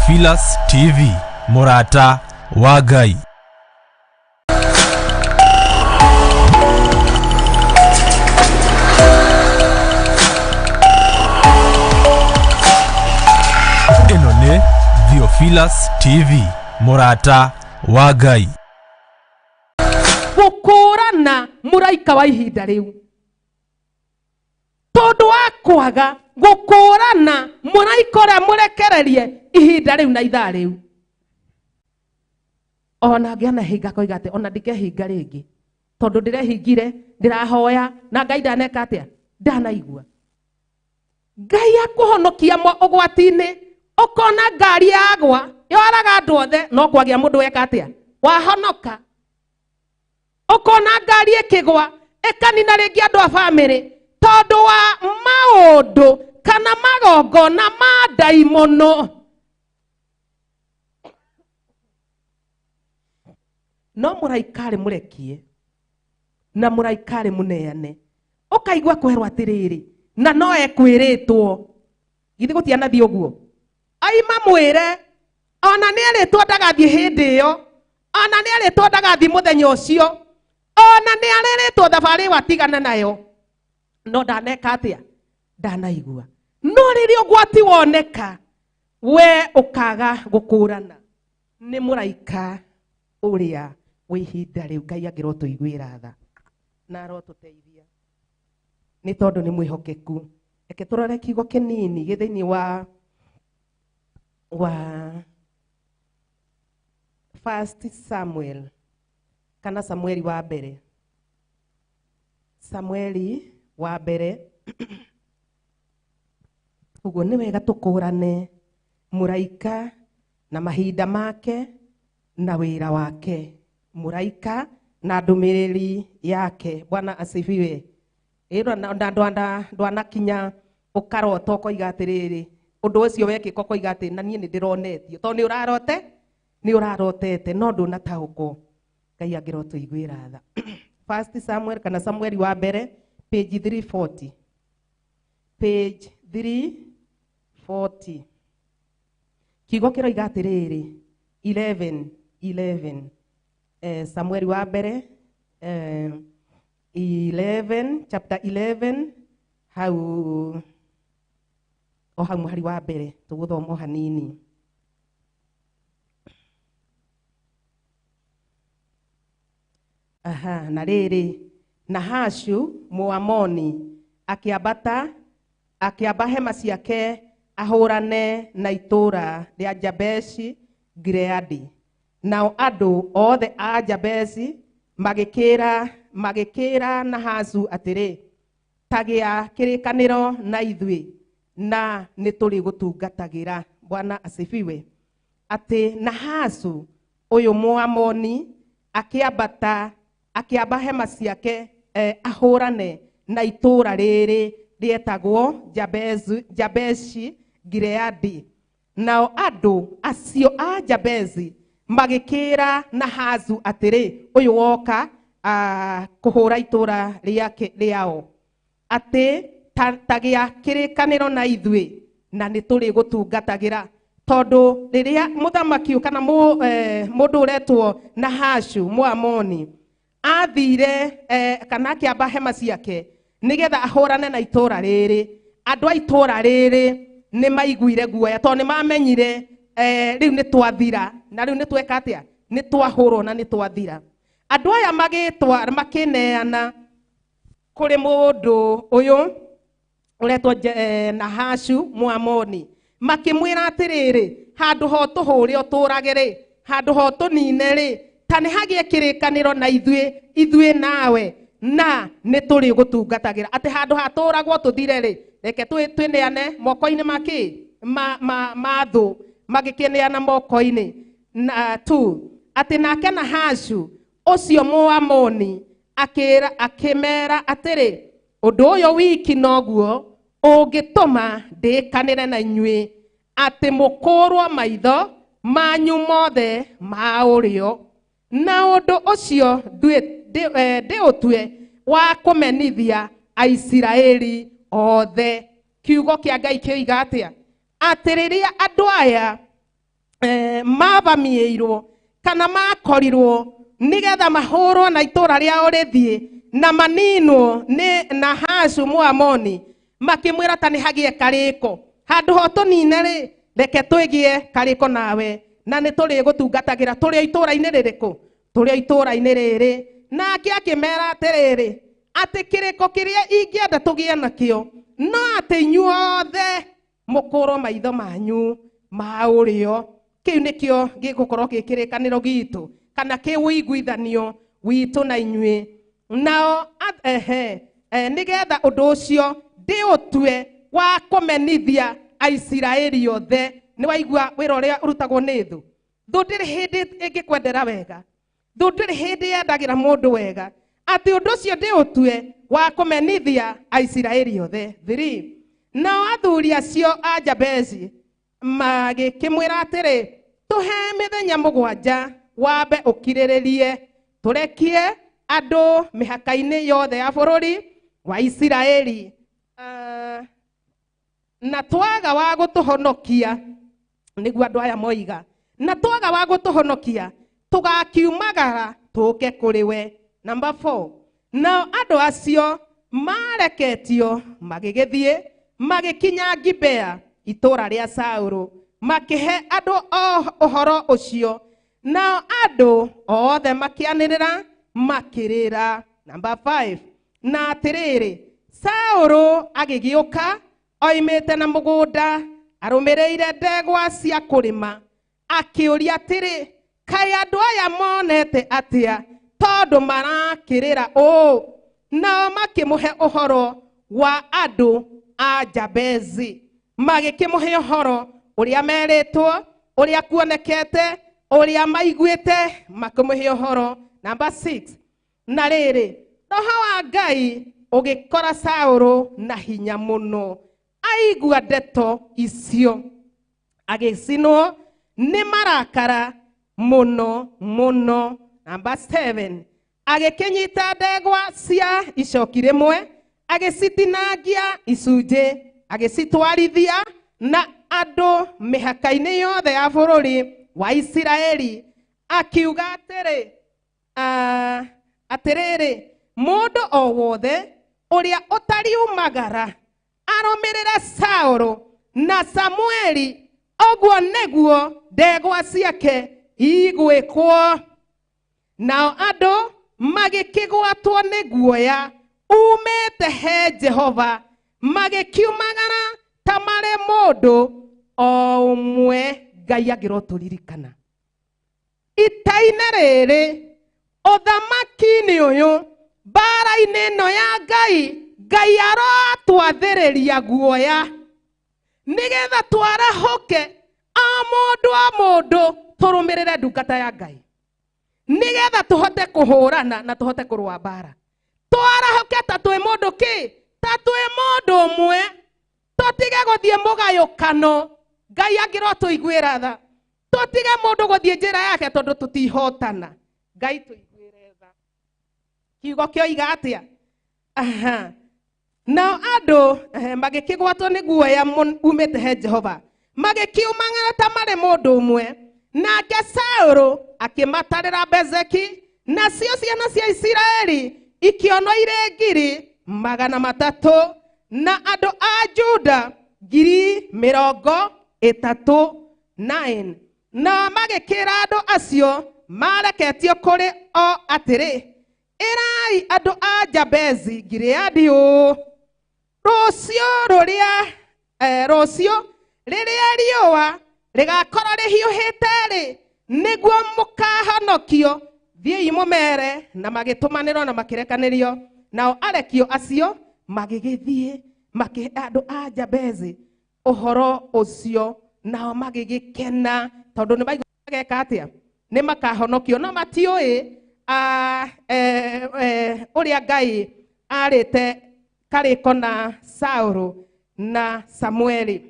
Theophilus TV, mũrata wa Ngai. Ĩno nĩ Theophilus TV, mũrata wa Ngai. Gũkũrana mũraika wa ihinda rĩu, tondũ wa kwaga gũkũrana mũraika ũrĩa mũrekererie ihinda rĩu na ithaa rĩu. Ona ngĩanahinga koiga atĩ ona ndikehinga rĩngĩ, tondũ ndĩrehingire, ndĩrahoya na Ngai ndaneka atĩa, ndanaigua. Ngai akũhonokia ũgwati-inĩ, ũkona ngari yagwa yoraga andũ othe, no kwagĩa mũndũ weka atĩa, wahonoka. Ũkona ngari ĩkĩgwa ĩkanina rĩngĩ andũ a bamĩrĩ, tondũ wa maũndũ kana magongona ma ndaimono. No mũraika arĩ mũrekie na mũraika arĩ mũneane, ũkaigua kwerwo atĩrĩrĩ, na no ekwĩrĩtwo. Githĩ gũtianathiĩ ũguo? Aima mwĩre ona nĩerĩtwo ndagathiĩ hĩndĩ ĩyo, ona nĩerĩtwo ndagathiĩ mũthenya ũcio, ona nĩarĩrĩtwo thabarĩ ĩyo atigana nayo, no ndaneka atĩa, ndanaigua. No rĩrĩa ũgwati woneka, we ũkaga gũkũrana nĩ mũraika ũrĩa wĩ ihinda rĩu. Ngai angĩrotũiguĩra tha na arotũteithia, nĩ tondũ nĩ mwĩhokeku. Reke tũrore kiugo kĩnini gĩ thĩinĩ wa First Samuel kana Samueli wa mbere. Samueli wa mbere. Ũguo nĩ wega tũkũrane mũraika na mahinda make na wĩra wake, mũraika na ndũmĩrĩri yake. Bwana asifiwe. Ĩno na ndwanakinya ũkarota ũkoiga atĩrĩrĩ, ũndũ ũcio wekĩka ũkoiga atĩ na niĩ nĩ ndĩronetio, tondũ nĩ ũrarote, nĩ ũrarotete no ndũnataũkwo. Ngai angĩrotũiguĩra tha. First Samuel kana Samueli wa mbere, page 340. Page 340. Kiugo kĩroiga atĩrĩrĩ, 11:11. Samueli wa mbere, 11, chapter 11, hau o hau mũhari wa mbere tũgũthoma o hanini. Aha, na rĩrĩ, Nahashu Mũamoni akĩambata, akĩamba hema ciake ahũrane na itũũra rĩa Jabeshi Gileadi. Nao andũ othe a Jabeshi magĩkĩra Nahasu atĩrĩ, ta gĩa kĩrĩkanĩro na ithuĩ na nĩtũrĩgũtungatagĩra. Bwana asifiwe. Atĩ Nahasu ũyũ Mũamoni akĩambata, akĩamba hema ciake, ahũrane na itũũra rĩrĩ rĩetagwo Jabeshi Gileadi. Nao andũ acio a Jabezi magĩkĩra Nahasu atĩrĩ, ũyũ woka, kũhũra itũũra rĩake rĩao, atĩ ta gĩa kĩrĩkanĩro na ithuĩ na nĩtũrĩgũtungatagĩra. Tondũ rĩrĩa mũthamaki kana mũndũ ũretwo Nahashu Mũamoni athire, kana akĩamba hema ciake nĩgetha ahũrane na itũũra rĩrĩ, andũ a itũũra rĩrĩ nĩ maiguire guoya, tondũ nĩ mamenyire, rĩu nĩ twathira, na rĩu nĩ tweka atĩa, nĩ twahũrwo na nĩ twathira. Andũ aya magĩtwa, makĩneana kũrĩ mũndũ ũyũ ũretwo Nahashu Mũamoni, makĩmwĩra atĩrĩrĩ, handũ ho tũhũre ũtũrage rĩ, handũ ho tũnine rĩ, ta nĩ hagĩe kĩrĩkanĩro na ithuĩ, ithuĩ nawe, na nĩ tũrĩgũtungatagĩra. Atĩ handũ hatũragwo tũthire rĩ, reke twĩneane moko-inĩ ma kĩ? Ma thũ, magĩkĩneana moko-inĩ. Na tu, atĩ nake Nahashu ũcio Mũamoni akĩmera atĩrĩ, ũndũ ũyũ wiki noguo ũngĩtũma ndĩkanĩre na inyuĩ, atĩ mũkũrwo maitho manyu mothe ma ũrĩo, na ũndũ ũcio ndĩũtue wa kũmenithia Aisiraeli othe. Kiugo kĩa Ngai kĩoiga atĩa? Atĩ rĩrĩa andũ aya mavamiĩirwo kana makorirwo nĩgetha mahũrwo na itũũra rĩao rĩthiĩ na maninwo nĩ Nahashu Mũamoni, makĩmwĩra ta nĩ hagĩe karĩko handũ ho tũnine rĩ, reke twĩgĩe karĩko nawe na nĩ tũrĩgũtungatagĩra tũrĩ o itũũra-inĩ rĩrĩkũ, tũrĩ o itũũra-inĩ rĩrĩ. Nake akĩmera atĩrĩrĩ, atĩ kĩrĩko kĩrĩa ingĩenda tũgĩe nakĩo no atĩ inyuothe mũkũrwo maitho manyu ma ũrĩo. Kĩu nĩkĩo gĩgũkorwo gĩ kĩrĩkanĩro gitũ kana kĩũiguithanio witũ na inyuĩ. Nao nĩgetha ũndũ ũcio ndĩũtue wa kũmenithia Aisiraeli othe. Nĩ waigua wĩra ũrĩa ũrutagwo nĩ thũ. Thũ ndĩrĩ hĩndĩ ĩngĩkwendera wega, thũ ndĩrĩ hĩndĩ yendagĩra mũndũ wega, atĩ ũndũ ũcio ndĩũtue wa kũmenithia Aisiraeli othe. 3 Nao athuri acio a Jabezi magĩkĩmwĩra atĩrĩ, tũhe mĩthenya 7 wambe ũkirĩrĩrie, tũrekie andũ mĩhaka-inĩ yothe ya bũrũri wa Isiraeli, na twaga wa gũtũhonokia, nĩguo andũ aya moiga, na twaga wa gũtũhonokia tũgakiumagara tũke kũrĩ we. Number 4 Nao andũ acio mareketio magĩgĩthiĩ magĩkinya Gibea itũũra rĩa Saũlũ, makĩhe andũ ũhoro ũcio, nao andũ othe makĩanĩrĩra makĩrĩra. Number 5 Na atĩrĩrĩ, Saũlũ agĩgĩũka oimĩte na mũgũnda arũmĩrĩire ndegwa cia kũrĩma, akĩũria atĩrĩ, kaĩ andũ aya monete atĩa tondũ marakĩrĩra ũũ? Nao makĩmũhe ũhoro wa andũ a Jabezi, magĩkĩmũhe ũhoro ũrĩa merĩtwo, ũrĩa kuonekete, ũrĩa maiguĩte, makĩmũhe ũhoro. Number 6 Na rĩrĩ, roho wa Ngai ũgĩkora Saũlũ na hinya mũno, aigua ndeto icio agĩcinwo nĩ marakara mũno mũno. Number 7 Agĩkĩnyita ndegwa cia icoki rĩmwe, agĩcitinangia icunjĩ, agĩcitwarithia na andũ mĩhaka-inĩ yothe ya bũrũri wa Isiraeli, akiuga atĩrĩ, atĩrĩrĩ, mũndũ o wothe ũrĩa ũtariumagara arũmĩrĩre Saũlũ na Samueli, ũguo nĩguo ndegwa ciake igwĩkwo. Nao andũ magĩkĩgwatwo nĩ guoya umĩte he Jehova, magĩkiumagara ta marĩ mũndũ o ũmwe. Ngai angĩrotũririkana ita-inĩ rĩrĩ, ũthamaki-inĩ ũyũ, mbara-inĩ ĩno ya Ngai, Ngai arotwathĩrĩria guoya nĩgetha twarahũke o mũndũ o mũndũ tũrũmĩrĩre ndungata ya Ngai, nĩgetha tũhote kũhũrana na tũhote kũrũa mbara. Twarahũke ta twĩ mũndũ kĩ, ta twĩ mũndũ ũmwe, tũtige gũthiĩ mũgayũkano. Ngai angĩrotũiguĩra tha, tũtige mũndũ gũthiĩ njĩra yake tondũ tũtihotana. Ngai tũiguĩre tha. Kiugo kĩoiga atĩa? Aha. Nao andũ magĩkĩgwatwo nĩ guoya umĩte he Jehova, magĩkiumagara ta marĩ mũndũ ũmwe. Nake Saũlũ akĩmatarĩra Bezeki, nacio ciana cia Isiraeli ikĩonwo irĩ 300,000 na andũ a Juda 30,000. 9 Nao magĩkĩra andũ acio mareketio kũrĩ o atĩrĩ, ĩrai andũ a Jabezi Gileadi ũũ, rũciũ rũciũ rĩrĩa riũa rĩgakorwo rĩhiũhĩte-rĩ, nĩguo mũkahonokio. Thiĩi mũmere. Na magĩtũmanĩrwo na makĩrekanĩrio. Nao arekio acio magĩgĩthiĩ makĩhe andũ a Jabezi ũhoro ũcio, nao magĩgĩkena tondũ nĩ maigua mageka atĩa, nĩ makahonokio. No matiũĩ ũrĩa Ngai arĩte karĩko na Saũlũ na Samueli.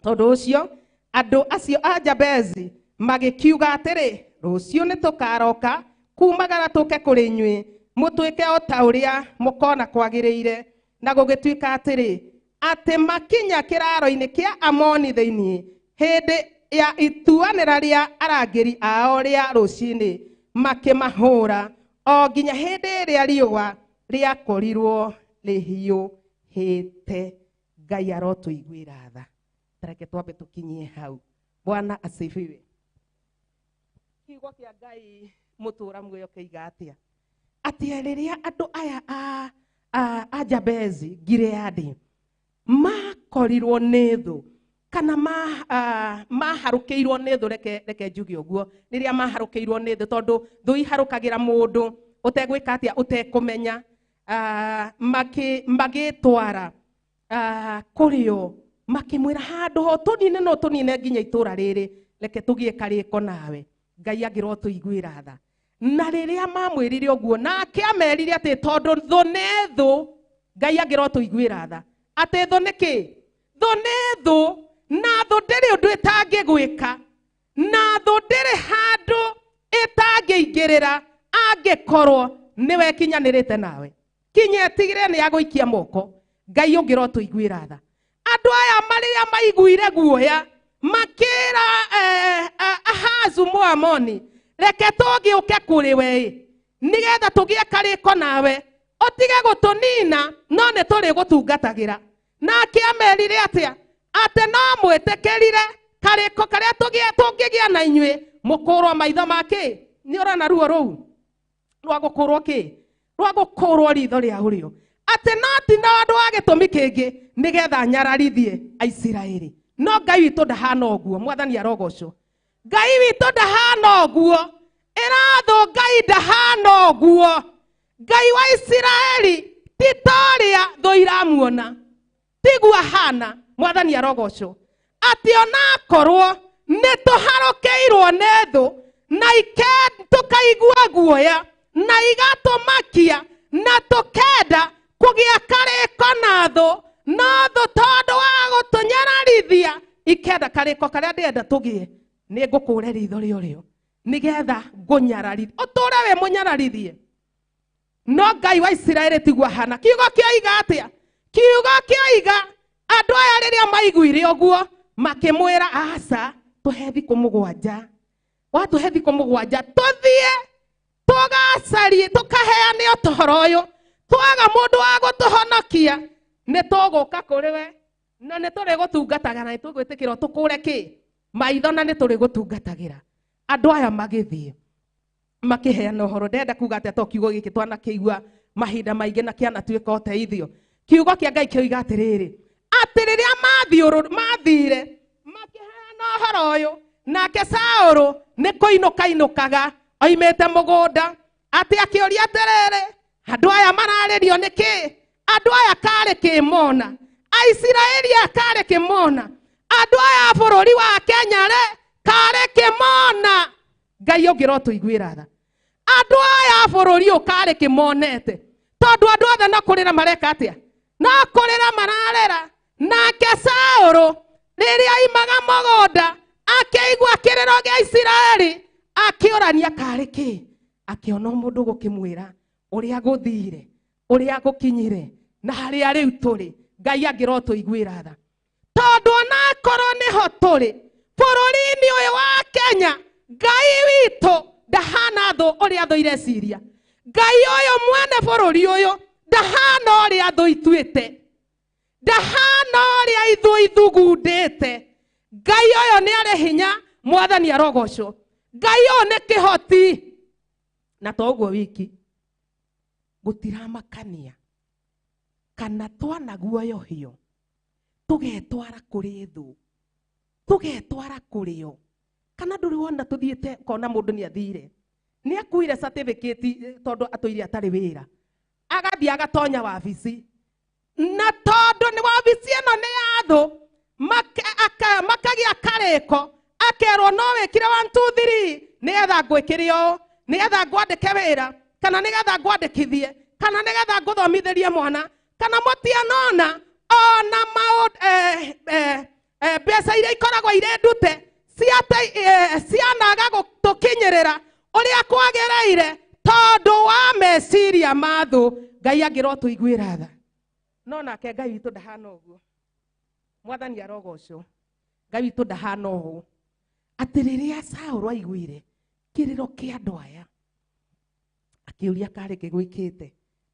Tondũ ũcio andũ acio a Jabezi magĩkiuga atĩrĩ, rũciũ nĩ tũkaroka kumagara tũke kũrĩ inyuĩ, mũtuĩke o ta ũrĩa mũkona kwagĩrĩire. Na gũgĩtuĩka atĩrĩ, atĩ makinya kĩraro-inĩ kĩa Amoni thĩinĩ, hĩndĩ ya ituanĩra rĩa arangĩri ao rĩa rũcinĩ makĩmahũra o nginya hĩndĩ ĩrĩa riũa rĩakorirwo rĩhiũhĩte. Ngai arotũiguĩra tha. Tareke twambe tũkinyie hau. Bwana asifiwe. Kiugo kĩa Ngai mũtũra muoyo kĩiga atĩa? Atĩ rĩrĩa andũ aya a Jabezi Gileadi makorirwo nĩ thũ kana maharũkĩirwo nĩ thũ, reke njuge ũguo, rĩrĩa maharũkĩirwo nĩ thũ, tondũ thũ iharũkagĩra mũndũ ũtegwĩka atĩa, ũtekũmenya, magĩtwara kũrĩ o makĩmwĩra handũ ho tũnine no tũnine nginya itũra rĩrĩ, reke tũgĩe karĩko nawe. Ngai angĩrotũiguĩra tha. Na rĩrĩa mamwĩrire ũguo, nake amerire atĩ tondũ thũ nĩ thũ, Ngai angĩrotũiguĩra tha. Atĩ thũ nĩ kĩ? Thũ nĩ thũ, na thũ ndĩrĩ ũndũ ĩtangĩgwĩka, na thũ ndĩrĩ handũ ĩtangĩingĩrĩra angĩkorwo nĩwe ĩkinyanĩrĩte nawe. Kinya ĩtigĩre nĩ yagũikia moko. Ngai ũngĩrotũiguĩra tha. Andũ aya marĩa maiguire guoya makĩra Ahazu Mũamoni, reke tũgĩũke kũrĩ we nĩgetha tũgĩe karĩko nawe, ũtige gũtũnina no nĩ tũrĩgũtungatagĩra. Nake amerire atĩa? Atĩ no mwĩtĩkĩrire karĩko karĩa tũngĩgĩa na inyuĩ mũkũrwo maitho make. Nĩ ũrona ruo rũu rwa gũkũrwo kĩ? Rwa gũkũrwo ritho rĩa ũrĩo. Atĩ no ti na ũndũ wa gĩtũmi kĩngĩ nĩgetha nyararithie Aisiraeli. No Ngai witũ ndahana ũguo, Mwathani arogocwo. Ngai witũ ndahana ũguo, ĩrathũ Ngai ndahana ũguo. Ngai wa Isiraeli ti ta ũrĩa thũ iramuona, tiguo ahana. Mwathani arogocwo. Atĩ onakorwo nĩ tũharũkĩirwo nĩ thũ na tũkaigua guoya na igatũmakia na tũkenda kũgĩa karĩko na thũ, no thũ tondũ wa gũtũnyararithia ikenda karĩko karĩa ndĩrenda tũgĩe, nĩ ngũkũre ritho rĩa ũrĩo nĩgetha ngũnyararithie, ũtũre wĩ mũnyararithie. No Ngai wa Isiraeli tiguo ahana. Kiugo kĩoiga atĩa? Kiugo kĩoiga andũ aya rĩrĩa maiguire ũguo makĩmwĩra, aca, tũhe thikũ mũgwanja, watũhe thikũ mũgwanja tũthiĩ tũgacarie tũkaheane ũhoro ũyũ, twaga mũndũ wa gũtũhonokia nĩ tũgũka kũrĩ we na nĩ tũrĩgũtungataga na nĩ tũgwĩtĩkĩra tũkũre kĩ maitho na nĩ tũrĩgũtungatagĩra. Andũ aya magĩthiĩ makĩheana ũhoro. Ndĩrenda kuga atĩa to kiugo gĩkĩ twanakĩigua mahinda maingĩ na kĩanatuĩka ũteithio. Kiugo kĩa Ngai kĩoiga atĩrĩrĩ, atĩ rĩrĩa mathire makĩheana ũhoro ũyũ, nake Saũlũ nĩ kũinũka inũkaga oimĩte mũgũnda, atĩ akĩũria atĩrĩrĩ, andũ aya mararĩrio nĩ kĩ? Andũ aya karĩ kĩmona, Aisiraeli aya karĩ kĩmona, andũ aya a bũrũri wa Kenya rĩ karĩ kĩmona. Ngai ũngĩrotũiguĩra tha. Andũ aya a bũrũri ũyũ karĩ kĩmonete, tondũ andũ othe no kũrĩra mareka atĩa? No kũrĩra mararĩra. Nake Saũlũ rĩrĩa aimaga mũgũnda akĩigua kĩrĩro gĩa Isiraeli akĩũrania karĩ kĩ, akĩona mũndũ gũkĩmwĩra ũrĩa gũthire, ũrĩa gũkinyire na harĩa rĩu tũrĩ. Ngai angĩrotũiguĩra tha, tondũ onakorwo nĩho tũrĩ bũrũri-inĩ ũyũ wa Kenya, Ngai witũ ndahana thũ ũrĩa thũ ireciria. Ngai ũyũ mwene bũrũri ũyũ ndahana ũrĩa thũ ituĩte, ndahana ũrĩa ithũ ithugundĩte. Ngai ũyũ nĩ arĩ hinya, Mwathani arogocwo. Ngai ũyũ nĩ kĩhoti. Na to ũguo wiki, gũtiramakania kana twanaguoyohio tũgetwara kũrĩ thũ, tũgetwara kũrĩ o, kana ndũrĩ wona tũthiĩte ũkona mũndũ nĩ athire, nĩ akuire certificate tondũ atũire atarĩ wĩra, agathiĩ agatonya wabici, na tondũ nĩ wabici ĩno nĩ ya thũ, makagĩa karĩko, akerwo no wĩkire 1 2 3 nĩgetha ngwĩkĩre ũũ, nĩgetha ngwandĩke wĩra, kana nĩgetha ngwandĩkithie, kana nĩgetha ngũthomithĩrie mwana, kana mũtianona ona maũndũ mbeca iria ikoragwo irĩ ndute cianaga gũtũkinyĩrĩra ũrĩa kwagĩrĩire tondũ wa meciria ma thũ. Ngai angĩrotũiguĩra tha. No nake Ngai witũ ndahana ũguo. Mwathani arogocwo. Ngai witũ ndahana ũũ. Atĩ rĩrĩa Saũlũ aiguire kĩrĩro kĩa andũ aya, akĩũria karĩ kĩgwĩkĩte,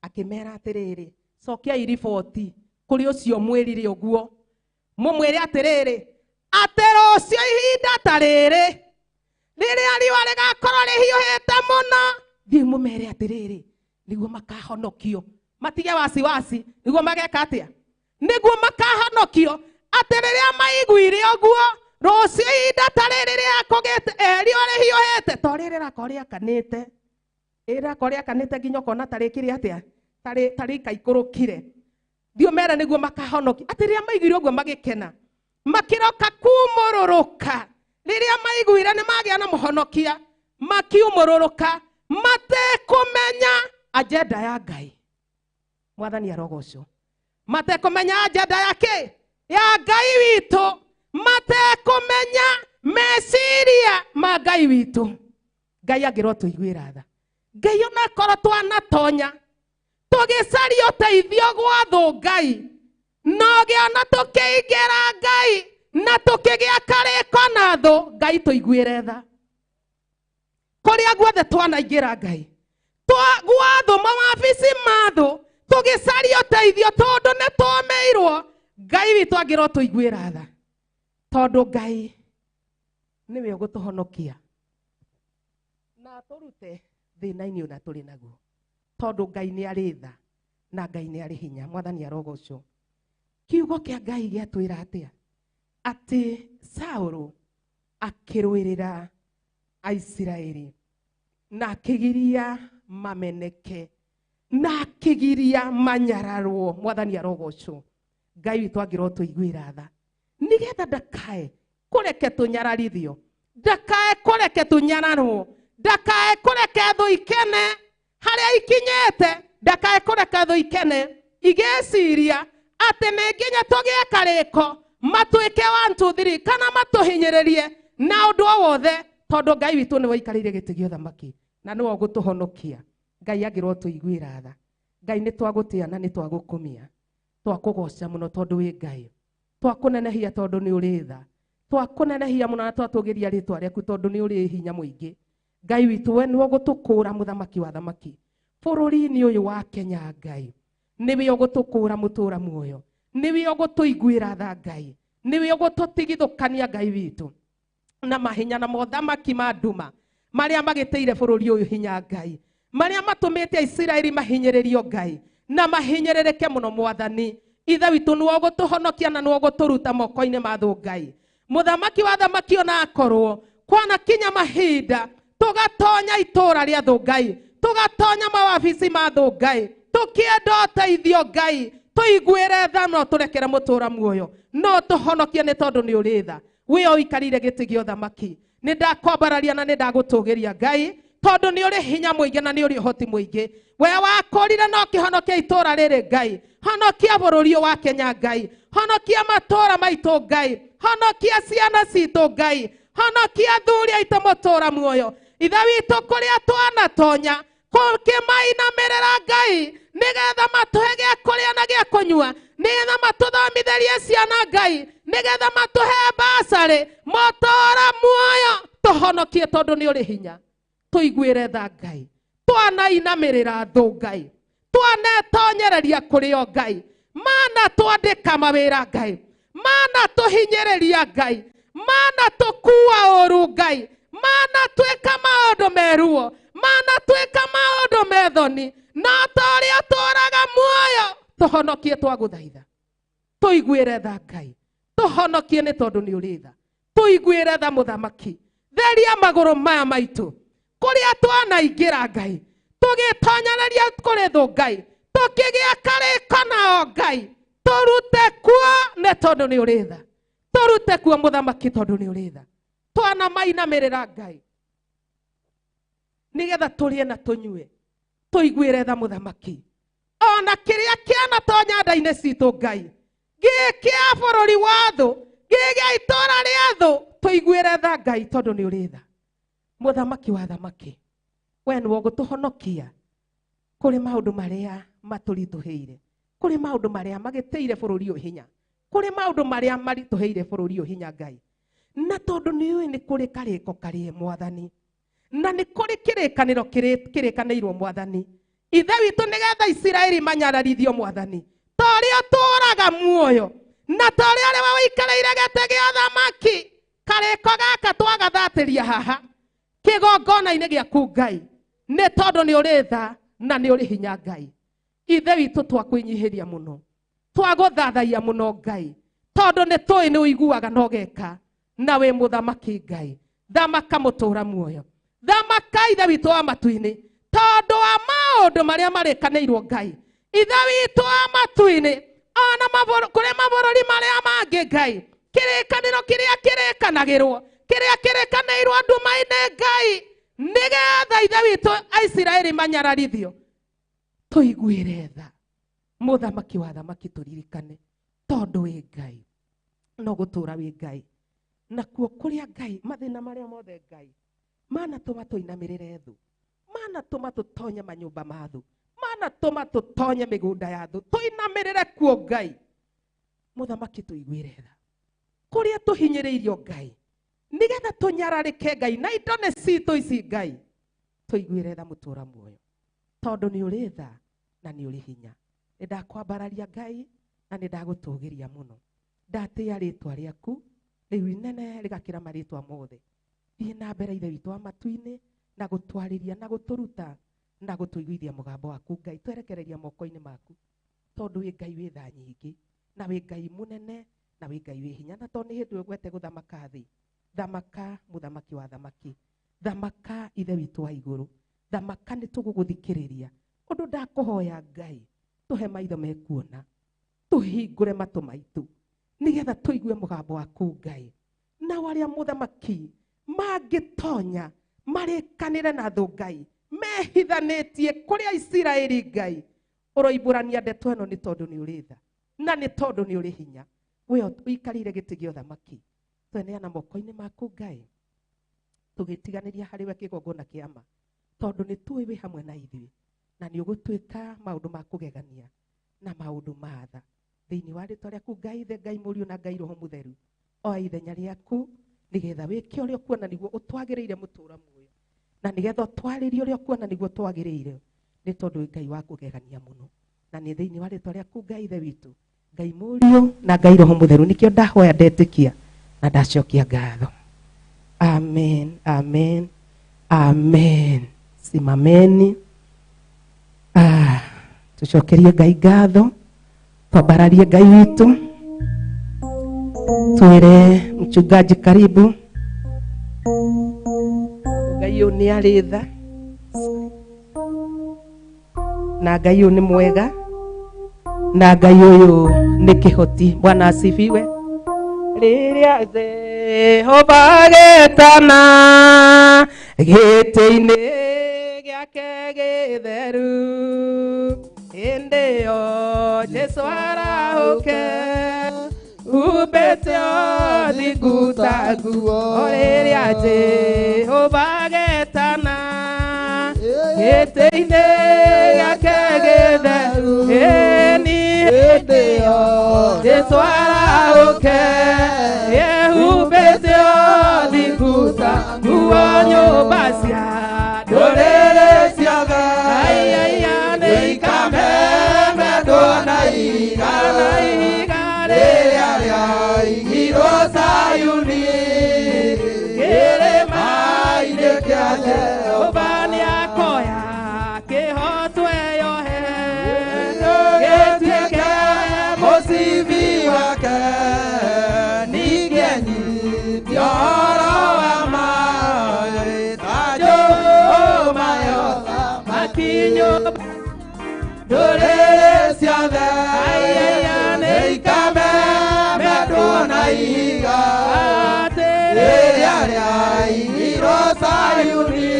akĩmera atĩrĩrĩ, cokiai riboti kũrĩ ũcio mwĩrire ũguo, mũmwĩre atĩrĩrĩ, atĩ rũciũ ihinda ta rĩrĩ rĩrĩa riũa rĩgakorwo rĩhiũhĩte mũno, thiĩ mũmere atĩrĩrĩ, nĩguo makahonokio, matige wasiwasi, nĩguo mageka atĩa, nĩguo makahonokio. Atĩ rĩrĩa maiguire ũguo, rũciũ ihinda ta rĩrĩ rĩakũgĩte, riũa rĩhiũhĩte, to rĩrĩ rĩrakorwo rĩakanĩte, rĩrakorwo rĩakanĩte nginya ũkona ta rĩkĩrĩ atĩa, ta rĩikaikũrũkire, thiĩ ũmere nĩguo makahonokio. Atĩ rĩrĩa maiguire ũguo magĩkena, makĩroka kumũrũrũka. Rĩrĩa maiguire nĩ magĩa na mũhonokia, makiumũrũrũka matekũmenya agenda ya Ngai. Mwathani arogocwo. Matekũmenya agenda ya kĩ? Ya Ngai witũ. Matekũmenya meciria ma Ngai witũ. Ngai angĩrwo tũiguĩra tha. Ngai onakorwo twanatonya tũgĩcaria ũteithio gwa thũ Ngai, no gĩona tũkĩingĩra Ngai na tũkĩgĩa karĩko na thũ, Ngai tũiguĩre tha. Kũrĩa guothe twanaingĩra Ngai, gwa thũ, mawabici ma thũ, tũgĩcaria ũteithio tondũ nĩ tũmĩirwo, Ngai witũ angĩrwo tũiguĩra tha, tondũ Ngai nĩwe ũgũtũhonokia na tũrute thĩna-inĩ ũrĩa tũrĩ naguo, tondũ Ngai nĩ arĩ tha na Ngai nĩ arĩ hinya. Mwathani arogocwo. Kiugo kĩa Ngai gĩatwĩra atĩa? Atĩ Saũlũ akĩrũĩrĩra Aisiraeli na akĩgiria mameneke na akĩgiria manyararwo. Mwathani arogocwo. Ngai witũ angĩrwo tũiguĩra tha, nĩgetha ndakae kũreke tũnyararithio, ndakae kũreke tũnyararwo, ndakae kũreke thũ ikene harĩa ikinyĩte, ndakae kũreke thũ ikene igĩciria atĩ nĩ nginya tũgĩe karĩko matuĩke 1 2 3 kana matũhinyĩrĩrie na ũndũ o wothe, tondũ Ngai witũ nĩwe ũikarĩire gĩtĩ gĩa ũthamaki na nĩwe ũgũtũhonokia. Ngai angĩrwo tũiguĩra tha. Ngai nĩ twagũtĩa na nĩ twagũkumia, twakũgoca mũno tondũ wĩ Ngai, twakũnenehia tondũ nĩ ũrĩ tha, twakũnenehia mũno na twatũgĩria rĩtwa rĩaku tondũ nĩ ũrĩ hinya mũingĩ. Ngai witũ, we nĩwe ũgũtũkũra, mũthamaki wa thamaki bũrũri-inĩ ũyũ wa Kenya. Ngai nĩwe ũgũtũkũra mũtũra muoyo, nĩwe ũgũtũiguĩra tha Ngai, nĩwe ũgũtũtigithũkania Ngai witũ na mahinya na mothamaki ma nduma marĩa magĩtĩire bũrũri ũyũ hinya Ngai, marĩa matũmĩte Aisiraeli mahinyĩrĩrio Ngai na mahinyĩrĩrĩke mũno. Mwathani Ithe witũ nĩwe ũgũtũhonokia na nĩwe ũgũtũruta moko-inĩ ma thũ Ngai. Mũthamaki wa thamaki ona akorwo kwana kinya mahinda tũgatonya itũra rĩa thũ Ngai, tũgatonya mawabici ma thũ Ngai, tũkĩenda ũteithio Ngai, tũiguĩre tha no tũrekere mũtũra muoyo, no tũhonokie nĩ tondũ nĩ ũrĩ tha. We ũikarĩire gĩtĩ gĩa ũthamaki, nĩ ndakwambararia na nĩ ndagũtũgĩria Ngai, tondũ nĩ ũrĩ hinya mũingĩ na nĩ ũrĩ ũhoti mũingĩ. We wakũrire no kĩhonokia itũra rĩrĩ Ngai, honokia bũrũri ũyũ wa Kenya Ngai, honokia matũra maitũ Ngai, honokia ciana citũ Ngai, honokia athuri aitũ mũtũra muoyo. Ithe witũ kũrĩa twanatonya kũkĩmainamĩrĩra Ngai, nĩgetha matũhe gĩa kũrĩa na gĩa kũnyua, nĩgetha matũthomithĩrie ciana Ngai, nĩgetha matũhe basarĩ mũtũra muoyo, tũhonokie tondũ nĩ ũrĩ hinya. Tũiguĩre tha Ngai, twanainamĩrĩra thũ Ngai, twanetonyereria kũrĩ o Ngai, mana twandĩka mawĩra Ngai, mana tũhinyĩrĩria Ngai, mana tũkua ũru Ngai, mana twĩka maũndũ meruo, mana twĩka maũndũ methoni, no ta ũrĩa tũraga muoyo tũhonokie twagũthaitha. Tũiguĩre tha Ngai, tũhonokie nĩ tondũ nĩ ũrĩ tha. Tũiguĩre tha mũthamaki, theria magũrũ maya maitũ kũrĩa twanaingĩra Ngai, tũgĩtonyereria kũrĩ thũ Ngai, tũkĩgĩa karĩko nao Ngai, tũrute kuo nĩ tondũ nĩ ũrĩ tha. Tũrute kuo mũthamaki tondũ nĩ ũrĩ tha. Twanamainamĩrĩra Ngai nĩgetha tũrĩe na tũnyue, tũiguĩre tha mũthamaki. Ona kĩrĩa kĩanatonya nda-inĩ citũ Ngai, gĩ kĩa bũrũri wa thũ, gĩ gĩa itũra rĩa thũ, tũiguĩre tha Ngai tondũ nĩ ũrĩ tha. Mũthamaki wa thamaki, we nĩwe ũgũtũhonokia kũrĩ maũndũ marĩa matũritũhĩire, kũrĩ maũndũ marĩa magĩtĩire bũrũri ũyũ hinya, kũrĩ maũndũ marĩa maritũhĩire bũrũri ũyũ hinya Ngai. Na tondũ nĩ ũĩ nĩ kũrĩ karĩko karĩe mwathani, na nĩ kũrĩ kĩrĩkanĩro kĩrĩkanĩirwo mwathani. Ithe witũ nĩgetha Isiraeli manyararithio mwathani, ta ũrĩa ũtũũraga muoyo na ta ũrĩa ũrĩa wĩikarĩire gĩtĩ gĩa ũthamaki, karĩko gaka twagathatĩria haha kĩgongona-inĩ gĩaku Ngai, nĩ tondũ nĩ ũrĩ tha na nĩ ũrĩ hinya Ngai. Ithe witũ twakwĩnyihĩria mũno, twagũthathaia mũno Ngai, tondũ nĩ tũĩ nĩ ũiguaga na ũgeka, na wĩ mũthamaki Ngai. Thamaka mũtũũra muoyo, thamaka Ithe witũ wa matu-inĩ, tondũ wa maũndũ marĩa marĩkanĩirwo Ngai. Ithe witũ wa matu-inĩ, ona kũrĩ mabũrũri marĩa mangĩ Ngai, kĩrĩkanĩro kĩrĩa kĩrĩkanagĩrwo, kĩrĩa kĩrĩkanĩirwo nduma-inĩ Ngai, nĩgetha Ithe witũ Aisiraeli manyararithio, tũiguĩre tha mũthamaki wa thamaki, tũririkane tondũ wĩ Ngai, no gũtũũra wĩ Ngai. Nakuo kũrĩa Ngai mathĩna marĩa mothe Ngai manatũma tũinamĩrĩre thũ, manatũma tũtonye manyũmba ma thũ, manatũma tũtonye mĩgũnda ya thũ, tũinamĩrĩre kuo Ngai. Mũthamaki tũiguĩre tha kũrĩa tũhinyĩrĩirio Ngai, nĩgetha tũnyararĩke Ngai na indo nĩ citũ ici Ngai, tũiguĩre tha mũtũũra muoyo, tondũ nĩ ũrĩ tha na nĩ ũrĩ hinya. Nĩ ndakwambararia Ngai na nĩ ndagũtũgĩria mũno, ndatĩĩa rĩtwa rĩaku rĩu inene rĩgakĩra marĩtwa mothe. Thiĩ na mbere Ithe witũ wa matu-inĩ na gũtwarĩria na gũtũruta na gũtũiguithia mũgambo waku Ngai, twerekereria moko-inĩ maku, tondũ wĩ Ngai wĩ tha nyingĩ, na wĩ Ngai mũnene, na wĩ Ngai wĩ hinya. Na tondũ nĩ hĩndĩ ũgwete gũthamaka thĩ, thamaka mũthamaki wa thamaki, thamaka Ithe witũ wa igũrũ, thamaka nĩ tũgũgũthikĩrĩria. Ũndũ ndakũhoya Ngai, tũhe maitho mekuona, tũhingũre matũ maitũ, nĩgetha tũigue mũgambo waku Ngai. Nao arĩa mũthamaki mangĩtonya marĩkanĩre na thũ Ngai, mehithanĩtie kũrĩa Isiraeli Ngai, ũroimbũrania ndeto ĩno nĩ tondũ nĩ ũrĩ tha na nĩ tondũ nĩ ũrĩ hinya. We ũikarĩire gĩtĩ gĩa ũthamaki, tweneana moko-inĩ maku Ngai, tũgĩtiganĩria harĩ we kĩgongona kĩa ma, tondũ nĩ tũĩ wĩ hamwe na ithuĩ, na nĩ ũgũtwĩka maũndũ ma kũgegania na maũndũ ma tha. Thĩinĩ wa rĩtwa rĩaku Ngai Ithe, Ngai Mũriũ na Ngai Roho Mũtheru, oya ithenya rĩaku nĩgetha wĩke ũrĩa ũkuona nĩguo ũtwagĩrĩire mũtũũra muoyo, na nĩgetha ũtwarĩrie ũrĩa ũkuona nĩguo twagĩrĩire, nĩ tondũ Ngai wa kũgegania mũno. Na nĩ thĩinĩ wa rĩtwa rĩaku Ngai Ithe witũ, Ngai Mũriũ na Ngai Roho Mũtheru, nĩkĩo ndahoya ndetĩkia na ndacokia ngatho. Amen, amen, amen. Simameni. Tucokerie Ngai ngatho, twambararie Ngai witũ, twĩre mchungaji karibu. Ngai ũyũ nĩ arĩ tha na Ngai ũyũ nĩ mwega na Ngai ũyũ nĩ kĩhoti. Bwana asifiwe. Rĩrĩa Jehova getana gĩtĩ-inĩ gĩake gĩtheru, hĩndĩ ĩyo Jesũ arahũke umbĩte ũthingu ta nguo. Rĩrĩa Jehova getana gĩtĩ-inĩ gĩake gĩtheru, ĩni hĩndĩ ĩyo Jesũ arahũke ehumbĩte ũthingu ta nguo. Nyũmba cia ndũrĩrĩ ciothe nĩ ikamemendwo na ihiga rĩrĩa rĩaigirwo Zayuni, kĩrĩma-inĩ kĩa Jehova. Nĩakoya kĩhotwo eyohe gĩtuĩke mũcibi wake, ningĩ enyite ũhoro wa ma ta njũma ya ũthamaki. Nyũmba ndũrĩrĩ ciothe nĩ ikamemendwo na ihiga rĩrĩa rĩaigirwo Zayuni,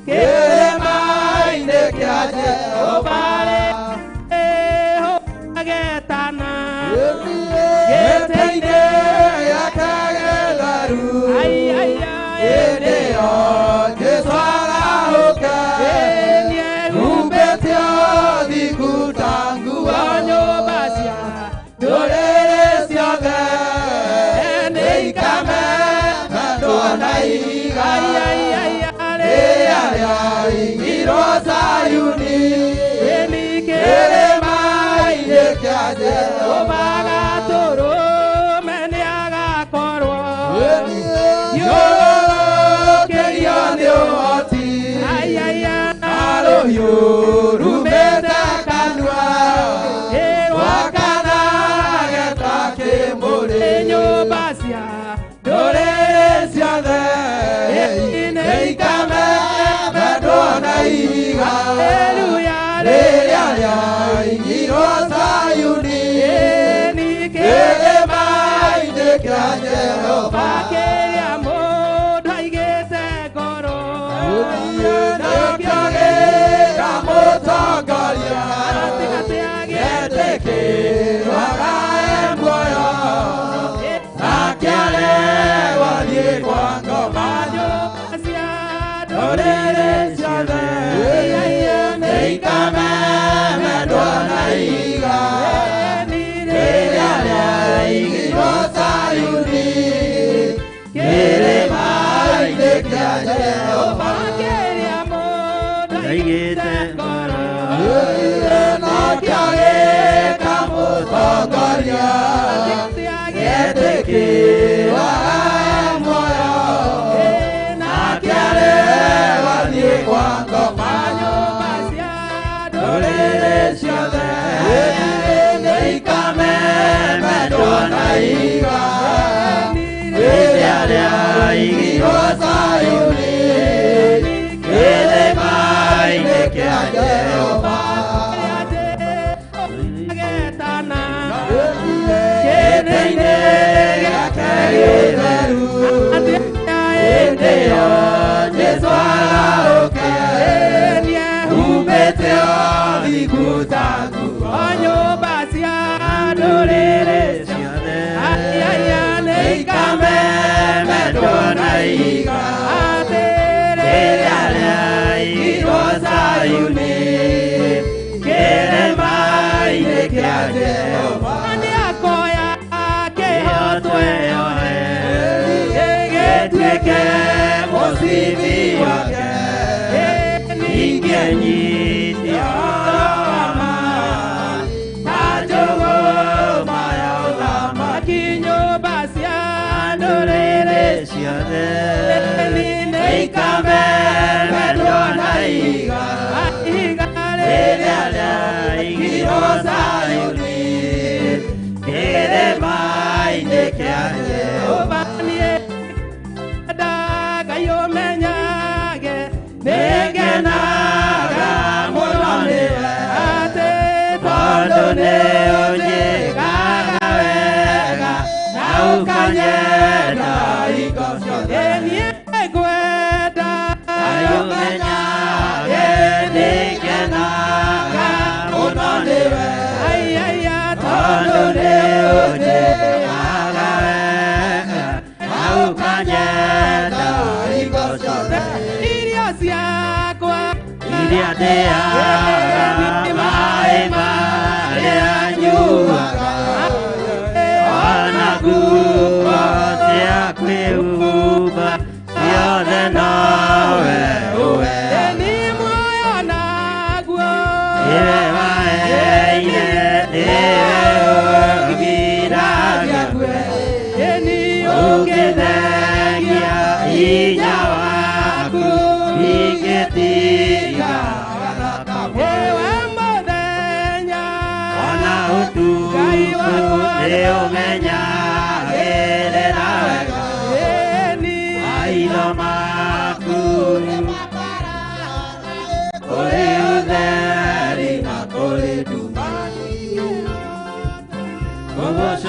kĩrĩma-inĩ kĩa Jehova. Getana gĩtĩ-inĩ gĩake gĩtheru, hĩndĩ ĩyo Jesũ arahũke humbĩte ũthingu ta nguo. Nyũmba cia ndũrĩrĩ ciothe nĩ ikamemendwo Jehova gatũrũme nĩagakorwo Yũrũkĩrio nĩ ũhoti Arũhiũ rumĩte kanua Rwakanage ta kĩmũrĩ Nyũmba cia ndũrĩrĩ ciothe Nĩikamemendwo na ihiga Rĩrĩa rĩaigirwo Zayuni Kĩrĩma-inĩ kĩa Jehova Kĩrĩa mũndũ aigĩte ngoro Nakĩo gĩkamũtongoria Getĩkĩrwo agae muoyo Nakĩaregwo athiĩ kwa ngoma Ndũrĩrĩ ciothe Nĩikamemendwo na ihiga Rĩrĩa rĩaigirwo Zayuni Kĩrĩma-inĩ kĩa Jehova Kĩrĩa mũndũ aigĩte ngoro Nakĩo gĩkamũtongoria Getĩkĩrwo agae muoyo Nakĩaregwo athiĩ kwa ngoma Ndũrĩrĩ ciothe Nĩikamemendwo na ihiga Rĩrĩa rĩaigirwo Zayuni Kĩrĩma-inĩ kĩa Jehova Gĩtĩ-inĩ gĩake gĩtheru Hĩndĩ ĩyo Jesũ arahũke Humĩte ũthingu ta nguo Nyũmba cia ndũrĩrĩ ciothe Nĩikamemendwo na ihiga Rĩrĩa rĩaigirwo Zayuni Kĩrĩma-inĩ kĩa Jehova Nĩakoya kĩhotwo eyohe Gĩtuĩke mũcibi wake Ningĩ nyiti ũhoro wa ma Ta njũgũma ya ũthamaki Nyũmba cia ndũrĩrĩ ciothe Nĩikamemendwo na ihiga Rĩrĩa rĩaigirwo Zayuni Kĩrĩma-inĩ kĩa Jehova Nĩendaga ũmenyage Nĩngenaga mũno nĩwe Atĩ tondũ nĩũnjĩkaga wega Na ũkanyenda hingo ciothe Niĩ ngwenda ũmenyage Nĩngenaga mũno nĩwe Tondũ nĩũnjĩkaga wega Na ũkanyenda hingo ciothe Irio ciakwa iria ndĩaga maĩ marĩa nyuaga Ona nguo cia kwĩhumba ciothe nowe ũwe Nĩ muoyo naguo Nĩwe waheire nĩwe ũngiragia Ũngĩthengia hinya waku ingĩtiga Ewe mũthenya Ona ũtukũ nĩũmenyagĩrĩra wega Maitho maku Kũrĩ ũtheri na kũrĩ nduma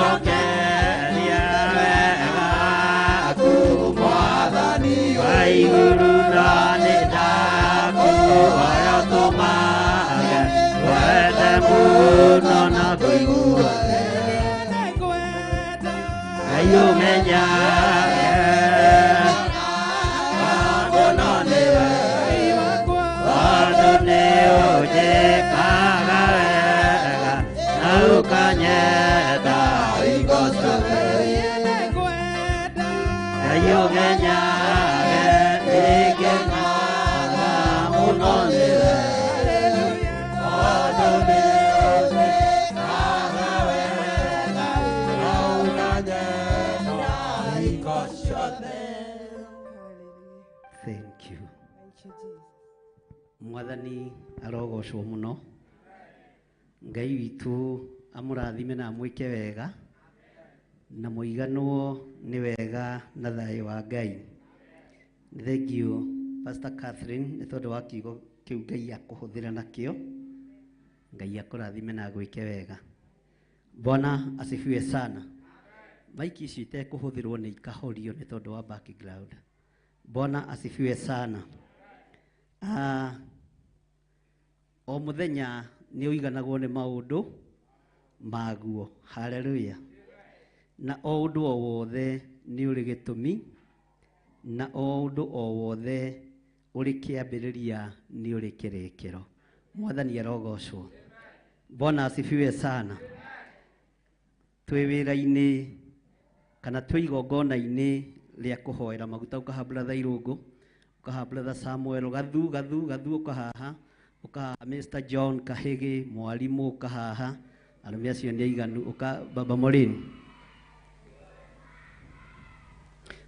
Ngũgũcokeria wega waku Mwathani wa igũrũ na nĩndakũhoya ũtũmage wende mũno na kũiguage Ngai ũmenyage mũno nĩwe Tondũ nĩũnjĩkaga wega Na ũkanyenda hingo ciothe Ngai ũmenyage nĩngenaga mũno nĩwe Tondũ nĩũnjĩkaga Thank you. Thank you, Jesus. Mwathani arogocwo muno. Ngai witũ amũrathime na amwĩke wega na mũiganwo nĩ wega na thayũ wa Ngai. Thank you Pastor Catherine nĩ tondũ wa kiugo kĩu Ngai akũhũthĩra nakĩo. Ngai akũrathime na agwĩke wega. Bwana asifiwe sana. Maiki ici itekũhũthĩrwo nĩ ikahorio nĩ tondũ wa background. Bwana asifiwe sana. O muthenya nĩ ũiganagwo nĩ maũndũ maguo. Haleluya. Na o ũndũ o wothe nĩ ũrĩ gĩtũmi, na o ũndũ o wothe ũrĩ kĩambĩrĩria nĩ ũrĩ kĩrĩkĩro. Mwathani arogocwo. Bwana asifiwe sana. Twĩ wĩra-inĩ kana twĩ igongona-inĩ rĩa kũhoera maguta, ũkaha brother Irũngũ, ũkaha brother Samuel Gathu Gathu Gathu, ũkahaha ũkahaha Mr John Kahĩgĩ mwarimũ, ũkahaha arũme acio nĩ aiganu, ũka Baba Maureen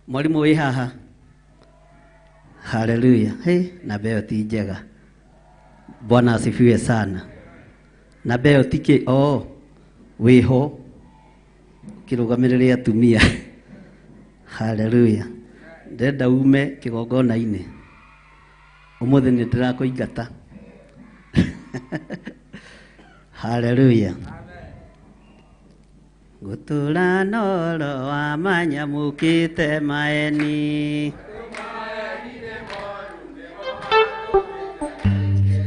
mwarimũ wĩ haha. Haleluya. Hey, na ĩyo ti njega. Bwana asifiwe sana. Na ĩyo ti kĩ o wĩho kĩrũgamĩrĩre atumia. Haleluya. Ndĩrenda ume kĩgongona-inĩ ũmũthĩ nĩ ndĩrakũingata. Haleluya. Gũtũra noro wa manyamũkĩte maeni,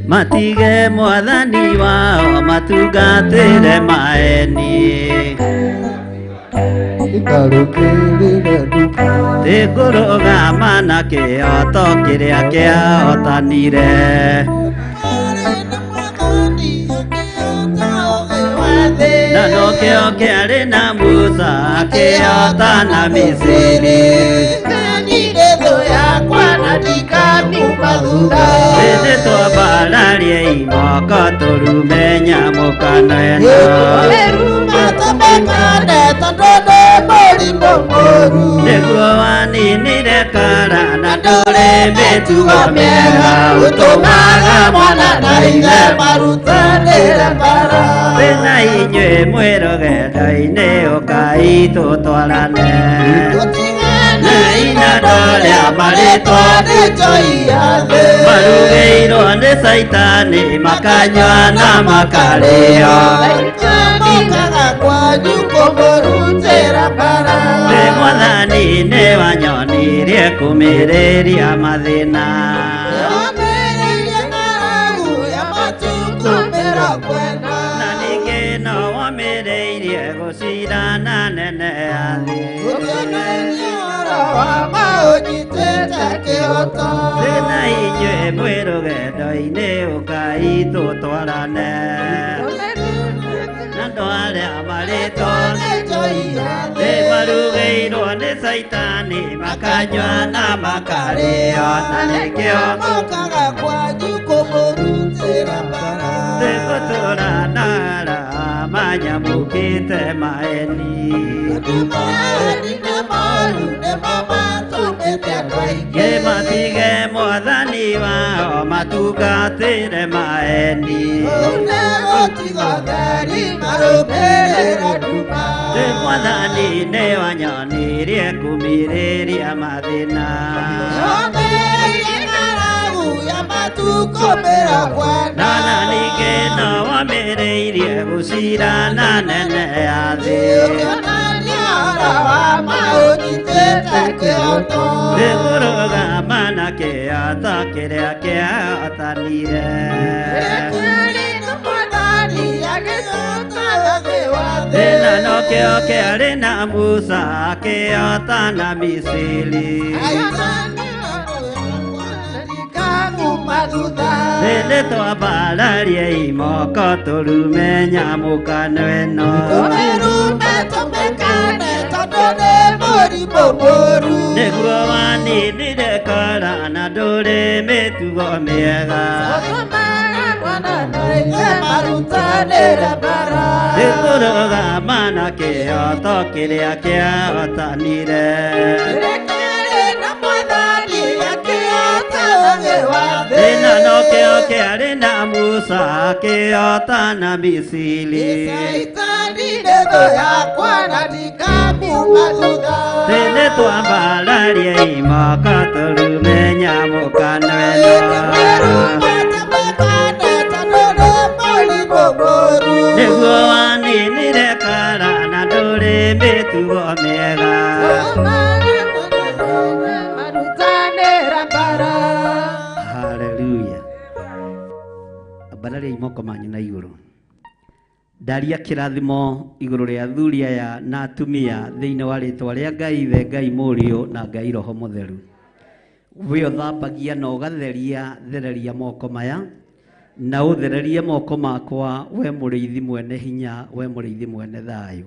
matige mwathani wao matungatĩre maeni. Tĩngũrũgama na kĩhoto kĩrĩa kĩahotanire. Na nokĩo kĩarĩ na Musa akĩhotana Misiri. Hĩndĩ twambararie imoko tũrume nyamũkano ĩno. Nĩguo waninire kara na ndũrĩ mĩtugo mĩega ũtũmaga mwana na ithe marutanĩre mbara. Twĩna inyuĩ mwĩ rũgendo-inĩ ũkai tũtwarane. Na ndorĩa marĩtwa marugĩirwo nĩ Caitani makanyua na makarĩo. Nĩ Mwathani nĩ wanyonirie kũmĩrĩria mathĩna. Na ningĩ no womĩrĩirie gũcirana nene ya thĩ. Twĩna inyuĩ mwĩ rũgendo-inĩ ũkai tũtwarane. Na andũ arĩa marĩtwo nĩ marugĩirwo nĩ Caitani makanyua na makarĩo. Na nĩkĩo tũgũtũra na arĩa manyamũkĩte maeni. Matige mwathani wao matungatĩre maeni. Mwathani nĩ wanyonirie kũmĩrĩria mathĩna. Na ningĩ no womĩrĩirie gũcirana nene ya thĩ. Nĩngũrũgama na kĩhoto kĩrĩa kĩahotanire. Na nokĩo kĩarĩ na Musa akĩhotana Misiri. Hĩndĩ twambararie imoko tũrume nyamũkano ĩno. Nĩguo waninire kara na ndũrĩ mĩtugo mĩega. Nĩngũrũgama na kĩhoto kĩrĩa kĩahotanire. Thĩna no kĩo kĩarĩ na Musa kĩotana Misiri. Tene twambararie imoka tũrume nyamũkano ĩno. Nĩguo waninire kara na ndũrĩ mĩtugo mĩega. Haleluya. Ambararia moko manyu na igũrũ. Ndaria kĩrathimo igũrũ rĩa athuri aya na atumia thĩinĩ wa rĩtwa rĩa Ngai Ithe, Ngai Mũriũ na Ngai Roho Mũtheru. We ũthambagia na ũgatheria thereria moko maya na ũthererie moko makwa, we mũrĩithi mwene hinya, we mũrĩithi mwene thayũ.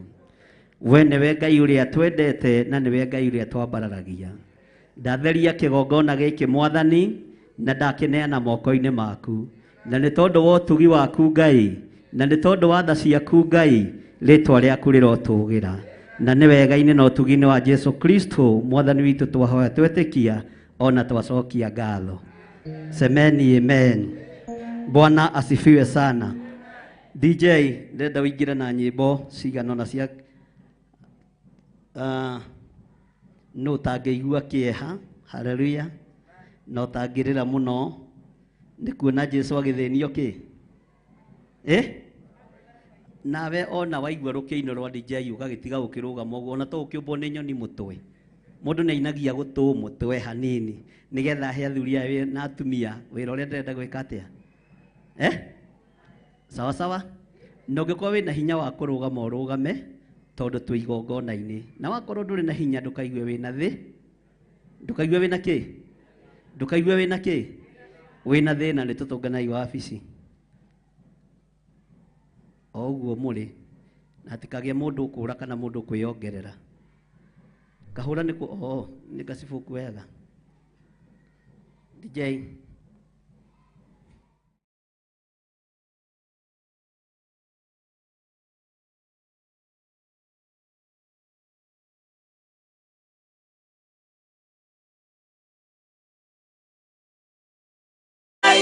We nĩwe Ngai ũrĩa twendete na nĩwe Ngai ũrĩa twambararagia. Ndatheria kĩgongona gĩkĩ Mwathani na ndakĩneana moko-inĩ maku, na nĩ tondũ wa ũtugi waku Ngai, na nĩ tondũ wa tha ciaku Ngai, rĩtwa rĩaku rĩrotũgĩra. Na nĩ wega-inĩ na ũtugi-inĩ wa Jesu Kristo Mwathani witũ twahoya twetĩkia ona twacokia ngatho. Semeni amen. Bwana asifiwe sana. DJ ndĩrenda ũingĩre na nyĩmbo cigana ũna cia nũ ũtangĩigua kĩeha, haleluya, na ũtangĩrĩra mũno nĩ kuona Jesu agĩthĩnio kĩ nawe ona waigua rũkĩino rwa DJ ũgagĩtiga gũkĩrũgama ũguo, ona to ũkĩũmbwo nĩ nyoni mũtwe. Mũndũ nĩ ainagia gũtũ mũtwe hanini nĩgetha ahe athuri aya na atumia wĩra ũrĩa ndĩrenda gwĩka atĩa. Sawa sawa. Na ũngĩkorwo wĩna hinya wa kũrũgama ũrũgame tondũ twĩ igongona-inĩ, na wakorwo ndũrĩ na hinya ndũkaigue wĩna thĩ, ndũkaigue wĩna kĩ, ndũkaigue wĩna kĩ, wĩna thĩna. Nĩ tũtũnganai wabici o ũguo mũrĩ, na hatikagĩe mũndũ ũkũra kana mũndũ ũkwĩongerera. Kahũra nĩ nĩ gacibuku wega. DJ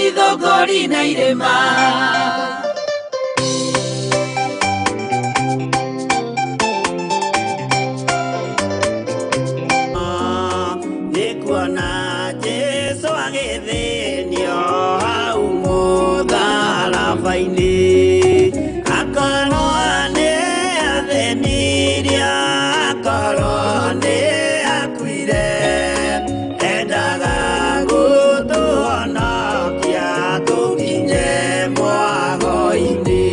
ithogori na irĩma. Nĩkuona Jesu agĩthĩnio hau mũtharaba-inĩ, akorwo nĩ athĩnirio, akorwo nĩ akuire, endaga gũtũhonokia tũkinye mwago-inĩ.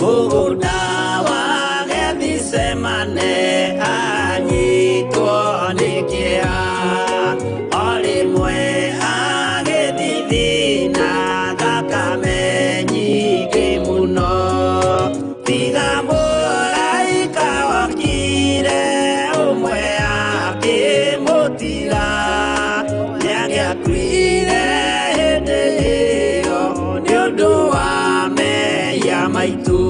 Mũgũnda wa Gethisemane anyitwo nĩ kĩeha, o rĩmwe agĩthithina thakame nyingĩ mũno. Tiga mũraika okire ũmwe akĩmũtiga, nĩangĩakuire hĩndĩ ĩyo nĩ ũndũ wa mehia maitũ.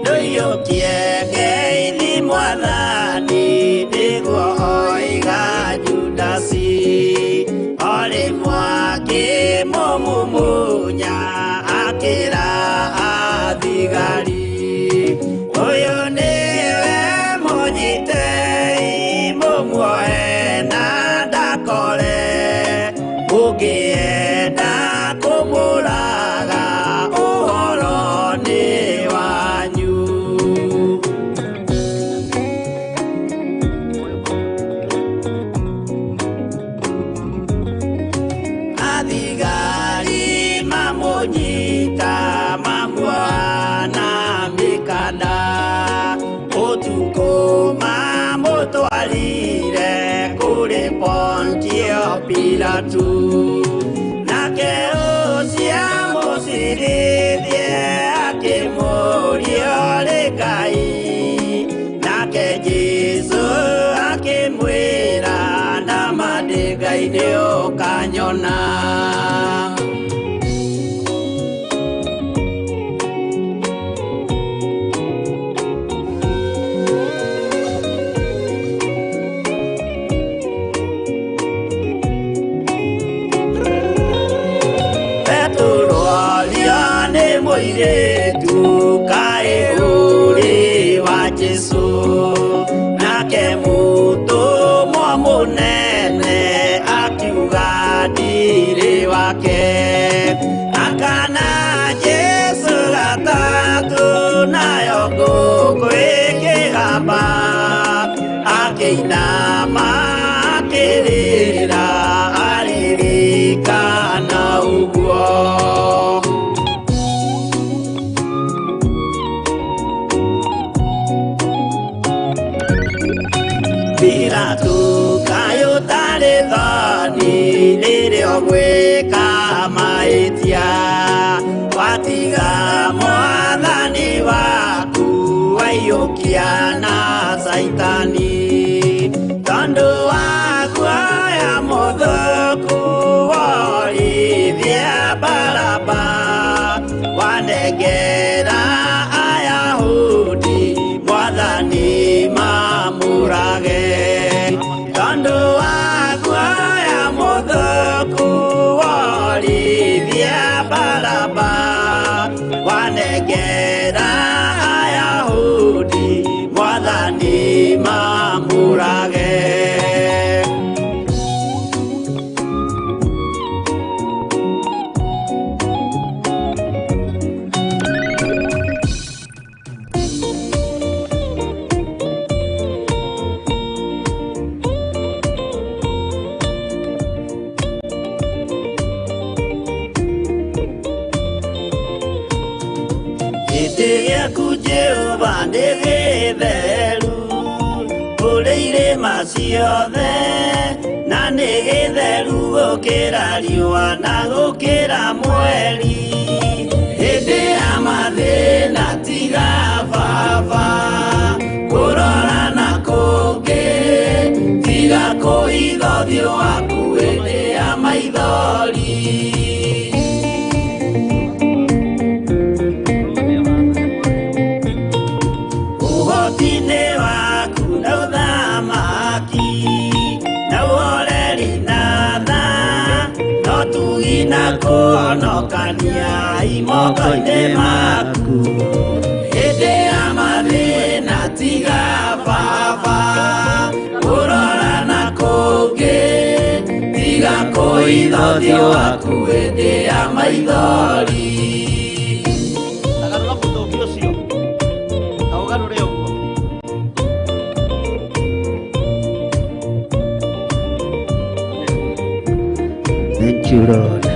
Ndũiyũkie ngeithi Mwathani nĩguo oiga Judasi, o rĩmwe akĩmũmumunya akĩra athigari, ũyũ nĩwe mũnyitei mũmuohe na ndakore, mũngĩenda kũmũraga ũhoro nĩ wanyu. Athigari mamũnyita mamuoha na mĩkanda, ũtukũ mamũtwarire kũrĩ Pontio Pilatu, nake ũcio amũcirithie akĩmũria ũrĩ nĩ ũkanyona. Petero aria nĩ mũirĩtu kaĩ ũrĩ wa Jesũ, nake mũtũmwo mũnene akiuga ndirĩ wake. Akana Jesũ gatatũ nayo ngũkũ ĩkĩgamba, akĩinama akĩrĩra aririkana ũguo. Pilato kaĩ ũtarĩ thoni rĩrĩa ũgwĩka mahĩtia, watiga mwathani waku waiyũkia na Caitani. Tondũ wa guoya mũthũku worithia Baraba, wanengera Ayahudi mwathani mamũrage. Tondũ wa guoya mũthũku worithia Baraba, wanengera Ayahudi mwathani mamũrage. Gĩtĩ gĩaku Jehova nĩ gĩtheru kũrĩ irĩma ciothe, na nĩ gĩtheru gũkĩra riũa na gũkĩra mweri. Hĩndĩ ya mathĩna tiga baba kũrora na kũngĩ, tiga kũhitha ũthiũ waku hĩndĩ ya maithori. Ũhoti-inĩ waku na ũthamaki na ũhoreri na tha, no tugi na kũhonokania moko-inĩ maku. Hĩndĩ ya mathĩna tiga baba kũrora na kũngĩ, tiga kũhitha ũthiũ waku hĩndĩ ya maithori. Tagarũra mũtũngi ũcio, ta ũgarũre ũguo. Thank you, Lord.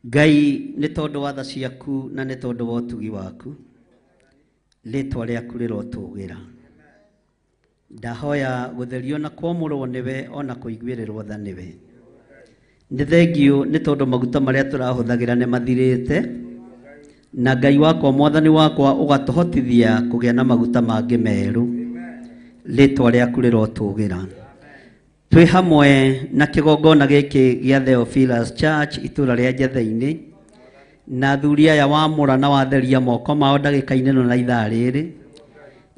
Ngai nĩ tondũ wa tha ciaku na nĩ tondũ wa ũtugi waku, rĩtwa rĩaku rĩrotũgĩra. Ndahoya gũtherio na kwamũrwo nĩwe ona kũiguĩrĩrwo tha nĩwe. Nĩ thengiũ nĩ tondũ maguta marĩa tũrahũthagĩra nĩ mathirĩte, na Ngai wakwa mwathani wakwa ũgatũhotithia kũgĩa na maguta mangĩ merũ. Rĩtwa rĩaku rĩrotũgĩra. Twĩ hamwe na kĩgongona gĩkĩ gĩa Theophilus Church itũra rĩa Njatheinĩ, na athuri aya wamũra na watheria moko mao ndagĩka-inĩ ĩno na ithaa rĩrĩ.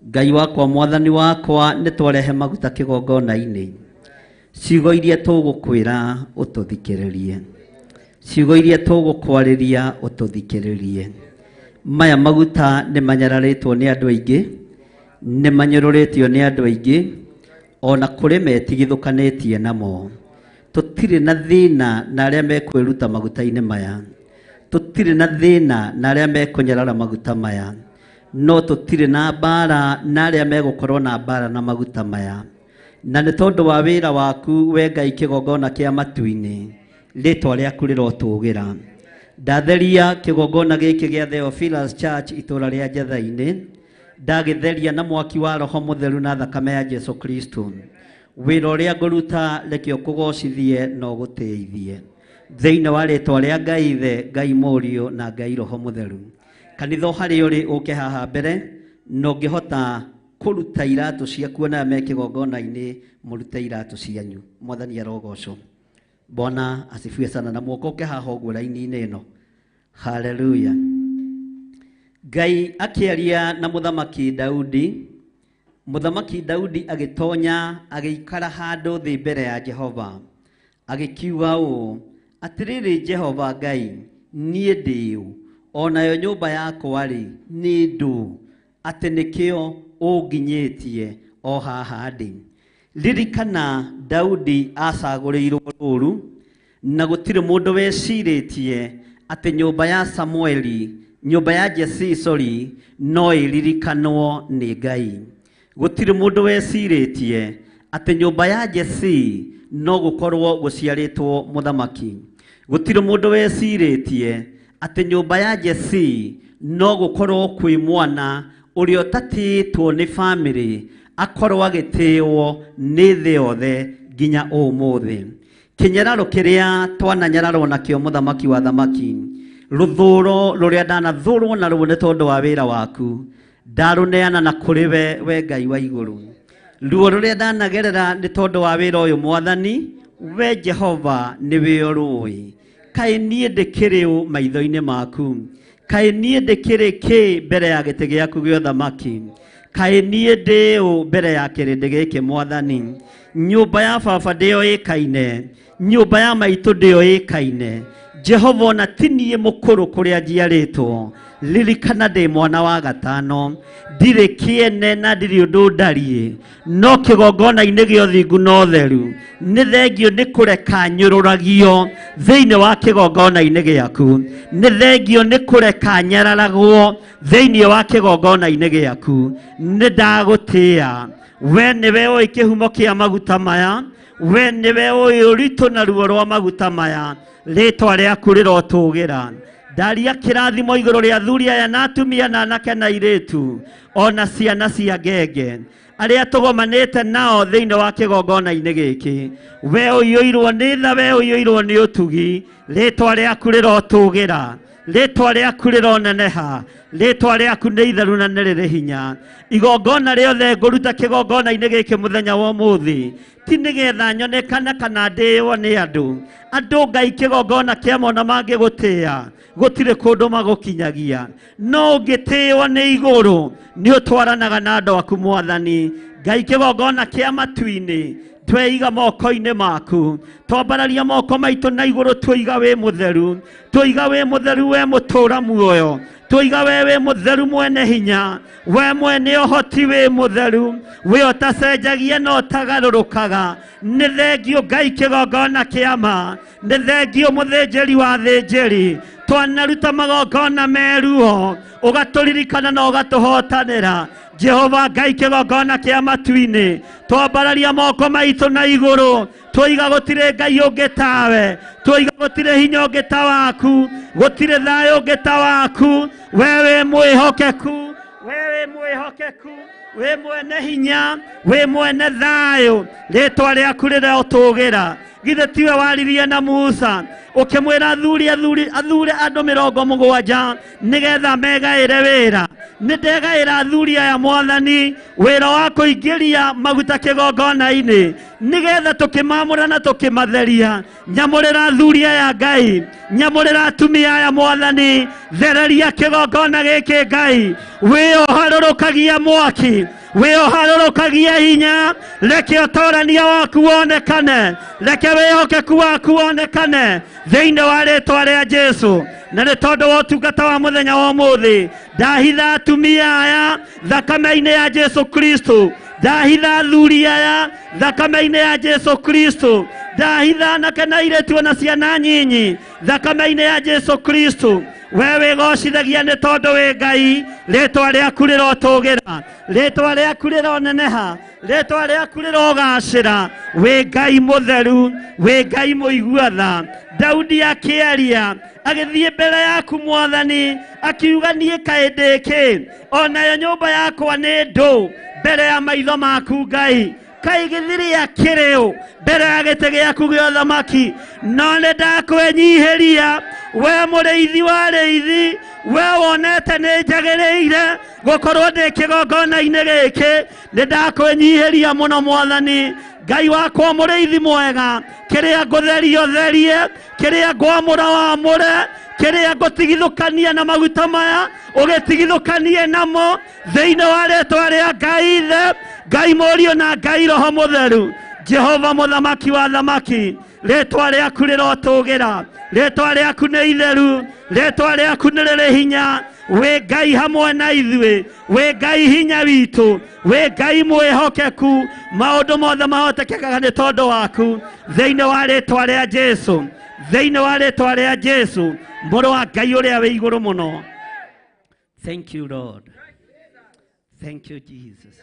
Ngai wakwa mwathani wakwa nĩ twarehe maguta kĩgongona-inĩ. Ciugo iria tũgũkwĩra ũtũthikĩrĩrie, ciugo iria tũgũkwarĩria ũtũthikĩrĩrie. Maya maguta nĩ manyararĩtwo nĩ andũ aingĩ, nĩ manyũrũrĩtio nĩ andũ aingĩ, ona kũrĩ metigithũkanĩtie namo. Tũtirĩ na thĩna na arĩa mekwĩruta maguta-inĩ maya, tũtirĩ na thĩna na arĩa mekũnyarara maguta maya, no tũtirĩ na mbara na arĩa megũkorwo na mbara na maguta maya. Na nĩ tondũ wa wĩra waku we Ngai kĩgongona kĩa matu-inĩ, rĩtwa rĩaku rĩrotũgĩra. Ndatheria kĩgongona gĩkĩ gĩa Theophilus Church itũra rĩa Njatheinĩ, ndagĩtheria na mwaki wa Roho Mũtheru na thakame ya Jesu Kristo. Wĩra ũrĩa ngũruta reke ũkũgocithie na ũgũtĩithie. Thĩinĩ wa rĩtwa rĩa Ngai Ithe, Ngai Mũriũ na Ngai Roho Mũtheru. Kanitha o harĩa ũrĩ ũke haha mbere, na ũngĩhota Kũruta iratũ ciaku na me kĩgongona-inĩ mũrute iratũ cianyu. Mwathani arogocwo. Bwana asifiwe sana. Na muokoke haha ũguo raini-inĩ ĩno. Haleluya. Ngai akĩaria na Mũthamaki Daudi. Mũthamaki Daudi agĩtonya agĩikara handũ thĩ mbere ya Jehova, agĩkiuga ũũ: atĩrĩrĩ Jehova Ngai, niĩ ndĩ ũ, onayo nyũmba yakwa rĩ nĩ ndũ, atĩ nĩkĩo ũnginyĩtie o haha ndĩ. Ririkana Daudi acagũrĩirwo rũũru, na gũtirĩ mũndũ wecirĩtie atĩ nyũmba ya Samueli, nyũmba ya Jesse, sorry, no ĩririkanwo nĩ Ngai. Gũtirĩ mũndũ wecirĩtie atĩ nyũmba ya Jesse no gũkorwo gũciarĩtwo mũthamaki. Gũtirĩ mũndũ wecirĩtie atĩ nyũmba ya Jesse no gũkorwo kwĩ mwana ũrĩa ũtatĩĩtwo nĩ famĩlĩ akorwo agĩtĩĩo nĩ thĩ yothe nginya ũmũthĩ. Kĩnyararo kĩrĩa twananyararwo nakĩo mũthamaki wa thamaki, rũthũro rũrĩa ndanathũrwo naruo nĩ tondũ wa wĩra waku, ndarũneana na kũrĩ we Ngai wa igũrũ. Ruo rũrĩa ndanagerera nĩ tondũ wa wĩra ũyũ Mwathani, we Jehova nĩwe ũrũĩ. Kaĩ niĩ ndĩkĩrĩ ũ maitho-inĩ maku? Kaĩ niĩ ndĩkĩrĩ kĩ mbere ya gĩtĩ gĩaku gĩa ũthamaki? Kaĩ niĩ ndĩ ũ mbere ya kĩrĩndĩ gĩkĩ Mwathani? Nyũmba ya baba ndĩoĩkaine, nyũmba ya maitũ ndĩoĩkaine. Jehova ona ti niĩ mũkũrũ kũrĩa njiarĩtwo, ririkana ndĩ mwana wa gatano, ndirĩ kĩene na ndirĩ ũndũ ndariĩ, no kĩgongona-inĩ gĩa ũthingu na ũtheru nĩ thengio nĩ kũreka nyũrũragio thĩinĩ wa kĩgongona-inĩ gĩaku, nĩ thengio nĩ kũreka nyararagwo thĩinĩ wa kĩgongona-inĩ gĩaku. Nĩ ndagũtĩĩa we, nĩwe ũĩ kĩhumo kĩa maguta maya, we nĩwe ũĩ ũritũ na ruo rwa maguta maya, rĩtwa rĩaku rĩrotũgĩra. Ndaria kĩrathimo igũrũ rĩa athuri aya na atumia na anake na airĩtu ona ciana cia ngenge arĩa tũgomanĩte nao thĩinĩ wa kĩgongona-inĩ gĩkĩ. We ũiyũirwo nĩ tha, we ũiyũirwo nĩ ũtugi, rĩtwa rĩaku rĩrotũgĩra, rĩtwa rĩaku rĩroneneha, rĩtwa rĩaku nĩ itheru na nĩ rĩrĩ hinya. Igongona rĩothe ngũruta kĩgongona-inĩ gĩkĩ mũthenya wa ũmũthĩ ti nĩgetha nyonekane kana ndĩĩo nĩ andũ. Andũ Ngai kĩgongona kĩa mona mangĩgũtĩĩa gũtirĩ kũndũ magũkinyagia, no ũngĩtĩĩo nĩ igũrũ nĩ ũtwaranaga na andũ aku Mwathani. Ngai kĩgongona kĩa matu-inĩ tweiga moko-inĩ maku, twambararia moko maitũ na igũrũ, tũiga wĩ mũtheru, tũiga wĩ mũtheru we mũtũra muoyo, tũiga we wĩ mũtheru mwene hinya, we mwene ũhoti wĩ mũtheru, we ũtacenjagia na ũtagarũrũkaga. Nĩ thengio Ngai kĩgongona kĩa ma, nĩ thengio mũthĩnjĩri wa thĩnjĩri, twanaruta magongona meruo ũgatũririkana na ũgatũhotanĩra. Jehova Ngai kĩgongona kĩa matu-inĩ, twambararia moko maitũ na igũrũ, tũiga gũtirĩ Ngai ũngĩ tawe, tũiga gũtirĩ hinya ũngĩ ta waku, gũtirĩ thayũ ũngĩ ta waku. We wĩ mwĩhokeku, we wĩ mwĩhokeku, wĩ mwene hinya, wĩ mwene thayũ, rĩtwa rĩaku rĩrotũgĩra. Githĩ tiwe waririe na Musa ũkĩmwĩra athure andũ 70 nĩgetha megaĩre wĩra? Nĩ ndegaĩra athuri aya Mwathani wĩra wa kũingĩria maguta kĩgongona-inĩ nĩgetha tũkĩmamũra na tũkĩmatheria. Nyamũrĩra athuri aya Ngai, nyamũrĩra atumia aya Mwathani, thereria kĩgongona gĩkĩ Ngai. Wĩoharũrũkagia mwaki, wĩoharũrũkagia hinya, reke ũtorania waku wonekane, reke wĩhokeku waku wonekane thĩinĩ wa rĩtwa rĩa Jesu. Na nĩ tondũ wa ũtungata wa mũthenya wa ũmũthĩ, ndahitha atumia aya thakame-inĩ ya Jesu Kristo, ndahitha athuri aya thakame-inĩ ya Jesu Kristo, ndahitha anake na airĩtu ona ciana nyinyi thakame-inĩ ya Jesu Kristo. We wĩgocithagia nĩ tondũ wĩ Ngai, rĩtwa rĩaku rĩrotũgĩra, rĩtwa rĩaku rĩroneneha, rĩtwa rĩaku rĩrogacĩra. Wĩ Ngai mũtheru, wĩ Ngai mũigua tha. Daudi akĩaria agĩthiĩ mbere yaku Mwathani, akiuga niĩ kaĩ ndĩ kĩ, onayo nyũmba yakwa nĩ ndũ mbere ya maitho maku Ngai. Kaĩ gĩthĩrĩa kĩrĩ ũ mbere ya gĩtĩ gĩaku gĩa ũthamaki? No nĩ ndakwĩnyihĩria we mũrĩithi wa arĩithi, We wonete nĩ njagĩrĩire gũkorwo ndĩ kĩgongona-inĩ gĩkĩ. Nĩ ndakwĩnyihĩria mũno Mwathani Ngai wakwa mũrĩithi mwega. Kĩrĩa ngũtheria ũtherie, kĩrĩa ngwamũra wamũre, kĩrĩa ngũtigithũkania na maguta maya ũgĩtigithũkanie namo thĩinĩ wa rĩtwa rĩa Ngai Ithe, Ngai Mũriũ na Ngai Roho Mũtheru. Jehova mũthamaki wa thamaki, rĩtwa rĩaku rĩrotũgĩra, rĩtwa rĩaku nĩ itheru, rĩtwa rĩaku nĩ rĩrĩ hinya. Wĩ Ngai hamwe na ithuĩ, wĩ Ngai hinya witũ, wĩ Ngai mwĩhokeku. Maũndũ mothe mahotekekaga nĩ tondũ waku thĩinĩ wa rĩtwa rĩa Jesu, thĩinĩ wa rĩtwa rĩa Jesu, mũrũ wa Ngai ũrĩa wĩ igũrũ mũno. Thank you, Lord. Thank you, Jesus.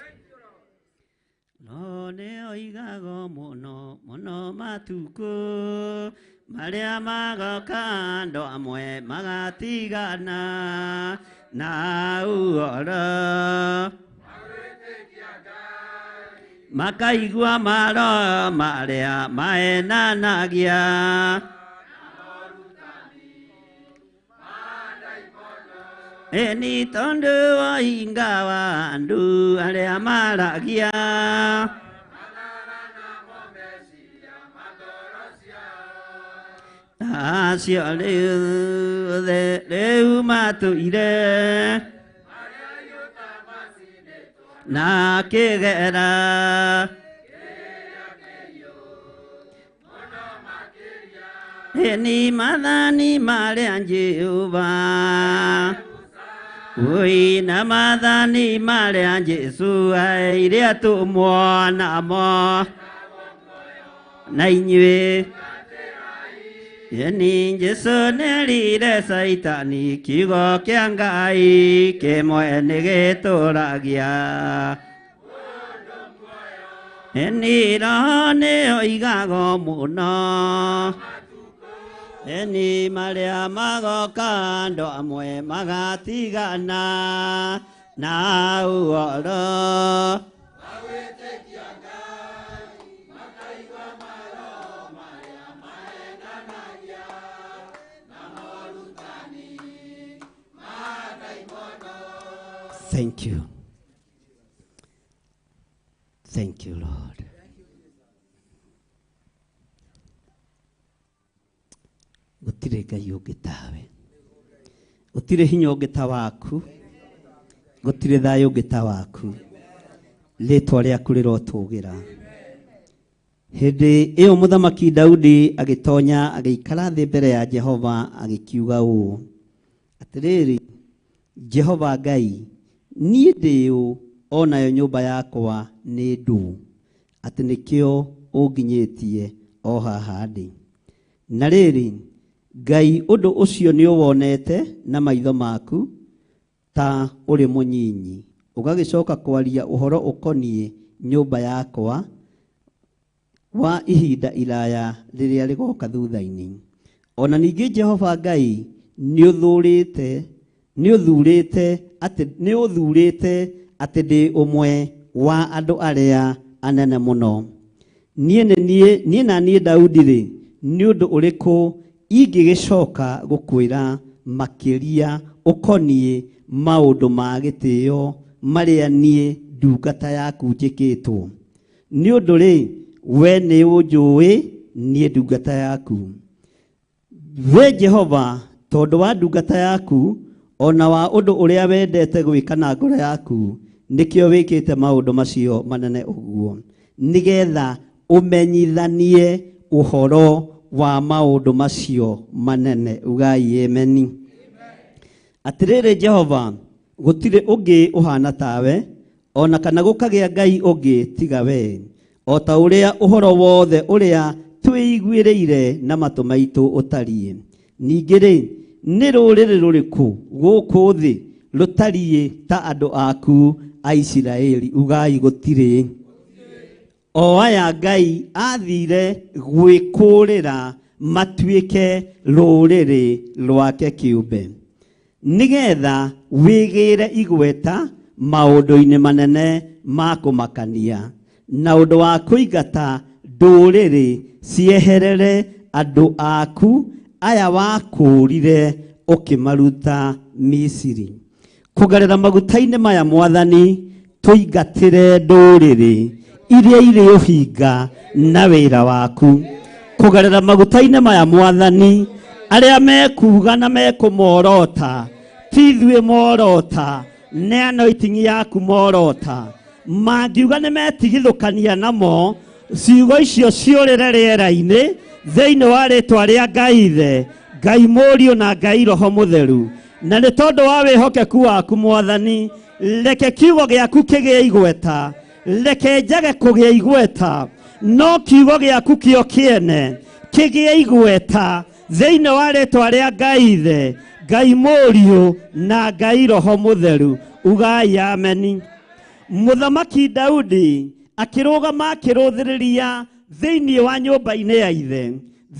No nĩ oigago mũno mũno matukũ marĩa magoka andũ amwe magatigana na ũhoro, makaigua maro marĩa maenanagia. Eni tondũ woinga wa andũ arĩa maragia, acio rĩu matũire na kĩgera. Eni mathani marĩa Jehova, oi na mathani marĩa Jesu aire atũmwo namo na inyuĩ. Eni Jesu nĩerire Caitani kiugo kĩa Ngai kĩmwe nĩgĩtũragia. Eni Roho nĩoigago mũno, eni marĩa magoka andũ amwe magatigana na ũhoro. Thank you. Thank you, Lord. Gũtirĩ Ngai ũngĩ tawe, gũtirĩ hinya ũngĩ ta waku, gũtirĩ thayũ ũngĩ ta waku. Rĩtwa rĩaku rĩrotũgĩra. Hĩndĩ ĩyo mũthamaki Daudi agĩtonya agĩikara thĩ mbere ya Jehova agĩkiuga ũũ, atĩrĩrĩ Jehova Ngai, niĩ ndĩ ũ, o nayo nyũmba yakwa nĩ ndũ, atĩ nĩkĩo ũnginyĩtie o haha ndĩ. Na rĩrĩ, Ngai, ũndũ ũcio nĩũwonete na maitho maku ta ũrĩ mũnyinyi, ũgagĩcoka kwaria ũhoro ũkoniĩ nyũmba yakwa wa ihinda iraya rĩrĩa rĩgoka thutha-inĩ. Ona ningĩ Jehova Ngai nĩũthurĩte atĩ ndĩ ũmwe wa andũ arĩa anene mũno. Niĩ na niĩ Daudi-rĩ, nĩ ũndũ ũrĩkũ ingĩgĩcoka gũkwĩra makĩria ũkoniĩ maũndũ ma gĩtĩo marĩa niĩ ndungata yaku njĩkĩtwo? Nĩ ũndũ-rĩ, we nĩũnjũĩ niĩ ndungata yaku. We Jehova, tondũ wa ndungata yaku ona wa ũndũ ũrĩa wendete gwĩka na ngoro yaku, nĩkĩo wĩkĩte maũndũ macio manene ũguo, nĩgetha ũmenyithanie ũhoro wa maũndũ macio manene. Ugai ameni. Atĩrĩrĩ Jehova, gũtirĩ ũngĩ ũhana tawe, ona kana gũkagĩa Ngai ũngĩ tiga we, o ta ũrĩa ũhoro wothe ũrĩa twĩiguĩrĩire na matũ maitũ ũtariĩ. Ningĩ-rĩ, nĩ rũrĩrĩ rũrĩkũ gũkũ thĩ rũtariĩ ta andũ aku a Isiraeli? Ugai gũtirĩ. O aya Ngai athire gwĩkũrĩra matuĩke rũrĩrĩ rwake kĩũmbe, nĩgetha wĩgĩre igweta maũndũ-inĩ manene ma kũmakania, na ũndũ wa kũingata ndũrĩrĩ cieherere andũ aku aya wakũũrire ũkĩmaruta Misiri. Kũgerera maguta-inĩ maya mwathani tũingatĩre ndũrĩrĩ iria irĩ ũhinga na wĩra waku. Kũgerera maguta-inĩ maya mwathani arĩa mekuga na mekũmorota ti ithuĩ morota nĩ anointing yaku morota mangiuga nĩ metigithũkania namo ciugo icio ciũrĩre rĩera-inĩ thĩinĩ wa rĩtwa rĩa Ngai Ithe, Ngai Mũriũ na Ngai Roho Mũtheru. Na nĩ tondũ wa wĩhokeku waku mwathani reke kiugo gĩaku kĩgĩe igweta, reke njage kũgĩa igweta no kiugo gĩaku kĩo kĩene kĩgĩe igweta thĩinĩ wa rĩtwa rĩa Ngai Ithe, Ngai Mũriũ na Ngai Roho Mũtheru. Ugai ameni. Mũthamaki Daudi akĩrũgama akĩrũthĩrĩria thĩinĩ wa nyũmba-inĩ ya ithe,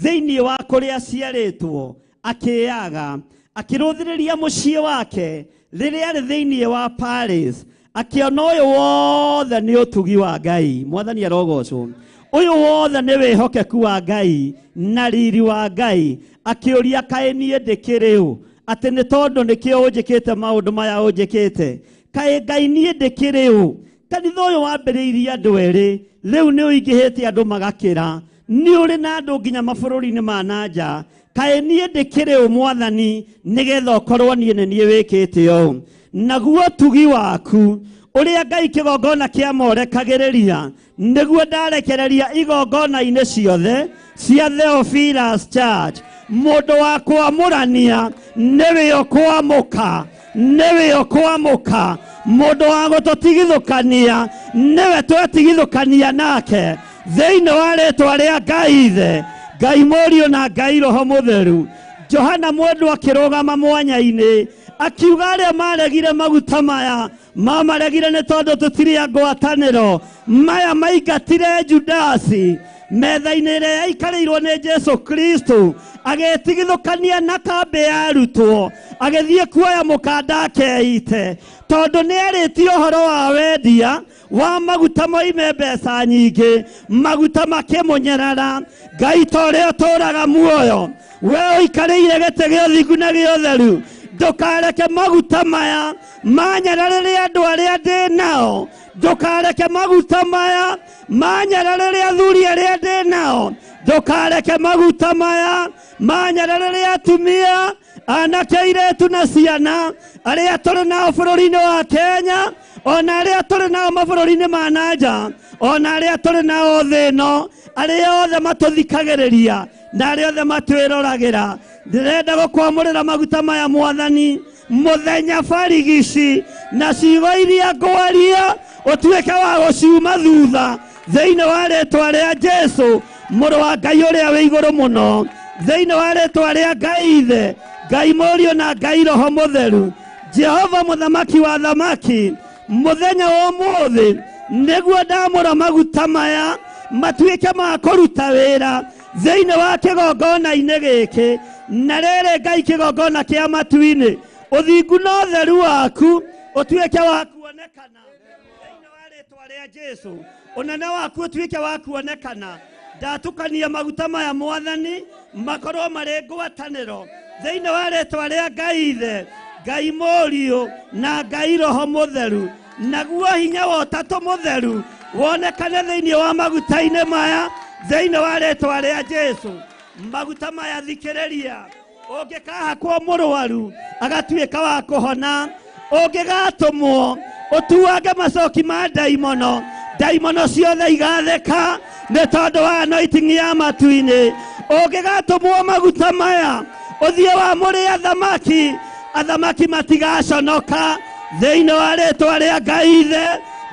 thĩinĩ wa kũrĩa aciarĩtwo, akĩyaga akĩrũthĩrĩria mũciĩ wake rĩrĩa arĩ thĩinĩ wa Paris, akĩona ũyũ wothe nĩ ũtugi wa Ngai. Mwathani arogocwo. Ũyũ wothe nĩ wĩhokeku wa Ngai na riri wa Ngai. Akĩũria kaĩ niĩ ndĩkĩrĩ ũ atĩ nĩ tondũ nĩkĩo ũnjĩkĩte maũndũ maya ũnjĩkĩte? Kaĩ Ngai niĩ ndĩkĩrĩ ũ? Kanitha ũyũ wambĩrĩirie andũ erĩ, rĩu nĩ ũingĩhĩte andũ magakĩra, nĩ ũrĩ na andũ nginya mabũrũri-inĩ ma na nja. Kaĩ niĩ ndĩkĩrĩ ũ mwathani nĩgetha ũkorwo niĩ nĩ niĩ wĩkĩte ũũ? Naguo ũtugi waku ũrĩa Ngai kĩgongona kĩamorekagĩrĩria nĩguo ndarekereria igongona-inĩ ciothe cia Theophilus Church. Mũndũ wa kwamũrania nĩwe ũkwamũka, nĩwe ũkwamũka. Mũndũ wa gũtũtigithũkania nĩwe twetigithũkania nake thĩinĩ wa rĩtwa rĩa Ngai Ithe, Ngai Mũriũ na Ngai Roho Mũtheru. Johana mwendwa akĩrũgama mwanya-inĩ akiuga arĩa maregire maguta maya mamaregire nĩ tondũ tũtirĩ a ngwatanĩro. Maya maingatire Judasi metha-inĩ ĩrĩa yaikarĩirwo nĩ Jesu Kristo, agĩtigithũkania na kambĩ ya arutwo, agĩthiĩ kuoya mũkanda akeite, tondũ nĩ arĩtie ũhoro wa wendia wa maguta moime mbeca nyingĩ, maguta makĩmũnyarara. Ngai ta ũrĩa ũtũũraga muoyo, we ũikarĩire gĩtĩ gĩa ũthingu na gĩa ũtheru, ndũkareke maguta maya manyararĩre andũ arĩa ndĩ nao, ndũkareke maguta maya manyararĩre athuri arĩa ndĩ nao, ndũkareke maguta maya manyararĩre atumia, anake, airĩtu na ciana arĩa tũrĩ nao bũrũri-inĩ wa Kenya, ona arĩa tũrĩ nao mabũrũri-inĩ ma na nja, ona arĩa tũrĩ nao thĩ ĩno, arĩa othe matũthikagĩrĩria na arĩa othe matwĩroragĩra. Ndĩrenda gũkwamũrĩra maguta maya mwathani mũthenya barigici, na ciugo iria ngwaria ũtuĩke wa gũciuma thutha thĩinĩ wa rĩtwa rĩa Jesu mũrũ wa Ngai ũrĩa wĩ igũrũ mũno, thĩinĩ wa rĩtwa rĩa Ngai Ithe, Ngai Mũriũ na Ngai Roho Mũtheru. Jehova mũthamaki wa thamaki, mũthenya wa ũmũthĩ nĩguo ndamũra maguta maya matuĩke ma kũruta wĩra thĩinĩ wa kĩgongona-inĩ gĩkĩ. Na rĩrĩ Ngai kĩgongona kĩa matu-inĩ, ũthingu na ũtheru waku ũtuĩke wa kuonekana thĩinĩ wa rĩtwa rĩa Jesu, ũnene waku ũtuĩke wa kuonekana. Ndatukania maguta maya mwathani makorwo marĩ ngwatanĩro thĩinĩ wa rĩtwa rĩa Ngai Ithe, Ngai Mũriũ na Ngai Roho Mũtheru. Naguo hinya wa Ũtatũ Mũtheru wonekane thĩinĩ wa maguta-inĩ maya thĩinĩ wa rĩtwa rĩa Jesu. Maguta maya thikĩrĩria, ũngĩkahakwo mũrwaru agatuĩka wa kũhona, ũngĩgatũmwo ũtuange macoki ma ndaimono, ndaimono ciothe igatheka nĩ tondũ wa anointing ya matu-inĩ. Ũngĩgatũmwo maguta maya ũthiĩ wamũre athamaki, athamaki matigaconoka thĩinĩ wa rĩtwa rĩa Ngai Ithe,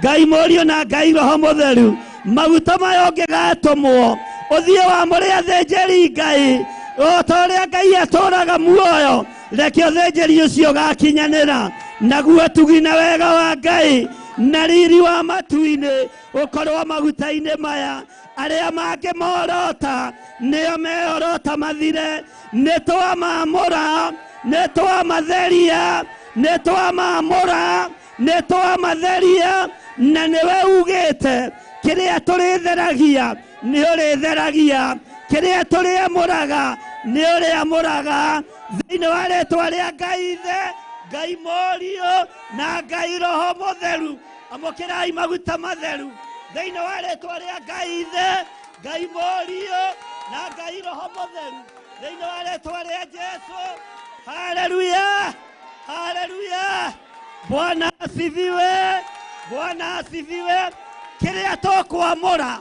Ngai Mũriũ na Ngai Roho Mũtheru. Maguta maya ũngĩgatũmwo ũthiĩ wamũre athĩnjĩri Ngai o ta ũrĩa Ngai atũũraga muoyo, reke ũthĩnjĩri ũcio ũgakinyanĩra, naguo ũtugi na wega wa Ngai na riri wa matu-inĩ ũkorwo maguta-inĩ maya. Arĩa mangĩmorota nĩo meorota mathire. Nĩ twamamũra, nĩ twamatheria, nĩ twamamũra, nĩ twamatheria, na nĩwe ugĩte kĩrĩa tũrĩtheragia nĩ ũrĩtheragia, kĩrĩa tũrĩamũraga nĩ ũrĩamũraga Thĩinĩ wa rĩtwa rĩa Ngai Ithe, Ngai Mũriũ na Ngai Roho Mũtheru. Amũkĩrai maguta matheru thĩinĩ wa rĩtwa rĩa Ngai Ithe, Ngai Mũriũ na Ngai Roho Mũtheru, thĩinĩ wa rĩtwa rĩa Jesu. Haleluya, haleluya! Bwana asifiwe, Bwana asifiwe. Kĩrĩa tũkwamũra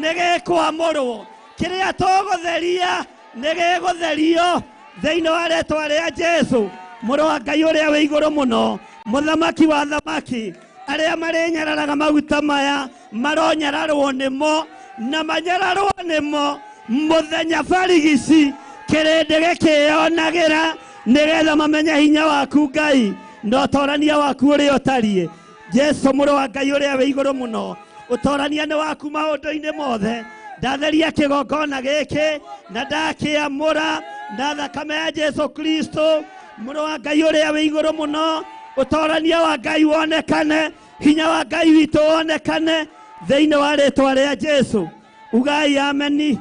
nĩ gĩkwamũrwo, kĩrĩa tũgũtheria nĩ gĩgũtherio thĩinĩ wa rĩtwa rĩa Jesu, mũrũ wa Ngai ũrĩa wĩ igũrũ mũno, mũthamaki wa thamaki. Arĩa marĩnyararaga maguta maya maronyararwo nĩmo na manyararwo nĩmo mũthenya barigici, kĩrĩndĩ gĩkĩyonagĩra nĩgetha mamenye hinya waku Ngai na ũtorania waku ũrĩa ũtariĩ. Jesu mũrũ wa Ngai ũrĩa wĩ igũrũ mũno, ũtorania nĩ waku maũndũ-inĩ mothe. Ndatheria kĩgongona gĩkĩ na ndakĩamũra na thakame ya Jesu Kristo mũrũ wa Ngai ũrĩa wĩ igũrũ mũno. Ũtorania wa Ngai wonekane, hinya wa Ngai witũ wonekane thĩinĩ wa rĩtwa rĩa Jesu. Ugai ameni,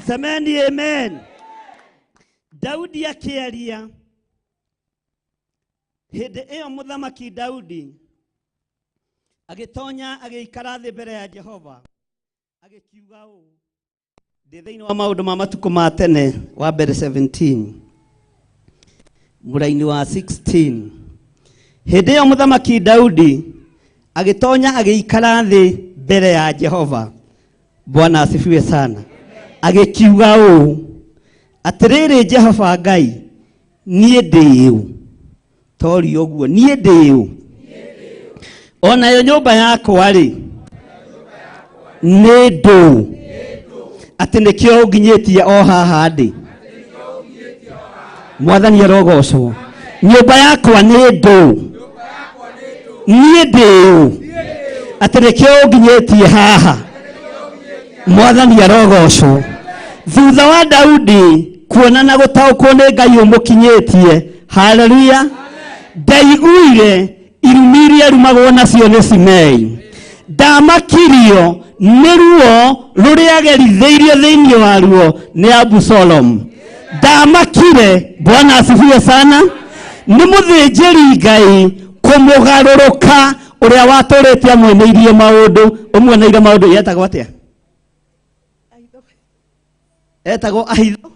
semeni amen. Daudi akĩaria hĩndĩ ĩyo, mũthamaki Daudi agĩtonya agĩikara thĩ mbere ya Jehova agĩkiuga ũũ, ndĩ thĩinĩ wa maũndũ ma matukũ ma tene wa mbere 17 mũraini wa 16. Hĩndĩ ĩyo mũthamaki Daudi agĩtonya agĩikara thĩ mbere ya Jehova. Bwana asifiwe sana. Agĩkiuga ũũ, atĩrĩrĩ Jehova Ngai, niĩ ndĩ ũ? Tori ũguo, niĩ ndĩ ũ? Onayo nyũmba yakwa rĩ nĩ ndũ, atĩ nĩkĩo ũnginyĩtie o haha ndĩ. Mwathani arogocwo. Nyũmba yakwa nĩ ndũ, niĩ ndĩ ũ, atĩ nĩkĩo ũnginyĩtie haha. Mwathani arogocwo. Thutha wa Daudi kuona na gũtaũkwo nĩ Ngai ũmũkinyĩtie, haleluya, ndaiguire irumi iria rumagwo nacio nĩ Simei, ndamakirio nĩ ruo rũrĩa agerithĩirio thĩinĩ waruo nĩ Abusalomu. Ndamakire, Bwana asifiwe sana, nĩ mũthĩnjĩri Ngai kũmũgarũrũka ũrĩa watũrĩte amweneirie maũndũ, ũmweneire maũndũ. Yetagwo atĩa? Etagwo Ahitho.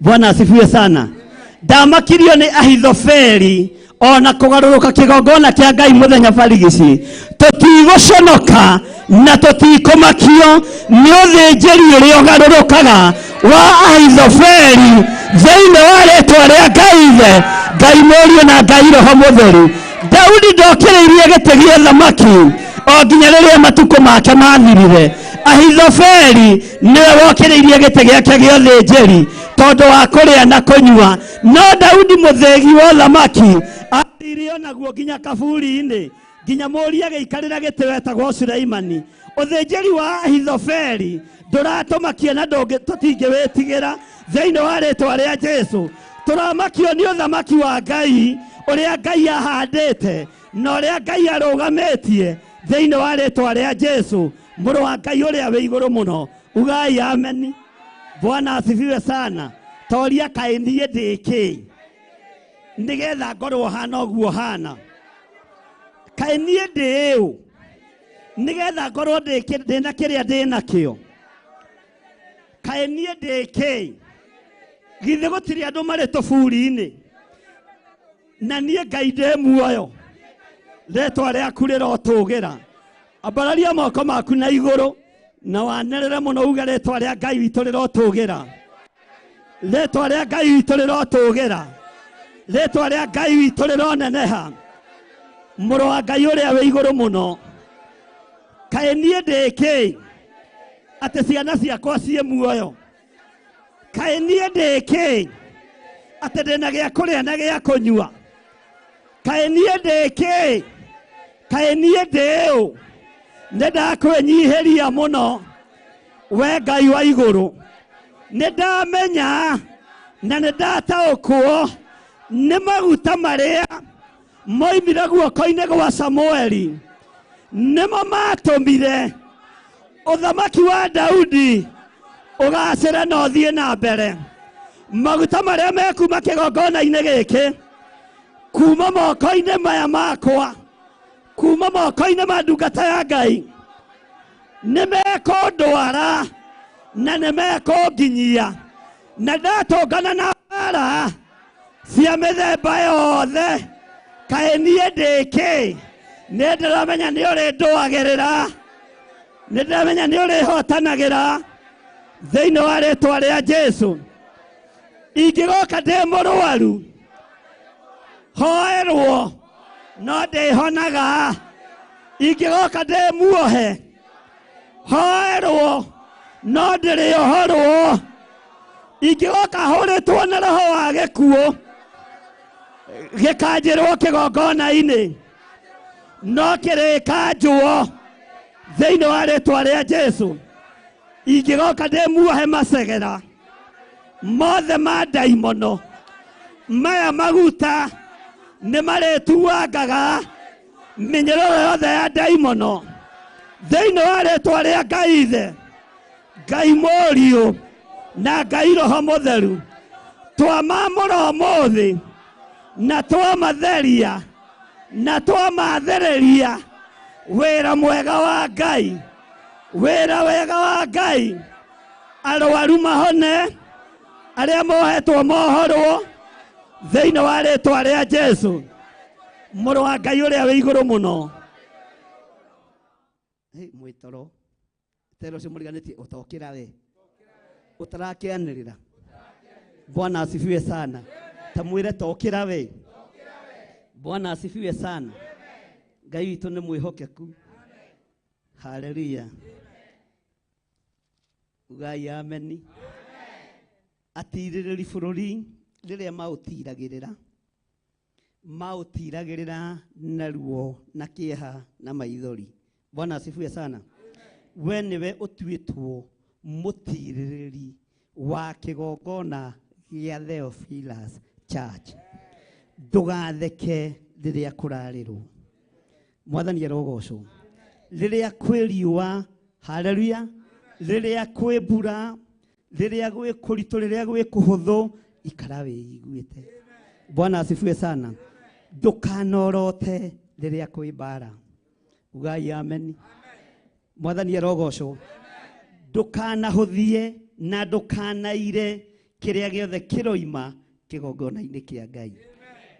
Bwana asifiwe sana. Ndamakirio nĩ Ahithofeli ona kũgarũrũka kĩgongona kĩa Ngai mũthenya barigici. Tũtigũconoka na tũtikũmakio nĩ ũthĩnjĩri ũrĩa ũgarũrũkaga wa Ahithofeli thĩinĩ wa rĩtwa rĩa Ngai Ithe, Ngai Mũriũ na Ngai Roho Mũtheru. Daudi ndokĩrĩirie gĩtĩ gĩa thamaki o nginya rĩrĩa matukũ make mathirire. Ahithofeli nĩwe wokĩrĩirie gĩtĩ gĩake gĩa ũthĩnjĩri tondũ wa kũrĩa na kũnyua, no Daudi mũthĩgi wa ũthamaki athire onaguo nginya kaburi-inĩ, nginya mũriũ agĩikarĩra gĩtĩ wetagwo Suleimani. Ũthĩnjĩri wa Ahithofeli ndũratũmakia na tũtingĩwĩtigĩra thĩinĩ wa rĩtwa rĩa Jesu. Tũramakio nĩ ũthamaki wa Ngai ũrĩa Ngai ahandĩte na ũrĩa Ngai arũgamĩtie thĩinĩ wa rĩtwa rĩa Jesu mũrũ wa Ngai ũrĩa wĩ igũrũ mũno. Ugai ameni. Bwana asifiwe sana. Toria kaĩ niĩ ndĩ kĩ nĩgetha ngorwo hana ũguo hana? Kaĩ niĩ ndĩ ũ nĩgetha ngorwo ndĩna kĩrĩa ndĩ nakĩo? Kaĩ niĩ ndĩ kĩ? Githĩ gũtirĩ andũ marĩ tũburi-inĩ na niĩ Ngai ndĩ muoyo? Rĩtwa rĩaku rĩrotũgĩra. Ambararia moko maku na igũrũ na wanĩrĩre mũno uge rĩtwa rĩa Ngai witũ rĩrotũgĩra. Rĩtwa rĩa Ngai witũ rĩrotũgĩra. Rĩtwa rĩa Ngai witũ rĩroneneha. Mũrũ wa Ngai ũrĩa wĩ igũrũ mũno, kaĩ niĩ ndĩ kĩ atĩ ciana ciakwa ciĩ muoyo? Kaĩ niĩ ndĩ kĩ atĩ ndĩna gĩa kũrĩa na gĩa kũnyua? Kaĩ niĩ ndĩ kĩ? Kaĩ niĩ ndĩ ũ? Nĩ ndakwĩnyihĩria mũno we Ngai wa igũrũ. Nĩ ndamenya na nĩ ndataũkwo nĩ maguta marĩa moimire guoko-inĩ gwa Samueli nĩmo matũmire ũthamaki wa Daudi ũgacĩre na ũthiĩ na mbere. Maguta marĩa mekuma kĩgongona-inĩ gĩkĩ, kuma moko-inĩ maya makwa, kuma moko-inĩ ma ndungata ya Ngai, nĩ mekũndwara na nĩ mekũnginyia, na ndatũngana na mbara cia mĩthemba yothe. Kaĩ niĩ ndĩ kĩ? Nĩ ndĩramenya nĩ ũrĩndũagĩrĩra, nĩ ndĩramenya nĩ ũrĩhotanagĩra thĩinĩ wa rĩtwa rĩa Jesũ. Ingĩgoka ndĩ mũrwaru, hoerwo no ndĩhonaga. Ingĩgoka ndĩ muohe, hoerwo no ndĩrĩohorwo. Ingĩgoka hũrĩtwo na roho wa gĩkuũ, gĩkanjĩrwo kĩgongona-inĩ, no kĩrĩkanjwo thĩinĩ wa rĩtwa rĩa Jesũ. Ingĩgoka ndĩ muohe macegera mothe ma ndaimono, maya maguta nĩ marĩtuangaga mĩnyororo yothe ya ndaimono thĩinĩ wa rĩtwa rĩa Ngai Ithe, Ngai Mũriũ na Ngai Roho Mũtheru. Twamamũra ũmũthĩ na twamatheria na twamathereria wĩra mwega wa Ngai, wĩra wega wa Ngai. Arwaru mahone, arĩa mohetwo mohorwo thĩinĩ wa rĩtwa rĩa Jesũ, mũrũ wa Ngai ũrĩa wĩ igũrũ mũno. Mwĩtoro tero ũcio mũriganĩtie ũtokĩra we ũtarakĩanĩrĩra. Bwana asifiwe sana. Tamwĩre tokĩra we. Bwana asifiwe sana. Ngai witũ nĩ mwĩhokeku. Haleluya. Ugai ameni. Atirĩrĩri bũrũri rĩrĩa maũtiragĩrĩra, maũtiragĩrĩra na ruo na kĩeha na maithori. Bwana asifiwe sana. We nĩwe ũtuĩtwo mũtirĩrĩri wa kĩgongona gĩa Theophilus Church. Ndũgatheke rĩrĩa kũrarĩrwo. Mwathani arogocwo. Rĩrĩa kwĩ riũa, haleluya, rĩrĩa kwĩ mbura, rĩrĩa gwĩ kũritũ, rĩrĩa gwĩ kũhũthũ, ikara wĩiguĩte. Bwana asifiwe sana. Ndũkanorote rĩrĩa kwĩ mbara. Ugai ameni. Mwathani arogocwo. Ndũkanahũthie na ndũkanaire kĩrĩa gĩothe kĩroima kĩgongona-inĩ kĩa Ngai.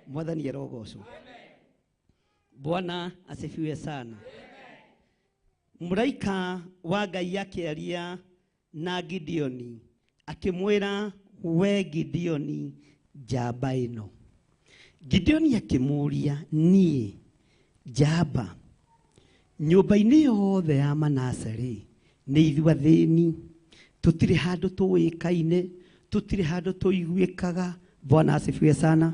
Mwathani arogocwo. Bwana asifiwe sana. Mũraika wa Ngai akĩaria na Gideoni akĩmwĩra, we Gideoni, njamba ĩno. Gideoni akĩmũũria, niĩ njamba nyũmba-inĩ yothe ya Manase rĩ, nĩ ithuĩ athĩni, tũtirĩ handũ tũĩkaine, tũtirĩ handũ tũiguĩkaga. Bwana asifiwe sana.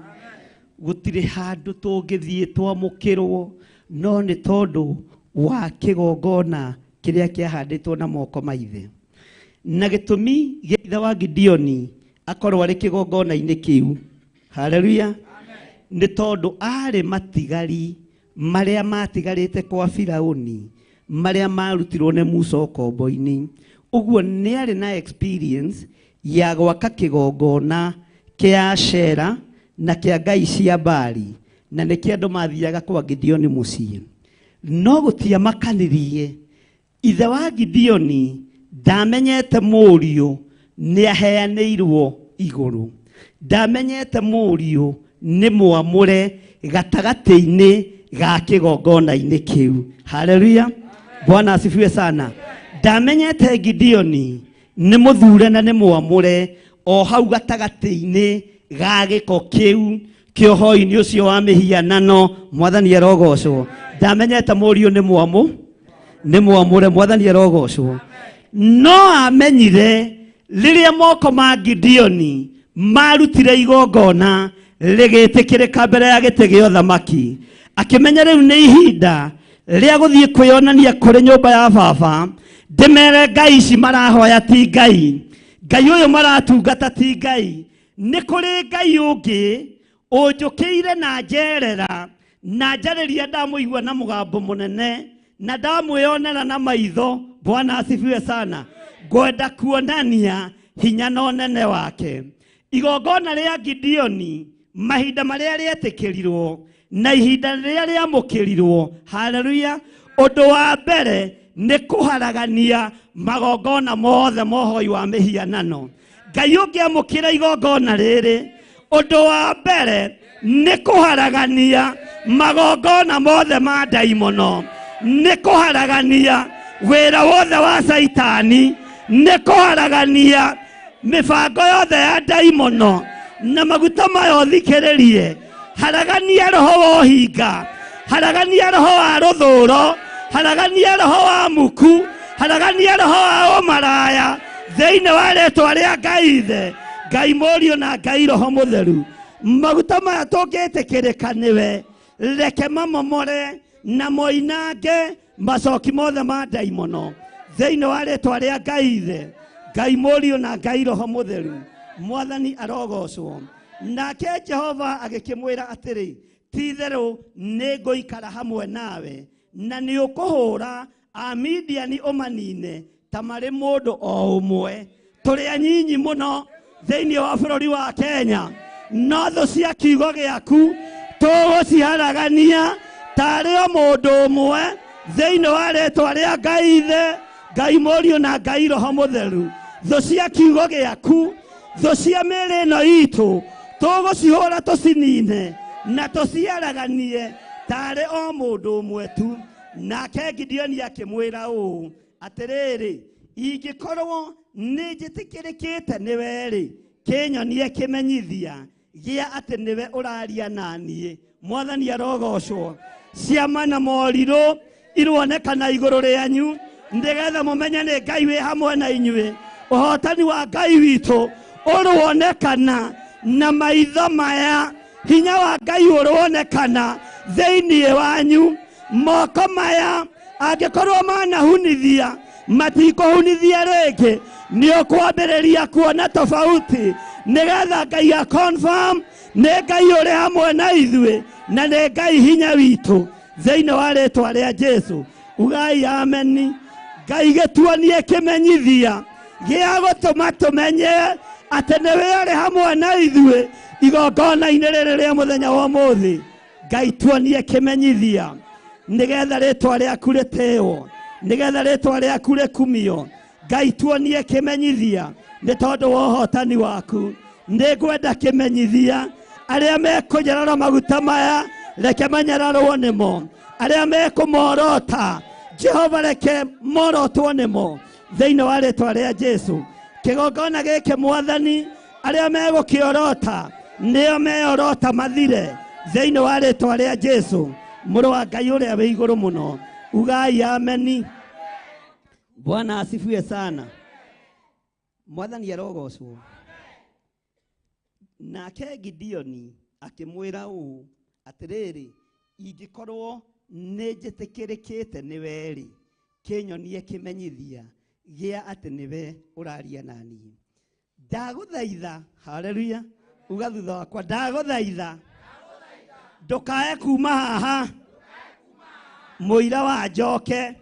Gũtirĩ handũ tũngĩthiĩ twamũkĩrwo, no nĩ tondũ wa kĩgongona kĩrĩa kĩahandĩtwo na moko ma ithe. Na gĩtũmi gĩa ithe wa Gideoni akorwo arĩ kĩgongona-inĩ kĩu, haleluya, nĩ tondũ arĩ matigari marĩa matigarĩte kwa Firaũni, marĩa marutirwo nĩ Musa ũkombo-inĩ. Ũguo nĩ arĩ na experience ya gwaka kĩgongona kĩa Ashera na kĩa ngai cia Baali, na nĩkĩo andũ mathiaga kwa Gideoni mũciĩ. No gũtiamakanirie, ithe wa Gideoni ndamenyete mũriũ nĩ aheanĩirwo igũrũ, ndamenyete mũriũ nĩ mwamũre gatagatĩ-inĩ ga kĩgongona-inĩ kĩu. Haleluya. Bwana asifiwe sana. Ndamenyete Gideoni nĩ mũthure na nĩ mwamũre o hau gatagatĩ-inĩ ga gĩko kĩu kĩohoi-inĩ ũcio wa mĩhianano. Mwathani arogocwo. Ndamenyete mũriũ nĩ nĩ mwamũre. Mwathani arogocwo. No amenyire rĩrĩa moko ma Gideoni marutire igongona rĩgĩtĩkĩrĩka mbere ya gĩtĩ gĩa ũthamaki, akĩmenya rĩu nĩ ihinda rĩa gũthiĩ kwĩyonania kũrĩ nyũmba ya baba, ndĩmere ngai ici marahoya ti ngai, ngai ũyũ maratungata ti ngai, nĩ kũrĩ ngai ũngĩ ũnjũkĩire na njerera na njarĩria ndamũigua na mũgambo mũnene na ndamwĩonera na maitho. Bwana asifiwe sana. Ngwenda kuonania hinya na ũnene wake. Igongona rĩa Gideoni mahinda marĩa rĩetĩkĩrirwo na ihinda rĩrĩa rĩamũkĩrirwo. Haleluya. Ũndũ wa mbere nĩ kũharagania magongona mothe mohoi wa mĩhianano. Ngai ũngĩamũkĩra igongona rĩrĩ, ũndũ wa mbere nĩ kũharagania magongona mothe ma ndaimono, nĩ kũharagania wĩra wothe wa Saitani, nĩ kũharagania mĩbango yothe ya ndaimono. Na maguta maya ũthikĩrĩrie, haragania roho wa ũhinga, haragania roho wa rũthũro, haragania roho wa muku, haragania roho wa ũmaraya thĩinĩ wa rĩtwa rĩa Ngai Ithe, Ngai Mũriũ na Ngai Roho Mũtheru. Maguta maya tũngĩtĩkĩrĩka nĩwe, reke mamomore na moinange macoki mothe ma ndaimono thĩinĩ wa rĩtwa rĩa Ngai Ithe, Ngai Mũriũ na Ngai Roho Mũtheru. Mwathani arogocwo. Nake Jehova agĩkĩmwĩra atĩrĩ, ti-itherũ nĩngũikara hamwe nawe, na nĩũkũhũra Amidiani ũmanine ta marĩ mũndũ o ũmwe. Tũrĩ anyinyi mũno thĩinĩ wa bũrũri wa Kenya, no thũ cia kiugo gĩaku tũgũciharagania tarĩ o mũndũ ũmwe thĩinĩ wa rĩtwa rĩa Ngai Ithe, Ngai Mũriũ na Ngai Roho Mũtheru. Thũ cia kiugo gĩaku, thũ cia mĩĩrĩ ĩno itũ, tũgũcihũra tũcinine na tũciaraganie tarĩ o mũndũ ũmwe tu. Nake Gideoni akĩmwĩra ũũ, atĩrĩrĩ, ingĩkorwo nĩ njĩtĩkĩrĩkĩte nĩwe-rĩ, kĩnyonie kĩmenyithia gĩa atĩ nĩwe ũraria na niĩ. Mwathani arogocwo. Ciama na morirũ ironekana igũrũ rĩanyu, nĩgetha mũmenye nĩ Ngai wĩ hamwe na inyuĩ. Ũhotani wa Ngai witũ ũronekana na maitho maya, hinya wa Ngai ũronekana thĩinĩ wanyu. Moko maya angĩkorwo manahunithia, matikũhunithia rĩngĩ, nĩ ũkwambĩrĩria kuona tofauti, nĩgetha Ngai a confirm nĩ Ngai ũrĩ hamwe na ithuĩ na nĩ Ngai hinya witũ thĩinĩ wa rĩtwa rĩa Jesu. Ugai ameni. Ngai gĩtuonie kĩmenyithia gĩa gũtũma tũmenye atĩ nĩwe ũrĩ hamwe na ithuĩ igongona-inĩ rĩrĩ rĩa mũthenya wa ũmũthĩ. Ngai tuonie kĩmenyithia nĩgetha rĩtwa rĩaku rĩtĩĩo, nĩgetha rĩtwa rĩaku rĩkumio. Ngai tuonie kĩmenyithia nĩ tondũ wa ũhotani waku. Nĩngwenda kĩmenyithia arĩa mekũnyarara maguta maya, reke manyararwo nĩmo. Arĩa mekũmorota, Jehova reke morotwo nĩmo thĩinĩ wa rĩtwa rĩa Jesu. Kĩgongona gĩkĩ Mwathani, arĩa megũkĩorota nĩo meorota mathire thĩinĩ wa rĩtwa rĩa Jesu, mũrũ wa Ngai ũrĩa wĩ igũrũ mũno. Ugai ameni. Bwana asifiwe sana. Mwathani arogocwo. Nake Gideoni akĩmwĩra ũũ, atĩrĩrĩ, ingĩkorwo nĩ njĩtĩkĩrĩkĩte nĩwe-rĩ, kĩnyonie kĩmenyithia gĩa atĩ nĩwe ũraria na niĩ. Ndagũthaitha, haleluya, uga thutha wakwa, ndagũthaitha ndũkae kuma haha mũira wa njoke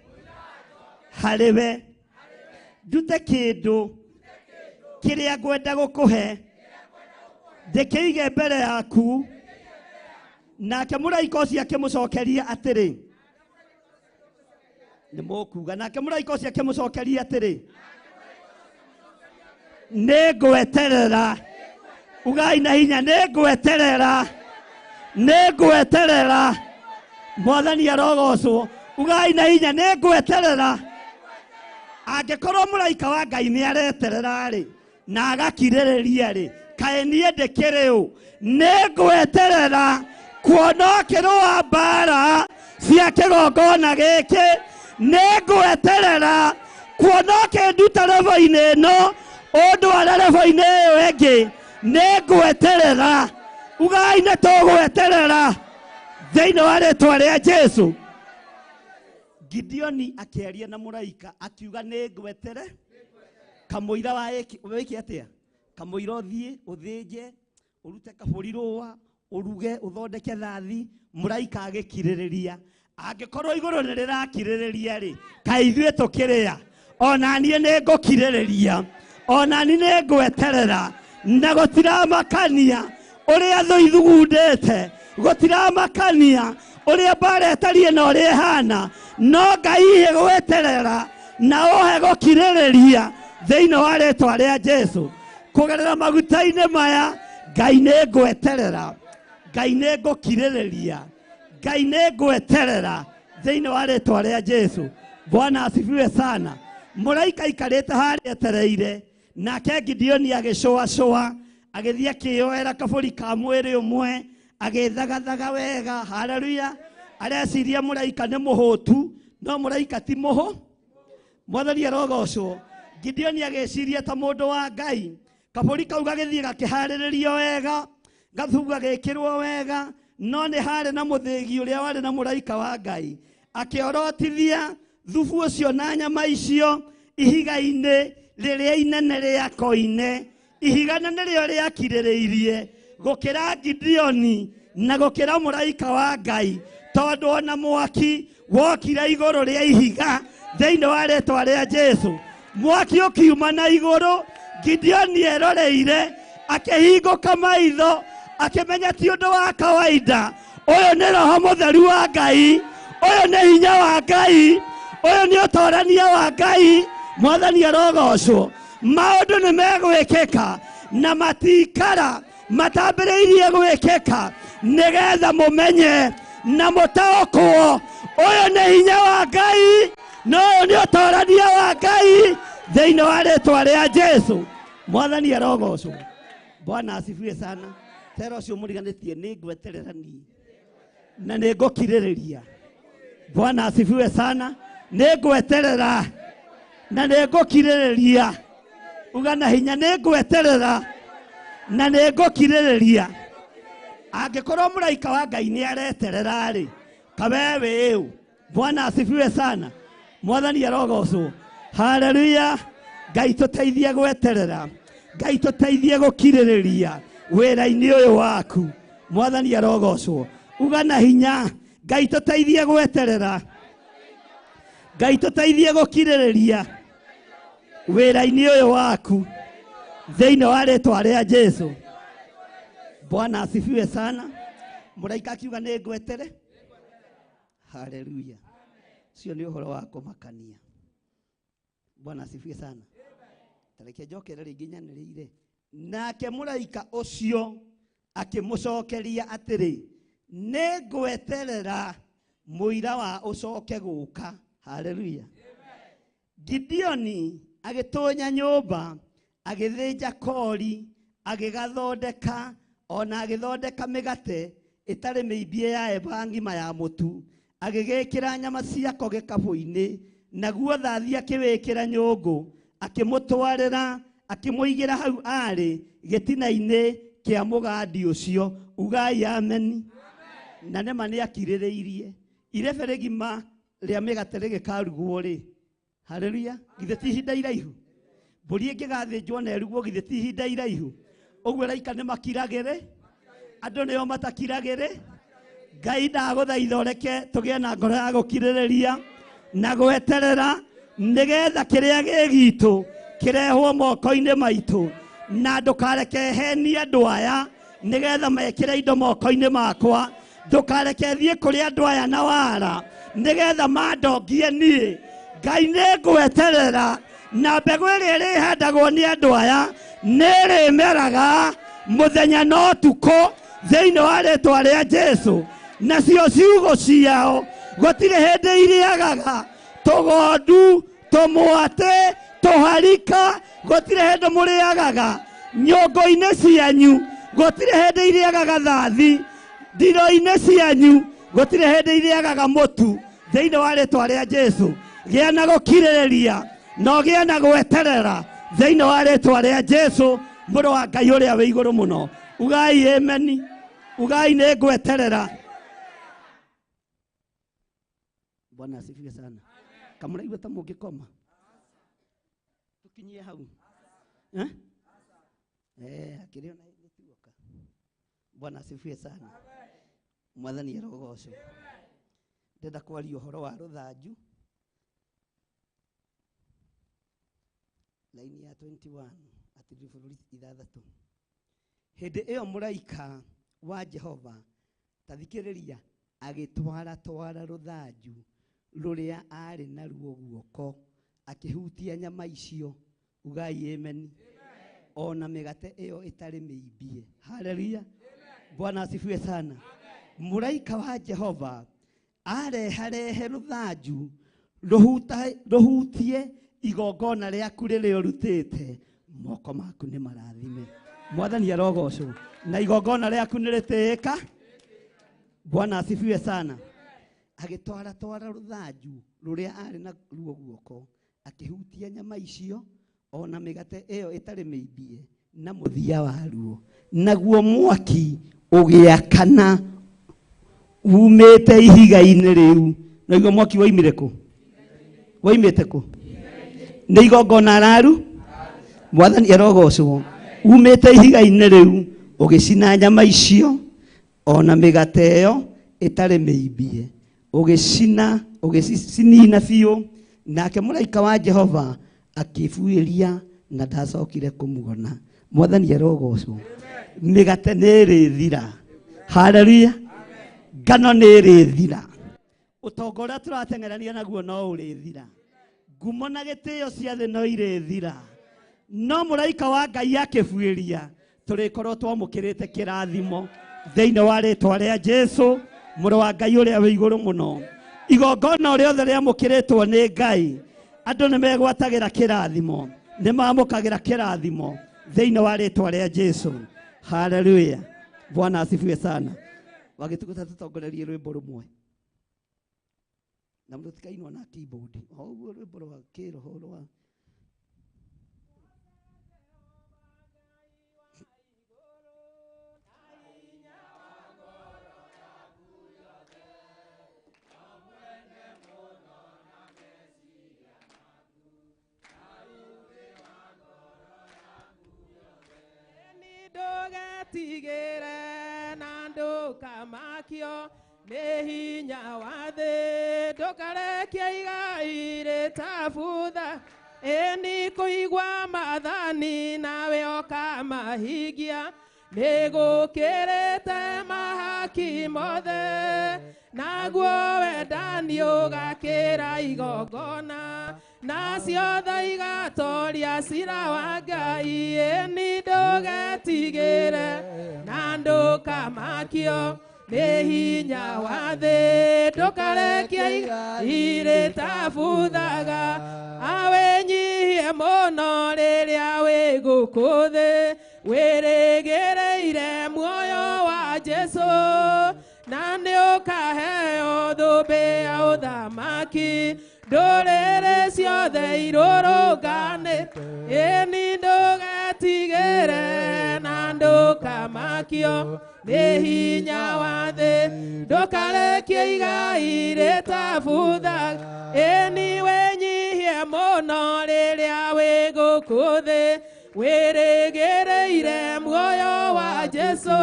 harĩ we, ndute kĩndũ kĩrĩa ngwenda gũkũhe, ndĩkĩige mbere yaku. Nake mũraika ũcio akĩmũcokeria atĩrĩ, nĩ mũkuga. Nake mũraika ũcio akĩmũcokeria atĩrĩ, nĩ ngweterera. Ugai na hinya, nĩ ngweterera, nĩ ngweterera. Mwathani arogocwo. Ugai na hinya, nĩ ngweterera. Angĩkorwo mũraika wa Ngai nĩ areterera-rĩ, na agakirĩrĩria-rĩ, kaĩ niĩ ndĩkĩrĩ ũ? Nĩ ngweterera kuona ũkĩrũa mbara cia kĩgongona gĩkĩ. Nĩ ngweterera kuona ũkĩnduta rebo-inĩ ĩno ũndware rebo-inĩ ĩyo ĩngĩ. Nĩ ngweterera. Ugai nĩ tũgweterera thĩinĩ wa rĩtwa rĩa Jesu. Gideoni akĩaria na mũraika akiuga nĩ ngwetere kamũira wa wĩke atĩa? Kamũira ũthiĩ ũthĩnje ũrute kabũri rũa ũruge ũthondeke thathi. Mũraika agĩkirĩrĩria. Angĩkorwo igũrũ nĩ rĩrakirĩrĩria rĩ, kaĩ ithuĩ tũkĩrĩa? Ona niĩ nĩ ngũkirĩrĩria, ona niĩ nĩ ngweterera. Na gũtiramakania ũrĩa thũ ithugundĩte, gũtiramakania ũrĩa mbara ĩtariĩ na ũrĩa ĩhana, no Ngai ihe gweterera na ũhe gũkirĩrĩria thĩinĩ wa rĩtwa rĩa Jesu. Kũgerera maguta-inĩ maya, Ngai nĩ ngweterera, Ngai nĩ ngũkirĩrĩria, Ngai nĩ ngweterera thĩinĩ wa rĩtwa rĩa Jesu. Bwana asifiwe sana. Mũraika aikarĩte harĩa etereire, nake Gideoni agĩcũacũa, agĩthiĩ akĩyoera kabũri ka mwĩrĩ ũmwe, agĩthagathaga wega. Haleluya. Areciria mũraika nĩ mũhũtu, no mũraika ti mũhũ. Mwathani arogocwo. Gideoni agĩciria ta mũndũ wa Ngai. Kabũri kau gagĩthiĩ gakĩharĩrĩrio wega, gathubu gagĩkĩrwo wega, no nĩ harĩ na mũthĩgi ũrĩa warĩ na mũraika wa Ngai. Akĩorotithia thubu ũcio na nyama icio ihiga-inĩ rĩrĩa inene rĩa koine. Ihiga nĩrĩo rĩakirĩrĩirie gũkĩra Gideoni na gũkĩra mũraika wa Ngai, tondũ ona mwaki wokire igũrũ rĩa ihiga thĩinĩ wa rĩtwa rĩa Jesu. Mwaki ũkiuma na igũrũ, Gideoni eroreire, akĩhingũka maitho, akĩmenya ti ũndũ wa kawaida. Ũyũ nĩ Roho Mũtheru wa Ngai, ũyũ nĩ hinya wa Ngai, ũyũ nĩ ũtorania wa Ngai. Mwathani arogocwo. Maũndũ nĩ megwĩkĩka na matikara matambĩrĩirie gwĩkĩka, nĩgetha mũmenye na mũtaũkwo ũyũ nĩ hinya wa Ngai na ũyũ nĩ ũtorania wa Ngai thĩinĩ wa rĩtwa rĩa Jesu. Mwathani arogocwo. Bwana asifiwe sana. Tera ũcio mũriganĩtie, nĩ ngweterera niĩ na nĩ ngũkirĩrĩria. Bwana asifiwe sana. Nĩ ngweterera na nĩ ngũkirĩrĩria. Uga na hinya, nĩ ngweterera na nĩ ngũkirĩrĩria. Angĩkorwo mũraika wa Ngai nĩ areterera rĩ, kawe wĩũ. Bwana asifiwe sana. Mwathani arogocwo. Haleluya. Ngai tũteithie gweterera, Ngai tũteithie gũkirĩrĩria wĩra-inĩ ũyũ waku. Mwathani arogocwo. Uga na hinya, Ngai tũteithie gweterera, Ngai tũteithie gũkirĩrĩria wĩra-inĩ ũyũ waku thĩinĩ wa rĩtwa rĩa Jesu. Bwana asifiwe sana. Mũraika akiuga nĩ ngwetere. Haleluya. Cio nĩ ũhoro wa kũmakania. Bwana asifiwe sana. Tareke njokere rĩngĩ nyanĩrĩire. Nake mũraika ũcio akĩmũcokeria atĩrĩ, nĩ ngweterera mũira wa ũcoke gũka. Haleluya. Gideoni agĩtũnya nyũmba, agĩthĩnja kori, agĩgathondeka, ona agĩthondeka mĩgate ĩtarĩ mĩimbie ya eba ng'ima ya mũtu, agĩgĩkĩra nyama ciako gĩkabũ-inĩ, naguo thathi akĩwĩkĩra nyũngũ, akĩmũtwarĩra, akĩmũigĩra hau arĩ gĩtina-inĩ kĩa mũgandi ũcio. Ugai ameni. Na nĩma nĩ akirĩrĩirie. Irebe rĩgima rĩa mĩgate rĩgĩkarugwo rĩ. Haleluya. Githĩ ti ihinda iraihu? Mbũri ĩngĩgathĩnjwo na ĩrugwo, githĩ ti ihinda iraihu? Ũguo araika nĩ makiragĩrĩ, andũ nĩo matakiragĩrĩ. Ngai ndagũthaitha ũreke tũgĩe na ngoro ya gũkirĩrĩria na gweterera, nĩgetha kĩrĩa gĩ gitũ kĩrehwo moko-inĩ maitũ, na ndũkareke henie andũ aya nĩgetha mekĩre indo moko-inĩ makwa. Ndũkareke thiĩ kũrĩ andũ aya na wara nĩgetha mandongie niĩ. Ngai nĩ ngweterera, na mbegũ ĩrĩa ĩrĩhandagwo nĩ andũ aya nĩ ĩrĩmeraga mũthenya na ũtukũ thĩinĩ wa rĩtwa rĩa Jesu. Nacio ciugo ciao gũtirĩ hĩndĩ irĩagaga tũgondu, tũmwatĩ, tũharika, gũtirĩ hĩndĩ mũrĩagaga. Nyũngũ-inĩ cianyu gũtirĩ hĩndĩ irĩagaga thathi, ndiro-inĩ cianyu gũtirĩ hĩndĩ irĩagaga mũtu thĩinĩ wa rĩtwa rĩa Jesu. Gĩa na gũkirĩrĩria na ũgĩe na gweterera thĩinĩ wa rĩtwa rĩa Jesu, mũrũ wa Ngai ũrĩa wĩ igũrũ mũno. Ugai ameni. Ugai nĩ ngweterera. Bwana asifiwe sana. Kamũraigua ta mũngĩkoma? Tũkinyie hau. Eh? Akĩrĩ ona nĩtuoka. Bwana asifiwe sana. Mwathani arogocwo. Ndĩrenda kwaria ũhoro wa rũthanju. Laini ya 21. Gatirĩ bũrũri ithathatũ. Hĩndĩ ĩyo mũraika wa Jehova, ta thikĩrĩria, agĩtwaratwara rũthanju rũrĩa arĩ naruo guoko, akĩhutia nyama icio. Ugai amen. Ona mĩgate ĩyo ĩtarĩ mĩimbie. Haleluya. Bwana asifiwe sana. Mũraika wa Jehova areharehe rũthanju rũhutie igongona rĩaku rĩrĩa ũrutĩte, moko maku nĩ marathime. Mwathani arogocwo. Na igongona rĩaku nĩ rĩtĩĩka. Bwana asifiwe sana. Agĩtwaratwara rũthanju rũrĩa arĩ naruo guoko, akĩhutia nyama icio ona mĩgate ĩyo ĩtarĩ mĩimbie na mũthia waruo, naguo mwaki ũgĩakana umĩte ihiga-inĩ rĩu. Naguo mwaki woimire kũ? Woimĩte kũ? Nĩ igongona araru. Mwathani arogocwo. Umĩte ihiga-inĩ rĩu ũgĩcina nyama icio ona mĩgate ĩyo ĩtarĩ mĩimbie, ũgĩcina ũgĩcinina biũ. Nake mũraika wa Jehova akĩbuĩria na ndacokire kũmuona. Mwathani arogocwo. Mĩgate nĩ ĩrĩthira. Haleluya. Ngano nĩ ĩrĩthira. Ũtonga ũrĩa tũrateng'erania naguo no ũrĩthira. Ngumo na gĩtĩo cia thĩ no irĩthira. No mũraika wa Ngai akĩbuĩria, tũrĩkorwo twamũkĩrĩte kĩrathimo thĩinĩ wa rĩtwa rĩa Jesu, mũrũ wa Ngai ũrĩa wĩ igũrũ mũno. Igongona rĩothe rĩamũkĩrĩtwo nĩ Ngai, andũ nĩ megwatagĩra kĩrathimo, nĩ mamũkagĩra kĩrathimo thĩinĩ wa rĩtwa rĩa Jesu. Haleluya. Bwana asifiwe sana. Wagĩtuko tũtongorerie rwĩmbo rũmwe. Na mũtikainwo na keyboard. O ũguo rwĩmbo rwa kĩroho rwa Ndũgetigĩre na ndũkamakio nĩ hinya wa thĩ, ndũkarekie igai rĩtabutha. Ĩni kũigua maathani nawe ũkamahingia, nĩgũkĩrĩte mahaki mothe, naguo wendani ũgakĩra igongona, nacio tha igatoria cira wa Ngai. Ĩni ndũgetigĩre na ndũkamakio nĩ hinya wa thĩ, ndũkarekie igai rĩtabuthaga. Awenyihie mũno rĩrĩa wĩ gũkũ thĩ, wĩrĩgĩrĩire muoyo wa Jesu, na nĩ ũkaheo thũmbĩ ya ũthamaki. Ndũrĩrĩ ciothe irũrũnganĩte. Ĩni ndũgetigĩre na ndũkamakio nĩ hinya wa thĩ, ndũkarekie igai rĩtabuthaga. Ĩni wĩnyihie mũno rĩrĩa wĩ gũkũ thĩ, wĩrĩgĩrĩire muoyo wa Jesu,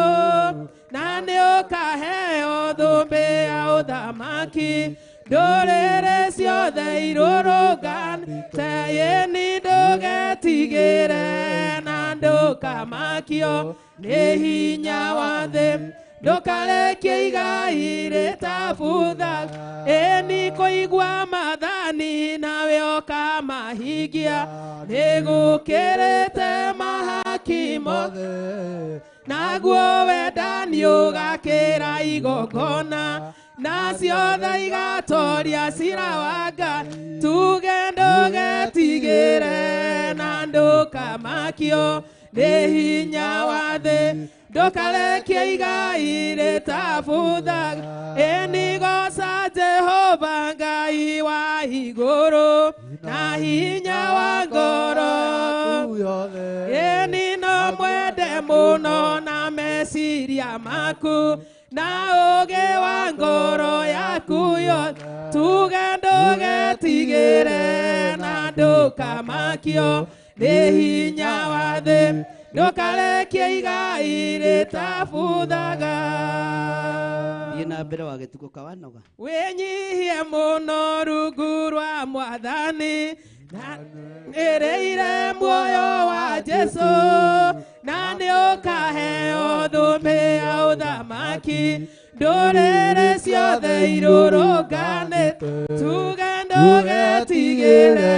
na nĩ ũkaheo thũmbĩ ya ũthamaki. Ndũrĩrĩ ciothe irũrũnganĩte. Ĩni ndũgetigĩre na ndũkamakio nĩ hinya wa thĩ, ndũkarekie igai rĩtabuthaga. Ĩni kũigua maathani nawe ũkamahingia, nĩgũkĩrĩte mahaki mothe, naguo wendani ũgakĩra igongona, nacio tha igatoria cira wa Ngai. Tuge ndũgetigĩre na ndũkamakio nĩ hinya wa thĩ, ndũkarekie igai rĩtabuthaga. Ĩni goca Jehova Ngai wa igũrũ na hinya wa ngoro. Ĩni no mwende mũno na meciria maku na ũũgĩ wa ngoro yaku yothe. Tuge ndũgetigĩre na ndũkamakio nĩ hinya wa thĩ, ndũkarekie igai rĩtabuthaga. Thiĩ na mbere wa gĩtuko kawanoga. Wĩnyihie mũno rungu rwa Mwathani, Ĩrĩire muoyo wa Jesu na nĩ ũkaheo thũmbĩ ya ũthamaki ndũrĩrĩ ciothe irũrũnganĩte tuge ndũgetigĩre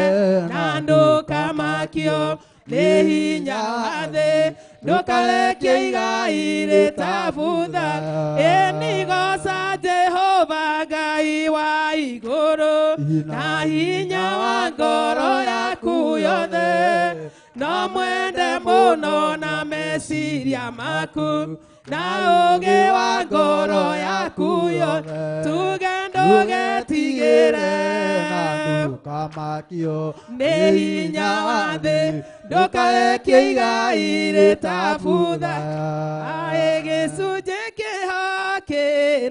na ndũkamakio nĩ hinya wa thĩ ndũkarekie igai rĩtabutha ĩni goca Jehova Ngai wa igũrũ na hinya wa ngoro yaku yothe no mwende mũno na meciria maku na ũũgĩ wa ngoro yaku yothe tuge ndũgetigĩre na ndũkamakio nĩ hinya wa thĩ ndũkarekie igai rĩtabutha aĩ gĩcunjĩ kĩhoke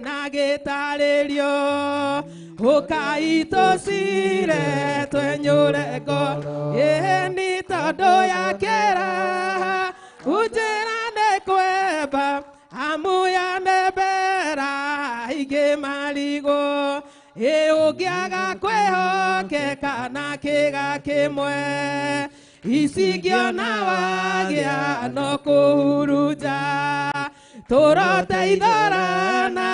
na gĩtarĩrio ũkai tũcire twenyũre ngoro ĩni tondũ ya kĩraha unjĩra nĩ kwemba amu ya nebera aingĩ marigwo ĩ ũngĩaga kwĩhokeka na kĩga kĩmwe icingĩona wagĩa no kũhurunja tũroteithorana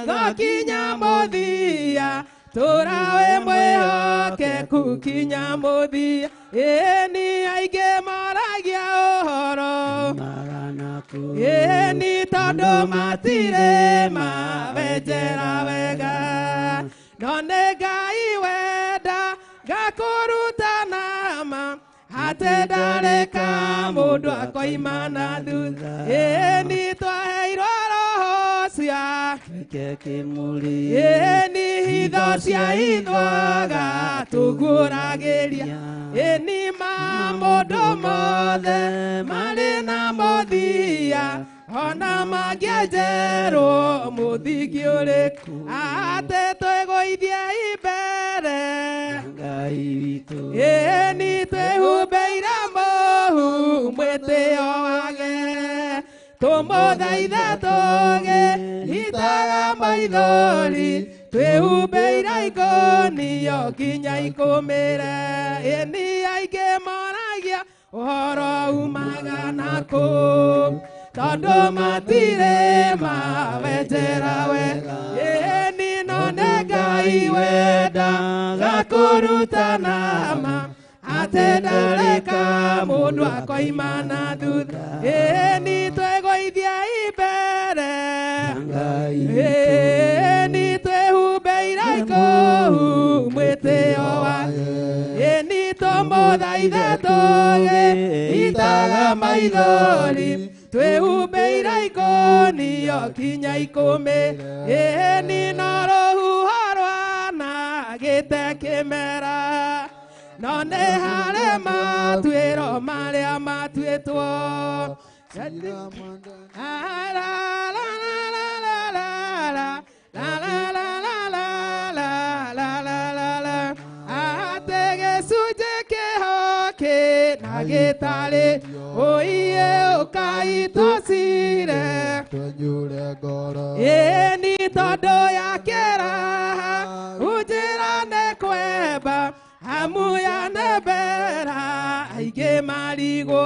gokinya mũthia tũra wĩ mwĩhokeku kinya mũthia ĩni aingĩ moragia ũhoro ĩni tondũ matirĩ mawenjera wega no nĩ Ngai wenda ngakũruta nama atĩ ndareka mũndũ akoima na thutha ĩni twaheirwo roho cia ĩni hitho cia ithwaga tũguũragĩria ĩni ma mũndũ mothe marĩ na mũthia ona mangĩenjerwo mũthingi ũrĩkũ atĩ twĩgũithie imbere Ngai witũ ĩni twĩhumbeire mũhu mwĩtĩo wage tũmũthaithe tũgĩitaga maithori twĩhumbeire ikũnio nginya ikũmĩre ĩni aingĩ moragia ũhoro umaga nakũ tondũ matirĩ mawenjera wega ĩni no nĩ Ngai wenda gakũruta nama atĩ ndareka mũndũ akoima na thutha ĩni twĩgũithie imbere ĩni twĩhumbeire ikũhu mwĩtĩo wa ĩni tũmũthaithe tũgĩitaga maithori twĩhumbeire ikũnio kinya ikũmĩ ĩni no rũhuho rwana gĩte kĩmera no nĩ harĩ matuĩro marĩa matuĩtwo atĩ gĩcunjĩ kĩhoke na gĩtarĩ ũiye ũkai tũcire twenyũre ngoro ĩni tondũ ya kĩraha unjĩra nĩ kwemba amu ya nebera aingĩ marigwo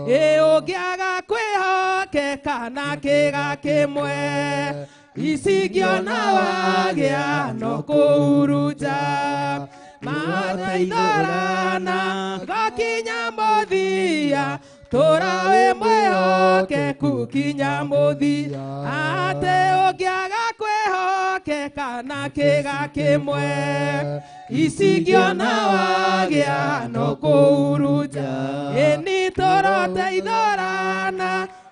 ĩ ũngĩaga kwĩhokeka na kĩga kĩmwe icingĩona wagĩa no kũhurunja mateithorana gokinya mũthia tũra wĩ mwĩhokeku kinya mũthia atĩ ũngĩaga kwĩhokeka na kĩga kĩmwe icingĩona wagĩa no kũhurunja ĩni tũroteithorana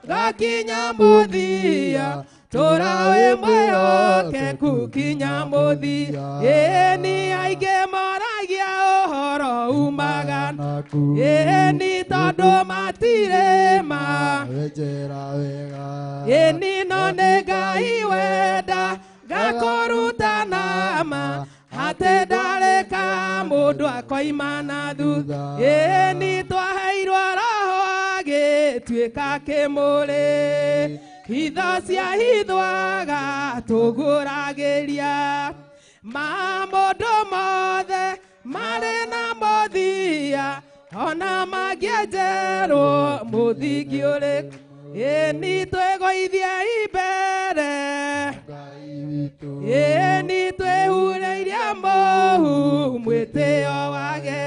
gakinya mũthia tũra wĩ mwĩhokeku kinya mũthia ĩni aingĩ moragia ũhoro umaga naku ĩni tondũ matirĩ ma wenjera wega ĩni no nĩ Ngai wenda gakũruta nama atĩ ndareka mũndũ akoima na thutha ĩni twaheirwo roho agĩtuĩka kĩmũrĩ hitho cia hithwaga tũguũragĩria ma mũndũ mothe marĩ na mũthia ona mangĩenjerwo mũthingi ũrĩkũ ĩni twĩgũithie imbere ĩni twĩhurĩirie mũhu mwĩtĩo wage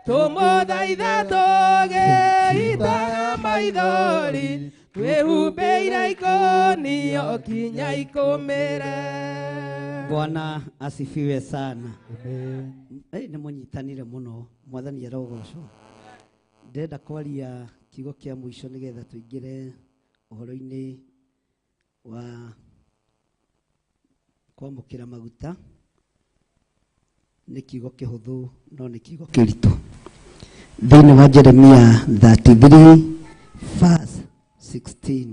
tũmũthaithe tũgĩitaga maithori twĩhumbĩire ikũnio kinya ikũmĩre. Bwana asifiwe sana. Nĩ mũnyitanire mũno, mwathani arogocwo. Ndĩrenda kwaria kiugo kĩa mũico nĩgetha tũingĩre ũhoro-inĩ wa kwamũkĩra maguta. Nĩ kiugo kĩhũthũ no nĩ kiugo kĩritũ. Thĩinĩ wa Jeremia 33 verse 16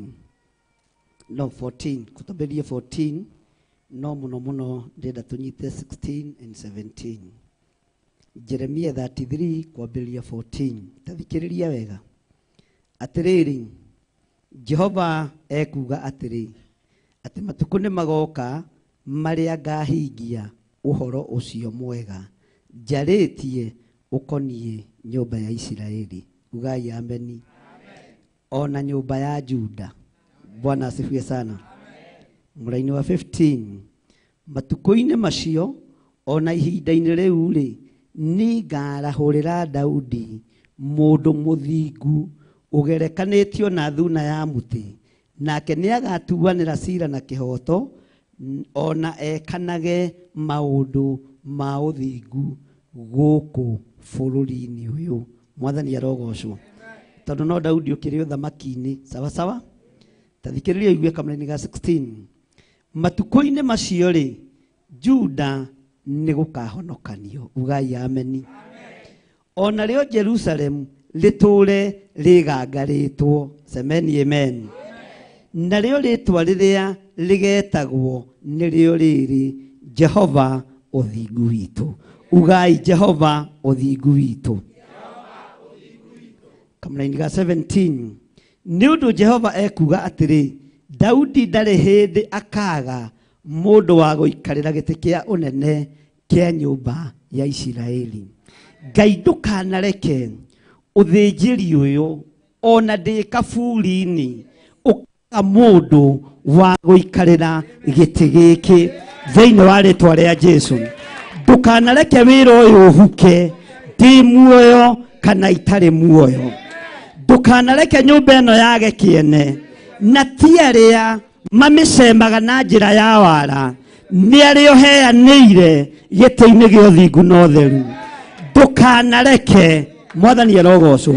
no 14 kũtambĩrie 14 no mũno mũno ndĩrenda tũnyite 16 and 17. Jeremia 33 kwambĩrĩria 14. Tathikĩrĩria wega. Atĩrĩrĩ, Jehova ekuuga atĩrĩ, atĩ matukũ nĩ magoka marĩa ngahingia ũhoro ũcio mwega njarĩtie ũkoniĩ nyũmba ya Isiraeli. Ugai ameni. Ona nyũmba ya Juda. Bwana asifiwe sana. Mũraini wa 15, matukũ-inĩ macio ona ihinda-inĩ rĩu rĩ, nĩngarahũrĩra Daudi mũndũ mũthingu ũgerekanĩtio na thuna ya mũtĩ, nake nĩagatuanĩra cira na kĩhooto ona ekanage maũndũ ma ũthingu gũkũ bũrũri-inĩ ũyũ. Mwathani arogocwo. Tondũ no Daudi ũkĩrĩ ũthamaki-inĩ. Sawa sawa. Tathikĩrĩria igue kamũraini ga 16. Matukũ-inĩ macio rĩ, Juda nĩ gũkahonokanio. Ugai ameni. Ona rĩo Jerusalemu rĩtũre rĩgangarĩtwo. Semeni amen. Narĩo rĩtwa rĩrĩa rĩgetagwo nĩrĩo rĩrĩ, Jehova ũthingu witũ. Ugai Jehova ũthingu witũ. Kamũraini ga 17, nĩ ũndũ Jehova ekuuga atĩrĩ, Daudi ndarĩ hĩndĩ akaga mũndũ wa gũikarĩra gĩtĩ kĩa ũnene kĩa nyũmba ya Isiraeli. Ngai ndũkanareke ũthĩnjĩri ũyũ ona ndĩ kaburi-inĩ ũkaga mũndũ wa gũikarĩra gĩtĩ gĩkĩ thĩinĩ wa rĩtwa rĩa Jesu. Ndũkanareke wĩra ũyũ ũhuke ndĩ muoyo kana itarĩ muoyo. Ndũkanareke nyũmba ĩno yage kĩene, na ti arĩa mamĩcemaga na njĩra ya wara, nĩ arĩa ũheanĩire gĩtĩ-inĩ gĩa ũthingu na ũtheru. Ndũkanareke. Mwathani arogocwo.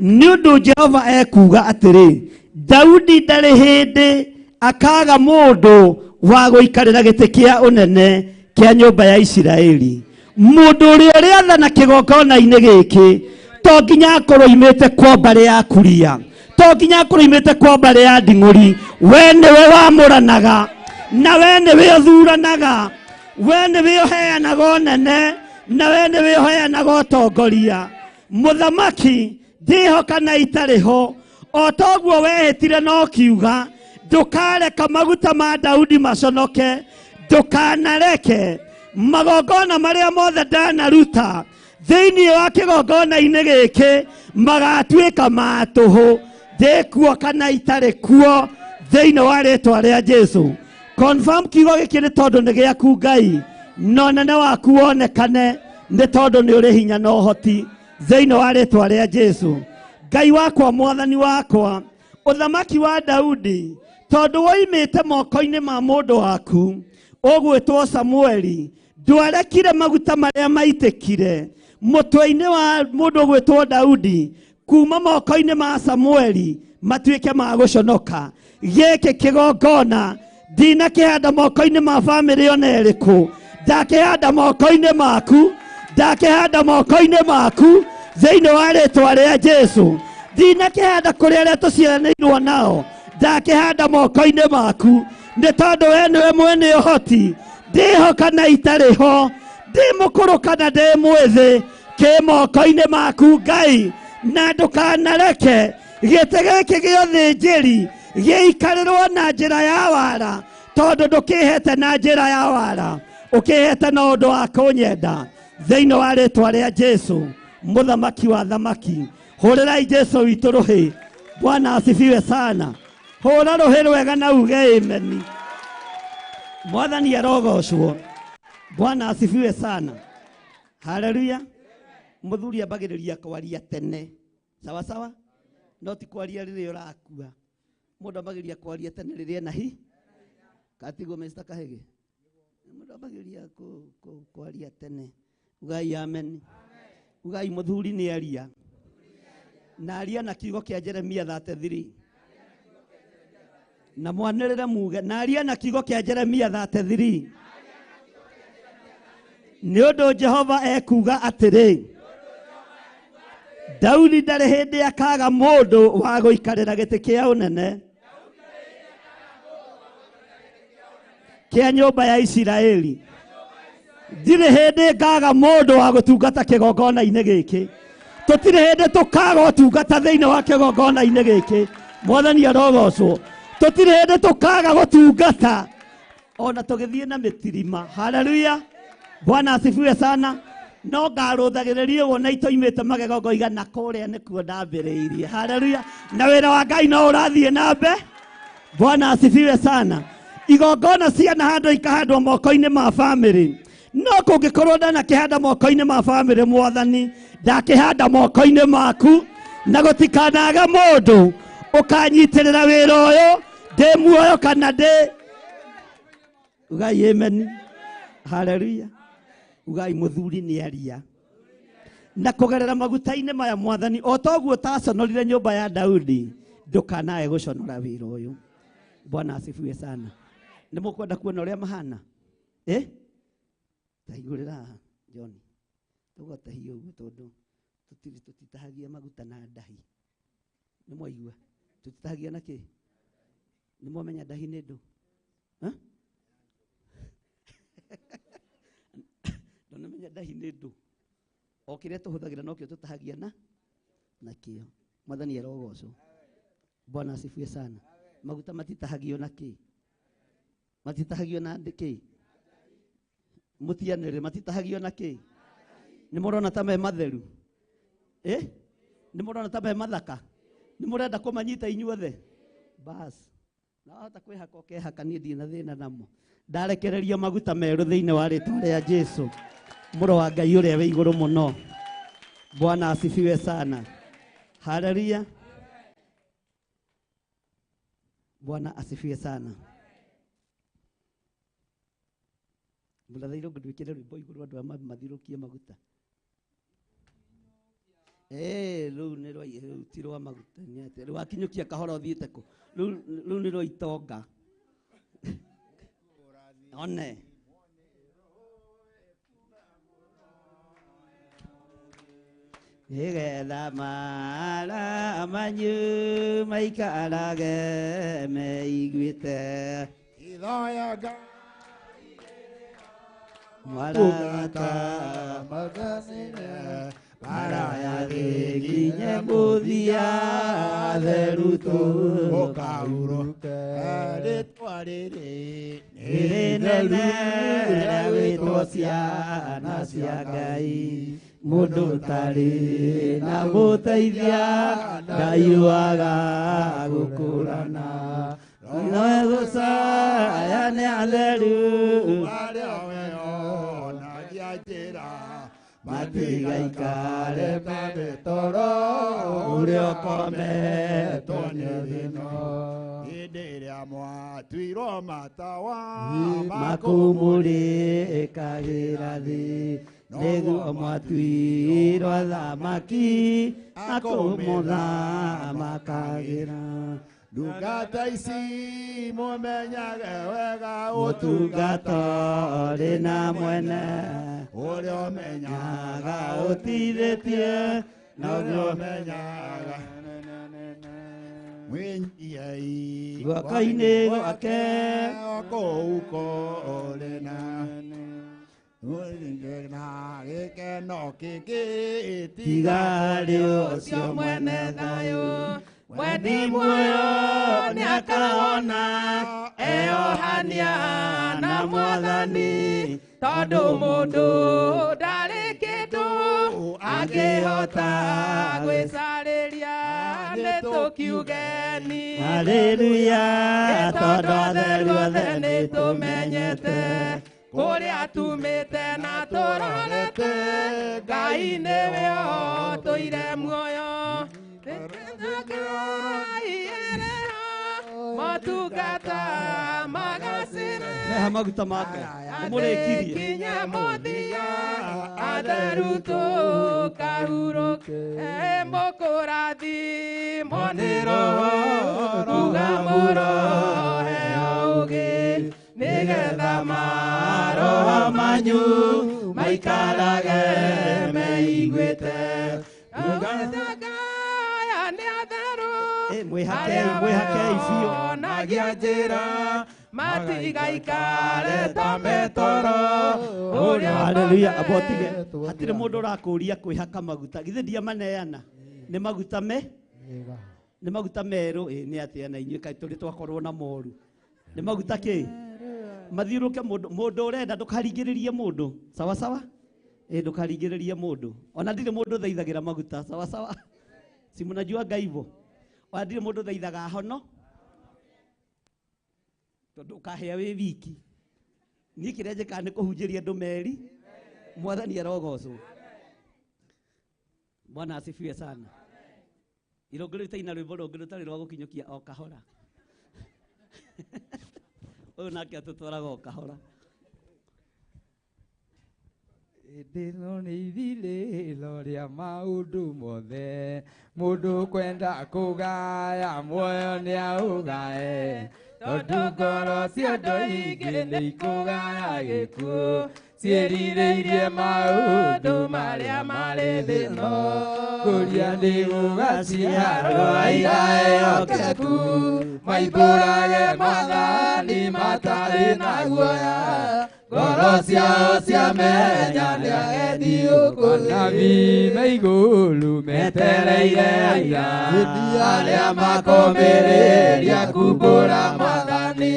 Nĩ ũndũ Jehova ekuuga atĩrĩ, Daudi ndarĩ hĩndĩ akaga mũndũ wa gũikarĩra gĩtĩ kĩa ũnene kĩa nyũmba ya Isiraeli. Mũndũ ũrĩa ũrĩathana kĩgongona-inĩ gĩkĩ to nginya akorwo oimĩte kwa mbarĩ ya Kuria, to nginya akorwo oimĩte kwa mbarĩ ya Nding'ũri. We nĩwe wamũranaga, na we nĩwe ũthuranaga, we nĩwe ũheanaga ũnene, na we nĩwe ũheanaga ũtongoria. Mũthamaki ndĩho kana itarĩ ho, o toguo wehĩtire no kiuga, ndũkareka maguta ma Daudi maconoke, ndũkanareke magongona marĩa mothe ndanaruta thĩinĩ wa kĩgongona-inĩ gĩkĩ magatuĩka ma tũhũ, ndĩ kuo kana itarĩ kuo, thĩinĩ wa rĩtwa rĩa Jesu. Confirm kiugo gĩkĩ nĩ tondũ nĩ gĩaku Ngai, na ũnene waku wonekane nĩ tondũ nĩ ũrĩ hinya na ũhoti thĩinĩ wa rĩtwa rĩa Jesu. Ngai wakwa, mwathani wakwa, ũthamaki wa Daudi tondũ woimĩte moko-inĩ ma mũndũ waku ũgwĩtwo Samueli, ndwarekire maguta marĩa maitĩkire mũtwe-inĩ wa mũndũ ũgwĩtwo Daudi kuma moko-inĩ ma Samueli matuĩke ma gũconoka. Gĩkĩ kĩgongona ndinakĩhanda moko-inĩ ma bamĩrĩ ona ĩrĩkũ, ndakĩhanda moko-inĩ maku, ndakĩhanda moko-inĩ maku thĩinĩ wa rĩtwa rĩa Jesu. Ndinakĩhanda kũrĩ arĩa tũciaranĩirwo nao, ndakĩhanda moko-inĩ maku, nĩ tondũ we nĩwe mwene ũhoti. Ndĩho kana itarĩ ho, ndĩ mũkũrũ kana ndĩ mwĩthĩ, kĩ moko-inĩ maku Ngai, na ndũkanareke gĩtĩ gĩkĩ gĩa ũthĩnjĩri gĩikarĩrwo na njĩra ya wara, tondũ ndũkĩhete na njĩra ya wara, ũkĩhete na ũndũ wa kũnyenda. Thĩinĩ wa rĩtwa rĩa Jesu mũthamaki wa thamaki. Hũrĩrai Jesu witũ rũhĩ. Bwana asifiwe sana. Hũra rũhĩ rwega na uge amen. Mwathani arogocwo. Bwana asifiwe sana. Haleluya. Mũthuri ambagĩrĩria kwaria tene. Sawa sawa? No ti kwaria rĩrĩa ũrakua. Mũndũ ambagĩrĩria kwaria tene rĩrĩa ena hi. Katiguo Mr. Kahege. Mũndũ ambagĩrĩria kwaria tene. Ugai amen. Ugai mũthuri nĩ aria. Na aria na kiugo kĩa Jeremia 33. Na mwanĩrĩre muge na aria na kiugo kĩa Jeremia 33. Nĩ ũndũ Jehova ekuuga atĩrĩ, Daudi ndarĩ hĩndĩ akaga mũndũ wa gũikarĩra gĩtĩ kĩa ũnene kĩa nyũmba ya Isiraeli. Ndirĩ hĩndĩ ngaga mũndũ wa gũtungata kĩgongona-inĩ gĩkĩ. Tũtirĩ hĩndĩ tũkaga ũtungata thĩinĩ wa kĩgongona-inĩ gĩkĩ. Mwathani arogocwo. Tũtirĩ hĩndĩ tũkaga gũtungata ona tũgĩthiĩ na mĩtirima. Haleluya. Bwana asifiwe sana. No ngarũthagĩrĩria ũguo na itoimĩte magego ngoiga na kũrĩa nĩkuo ndambĩrĩirie. Haleluya. Na wĩra wa Ngai no ũrathiĩ na mbere. Bwana asifiwe sana. Igongona cianahandwo ikahandwo moko-inĩ ma famĩlĩ. No kũngĩkorwo ndanakĩhanda moko-inĩ ma famĩlĩ, Mwathani ndakĩhanda moko-inĩ maku, na gũtikanaga mũndũ ũkanyitĩrĩra wĩra ũyũ ndĩ muoyo kana ndĩ. Ugai amen. Haleluya. Ugai mũthuri nĩ aria. Na kũgerera maguta-inĩ maya Mwathani, o toguo taconorire nyũmba ya Daudi, ndũkanae gũconora wĩra ũyũ. Bwana asifiwe sana. Nĩ mũkwenda kuona ũrĩa mahana? Eh? Taigũrĩra haha, John. Tũgũtahia ũguo tondũ tũtitahagia maguta na ndahi. Nĩ mwaigua? Tũtitahagia na kĩ? Nĩ mwamenya ndahi nĩ ndũ? Ndũnamenya ndahi nĩ ndũ? O kĩrĩa tũhũthagĩra nokĩo tũtahagia na nakĩo. Mwathani arogocwo. Bwana asifiwe sana. Maguta matitahagio na kĩ? Matitahagio na kĩ? Mũtianĩrĩre, matitahagio na kĩ? Nĩ mũrona ta me matheru? Eh? Nĩ mũrona ta me mathaka? Nĩ mũrenda kũmanyita inyuothe? Bas. Na wahota kwĩhaka ũkehaka, niĩ ndirĩ na thĩna namo. Ndarekereria maguta merũ thĩinĩ wa rĩtwa rĩa Jesu, mũrũ wa Ngai ũrĩa wĩ igũrũ mũno. Bwana asifiwe sana. Haleluya. Bwana asifiwe sana. Mũrathairwo ngũndwĩkĩre rwĩmbo igũrũ andũ aya mathirũkie maguta. Rũu nĩ rwa, rũu ti rwa maguta, nĩ atĩa? Rũu wakinyũkia kahora ũthiĩte kũ? Rũu nĩ rwa itonga. One. Nĩgetha mara manyu maikarage meiguĩte. Ithoyaga Mwarata maganire maraya gĩkinye mũthia theru ũkaurũke rĩtwa rĩrĩ rĩrĩ nene rĩa gwĩtwo ciana cia Ngai. Mũndũ ũtarĩ na mũteithia ndaiuaga gũkũrana. No gũcaya nĩ atheru arĩa weonagia njĩra matigaikare ta mĩtoro ũrĩa ũkometwo nĩ thĩno. Hĩndĩ ĩrĩa mwatuirwo matawa makũmũrĩkagĩra thĩ, nĩguo mwatuirwo athamaki akũmũthamakagĩra. Ndungata ici mũmenyage wega ũtungata ũrĩ na mwene ũrĩa ũmenyaga ũtithĩtie na ũrĩa ũmenyaga mwĩnyihiei guoko-inĩ gwake kũu kũrĩ na gĩkeno kĩngĩ tiga arĩ ũcio mwene thayũ. Mwendi muoyo nĩakawona eyohania na Mwathani Tondũ mũndũ ndarĩ kĩndũ angĩhota gwĩcarĩria nĩ tũkiugeni Haleluya tondũ atheru othe nĩ tũmenyete kũrĩa tumĩte na tũrorete Ngai nĩwe ũtũire muoyo Ngai ereha motungata magacĩre Neha maguta make mũrĩkirie kinya mũthia atheru tũkahurũke mũkũrathimwo nĩ Roho kuga mũroheo ũũgĩ nĩgetha maroho manyu maikarage meiguĩte Aya nĩ atheru Mwĩhakei mwĩhakei biũ onagia njĩra matigaikare ta metoro ũrĩa Haleluya abotige hatirĩ mũndũ ũrakũria kwĩhaka maguta githĩ ndiamaneana nĩ maguta me nĩ maguta merũ ĩ nĩ atĩa na inyuĩ kaĩ tũrĩ twakorwo na moru nĩ maguta kĩ mathiũrũke mũndũ mũndũ ũrenda ndũkaringĩrĩrie mũndũ sawa sawa ĩ ndũkaringĩrĩrie mũndũ ona ndirĩ mũndũ thaithagĩra maguta sawa sawa si mnajua hivyo ona ndirĩ mũndũ thaithaga hono tondũ ũkahĩa wĩ wiki niĩ kĩrĩa njĩkaga nĩ kũhunjĩria andũ meri mwathani arogocwo Bwana asifiwe sana irũngũ rĩu taina rwĩmbo rũngĩ rũtarĩ rwa gũkinyũkia o kahora ũyũ nake atũtwaraga o kahora Hĩndĩ ĩno nĩ ithirĩro rĩa maũndũ mothe mũndũ kwenda kũgaya muoyo nĩ aũgae tondũ ngoro cia andũ aingĩ nĩ ikũgaya gĩkuũ ciĩrirĩirie maũndũ marĩa marĩ thĩ ĩno kũria nĩ gũgaciarwo aira ehokeku maimbũrage maathani matarĩ na guoya ngoro ciao ciamenya nĩ agendi gũkũ thĩ me igũrũ metereire aira arĩa makomĩrĩria kumbũra maathani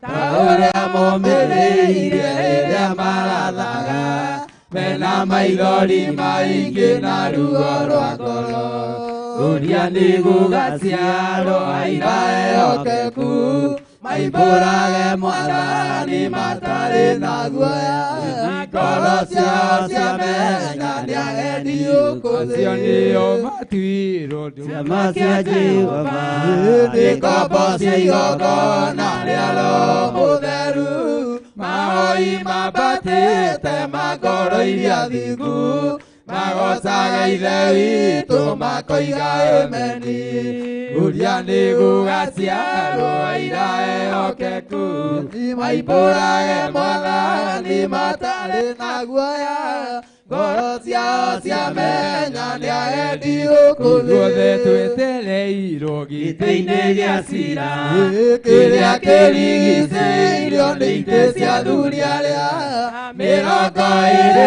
ta ũrĩa momĩrĩirie rĩrĩa marathaga mena maithori maingĩ na ruo rwa ngoro ũrĩa nĩ gũgaciarwo aira ehokeku maimbũrage mwathani matarĩ na guoya ngoro ciao ciamenya nĩ agendi gũkũ thĩ acio nĩo matuirwo Ciama cia Jehova nĩ ngombo cia igongona rĩa Roho Mũtheru mahoi mambatĩte ma ngoro iria thingu magocaga Ithe witũ makoiga ameni ũrĩa nĩ gũgaciarwo aira ehokeku maimbũrage mwathani matarĩ na guoya ngoro ciao ciamenya nĩ agendi gũkũ thĩ ithuothe twetereirwo gĩtĩ-inĩ gĩa cira kĩrĩa kĩrigicĩirio nĩ itĩ cia athuri arĩa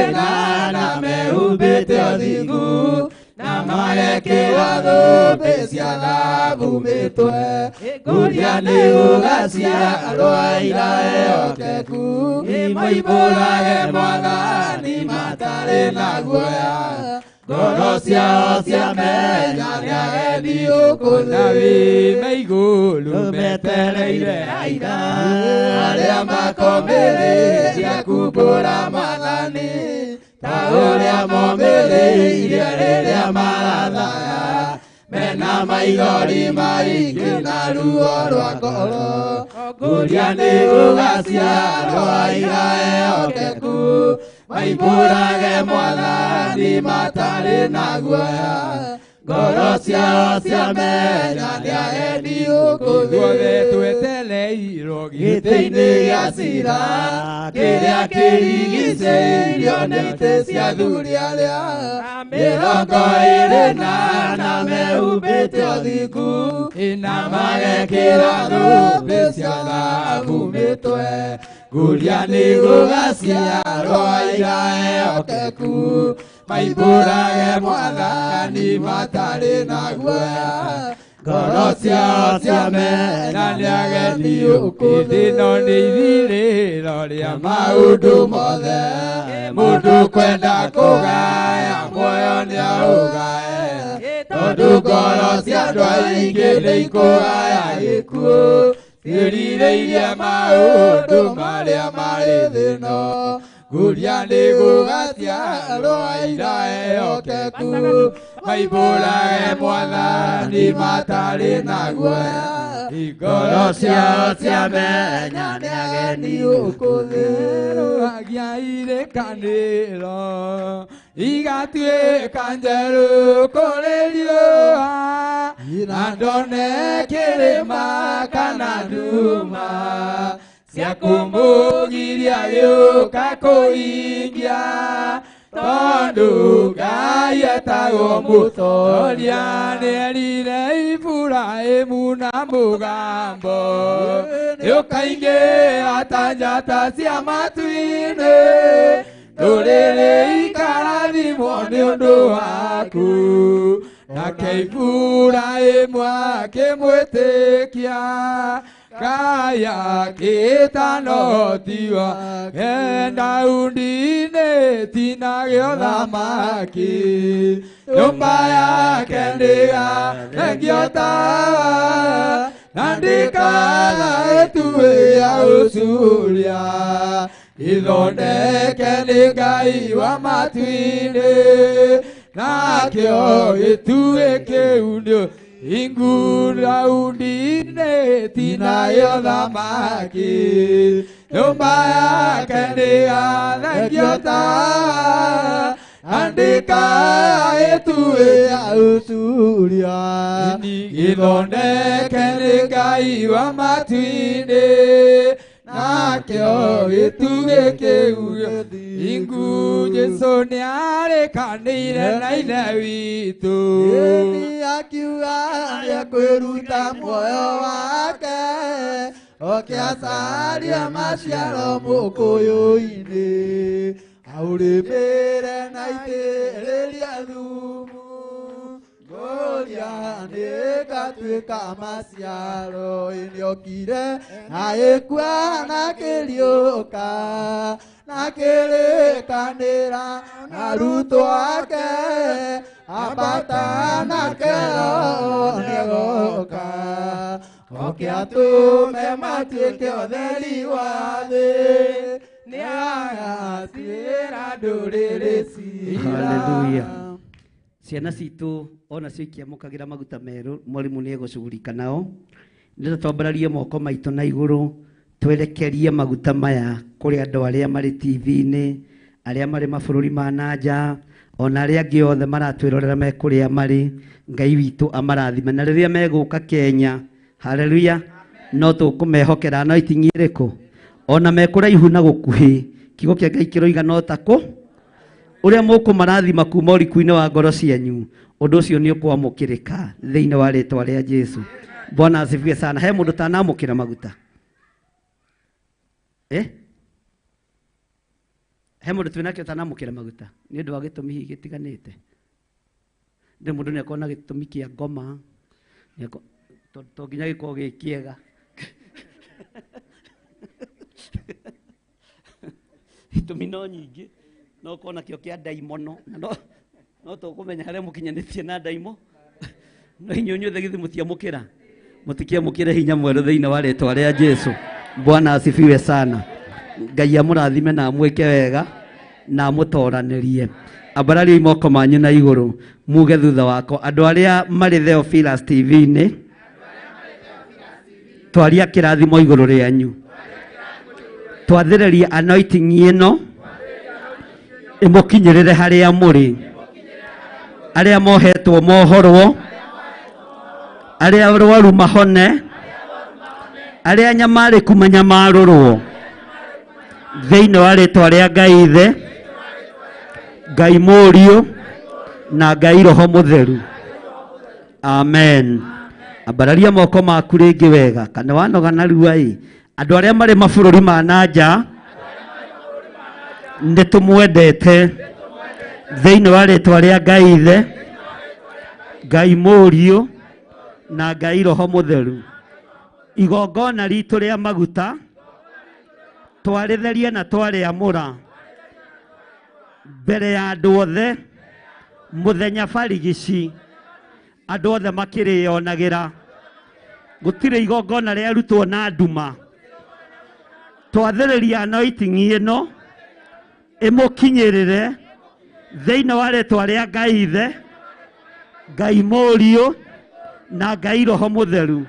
24 mehumbĩte ũthingu na magekĩrwo thũmbĩ cia thahabu mĩtwe ngũria nĩ gũgaciarwo aira ehokeku maimbũrage mwathani matarĩ na guoya ngoro ciao ciamenya nĩ agendi gũkũ thĩ me igũrũ metereire aira arĩa makomĩrĩria kumbũra maathani ta ũrĩa momĩrĩirie rĩrĩa marathaga mena maithori maingĩ na ruo rwa ngoro ngũria nĩ gũgaciarwo aira ehokeku maimbũrage mwathani matarĩ na guoya ngoro ciao ciamenya nĩ agendi gũkũ thĩ ithuothe twetereirwo gĩtĩ-inĩ gĩa cira kĩrĩa kĩrigicĩirio nĩ itĩ cia athuri arĩa 24 mehumbĩte ũthingu na magekĩra thũmbĩ cia thahabu mĩtwe ngũria nĩ gũgaciarwo aira ehokeku maimbũrage mwathani matarĩ na guoya Ngoro ciao ciamenya nĩ ageni gũkũ thĩ no nĩ ithirĩro rĩa maũndũ mothe. Mũndũ kwenda kũgaya muoyo nĩaũgae, tondũ ngoro cia andũ aingĩ nĩ ikũgaya gĩkuũ, ciĩrirĩirie maũndũ marĩa marĩ thĩ ĩno. Nguria nĩ gũgaciarwo aira ehokeku, maimbũrage Mwathani matarĩ na guoya. Ngoro ciao ciamenya nĩ ageni gũkũ thĩ. Rũragia irĩkanĩro igatuĩka njerũ kũrĩ riũa, na ndone kĩrĩma kana nduma cia kũmũgiria gĩũka kũhingia, tondũ Ngai etagwo mũtoria. Nĩerire Iburahĩmu na mũgambo, nĩũkaingĩha ta njata cia matu-inĩ, ndũrĩrĩ ikarathimwo nĩ ũndũ waku. Nake Iburahĩmu akĩmwĩtĩkia, Ngai akĩĩtana ũhoti wake. Daudi nĩtinagio thamaki, nyũmba yake ndĩgathengio tawa, na ndĩkaga gĩtugĩ gĩa gũcuuria. Ithondeke nĩ Ngai wa matu-inĩ, nakĩo gĩtugĩ kĩu nĩ Ingu Daudi nĩtinagio thamaki, nyũmba yake ndĩgathengio tawa, na ndĩkaga gĩtugĩ gĩa gũcuuria. Gĩthondeke nĩ Ngai wa matu-inĩ, nakĩo gĩtugĩ kĩu Ingu. Jesũ nĩarĩkanĩire na Ithe witũ, akiuga nĩekwĩruta muoyo wake, oke acarie maciaro mũkũyũ-inĩ, aũrĩmĩre na aitĩrĩrie thumu. Ngũria nĩĩgatuĩka maciaro. Nĩokire na ĩkua na kĩriũka, na kĩrĩkanĩra na arutwo ake, ambata nake Roho nĩagoka, oke atũme matuĩke ũtheri wa thĩ, nĩagatuĩra ndũrĩrĩ ciira. Hallelujah. Ciana citũ ona cio ikĩamũkagĩra maguta merũ, mwarimũ nĩ egũcugurika nao. Nĩ twambararie moko maitũ na igũrũ, twerekerie maguta maya kũrĩ andũ arĩa marĩ TV-inĩ, arĩa marĩ mabũrũri ma na nja, ona arĩa angĩ othe maratwĩrorera me kũrĩa marĩ. Ngai witũ amarathime, na rĩrĩa megũka Kenya, haleluya, no tũkũmehokera no iting'i ĩrĩkũ, ona me kũraihu na gũkuhĩ. Kiugo kĩa Ngai kĩroiga no tako ũrĩa mũkũmarathima kuma ũriku-inĩ wa ngoro cianyu, ũndũ ũcio nĩ ũkwamũkĩrĩka thĩinĩ wa rĩtwa rĩa Jesu. Bwana asifiwe sana. He mũndũ tanamũkĩra maguta? He mũndũ twĩnake ũtanamũkĩra maguta nĩ ũndũ wa gĩtũmi hihi gĩtiganĩte? Ndĩ mũndũ nĩakorwo na gĩtũmi kĩa ngoma, to nginya gĩkorwo gĩ kĩega. Itũmi no nyingĩ, no ũkorwo nakĩo kĩa ndaimono, na no tũkũmenya harĩa mũkinyanĩtie na ndaimo. No inyuĩ inyuothe githĩ mũtiamũkĩra? Mũtikĩamũkĩre hinya mwerũ thĩinĩ wa rĩtwa rĩa Jesu. Bwana asifiwe sana. Ngai amũrathime na amwĩke wega na amũtoranĩrie. Ambarariai moko manyu na igũrũ, muge thutha wakwa. Andũ arĩa marĩ Theophilus TV-inĩ, twaria kĩrathimo igũrũ rĩanyu. Twathĩrĩria anointing ĩno ĩmũkinyĩrĩre harĩa mũrĩ. Arĩa mohetwo mohorwo, arĩa arwaru mahone, arĩa nyamarĩku manyamarũrwo, thĩinĩ wa rĩtwa rĩa Ngai Ithe, Ngai Mũriũ na Ngai Roho Mũtheru. Amen. Ambararia moko maku rĩngĩ wega, kana wanoga narua ĩ. Andũ arĩa marĩ mabũrũri ma na nja, nĩ tũmwendete thĩinĩ wa rĩtwa rĩa Ngai Ithe, Ngai Mũriũ na Ngai Roho Mũtheru. Igongona ritũ rĩa maguta twarĩtheria na twarĩamũra mbere ya andũ othe mũthenya barigici, andũ othe makĩrĩonagĩra. Gũtirĩ igongona rĩarutwo na nduma. Twathĩrĩria anointing ĩno ĩmũkinyĩrĩre thĩinĩ wa rĩtwa rĩa Ngai Ithe, Ngai Mũriũ na Ngai Roho Mũtheru.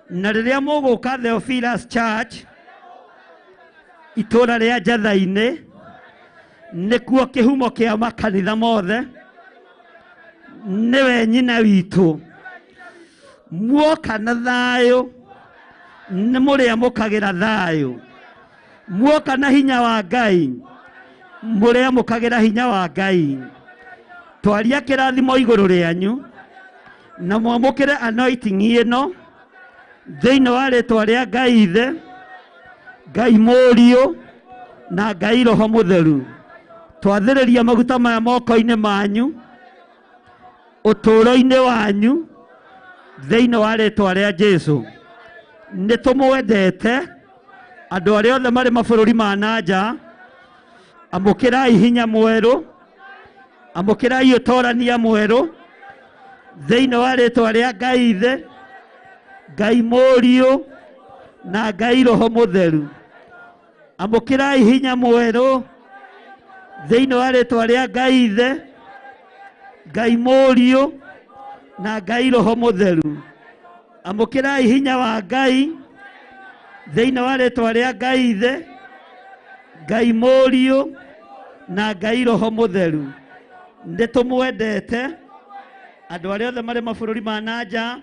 Na rĩrĩa mũgũka Theophilus Church itũra rĩa Njatha-inĩ, nĩkuo kĩhumo kĩa makanitha mothe, nĩwe nyina witũ. Muoka na thayũ nĩ mũrĩamũkagĩra thayũ, muoka na hinya wa Ngai mũrĩamũkagĩra hinya wa Ngai. Twaria kĩrathimo igũrũ rĩanyu na mwamũkĩre anointing ĩno thĩinĩ wa rĩtwa rĩa Ngai Ithe, Ngai Mũriũ na Ngai Roho Mũtheru. Twathĩrĩria maguta maya moko-inĩ manyu, ũtũũro-inĩ wanyu, thĩinĩ wa rĩtwa rĩa Jesũ. Nĩ tũmwendete andũ arĩa othe marĩ mabũrũri ma na nja. Amũkĩrai hinya mwerũ, amũkĩrai ũtorania mwerũ thĩinĩ wa rĩtwa rĩa Ngai Ithe, Ngai Mũriũ na Ngai Roho Mũtheru. Amũkĩrai hinya mwerũ thĩinĩ wa rĩtwa rĩa Ngai Ithe, Ngai Mũriũ na Ngai Roho Mũtheru. Amũkĩrai hinya wa Ngai thĩinĩ wa rĩtwa rĩa Ngai Ithe, Ngai Mũriũ na Ngai Roho Mũtheru. Nĩ tũmwendete andũ arĩa othe marĩ mabũrũri ma na nja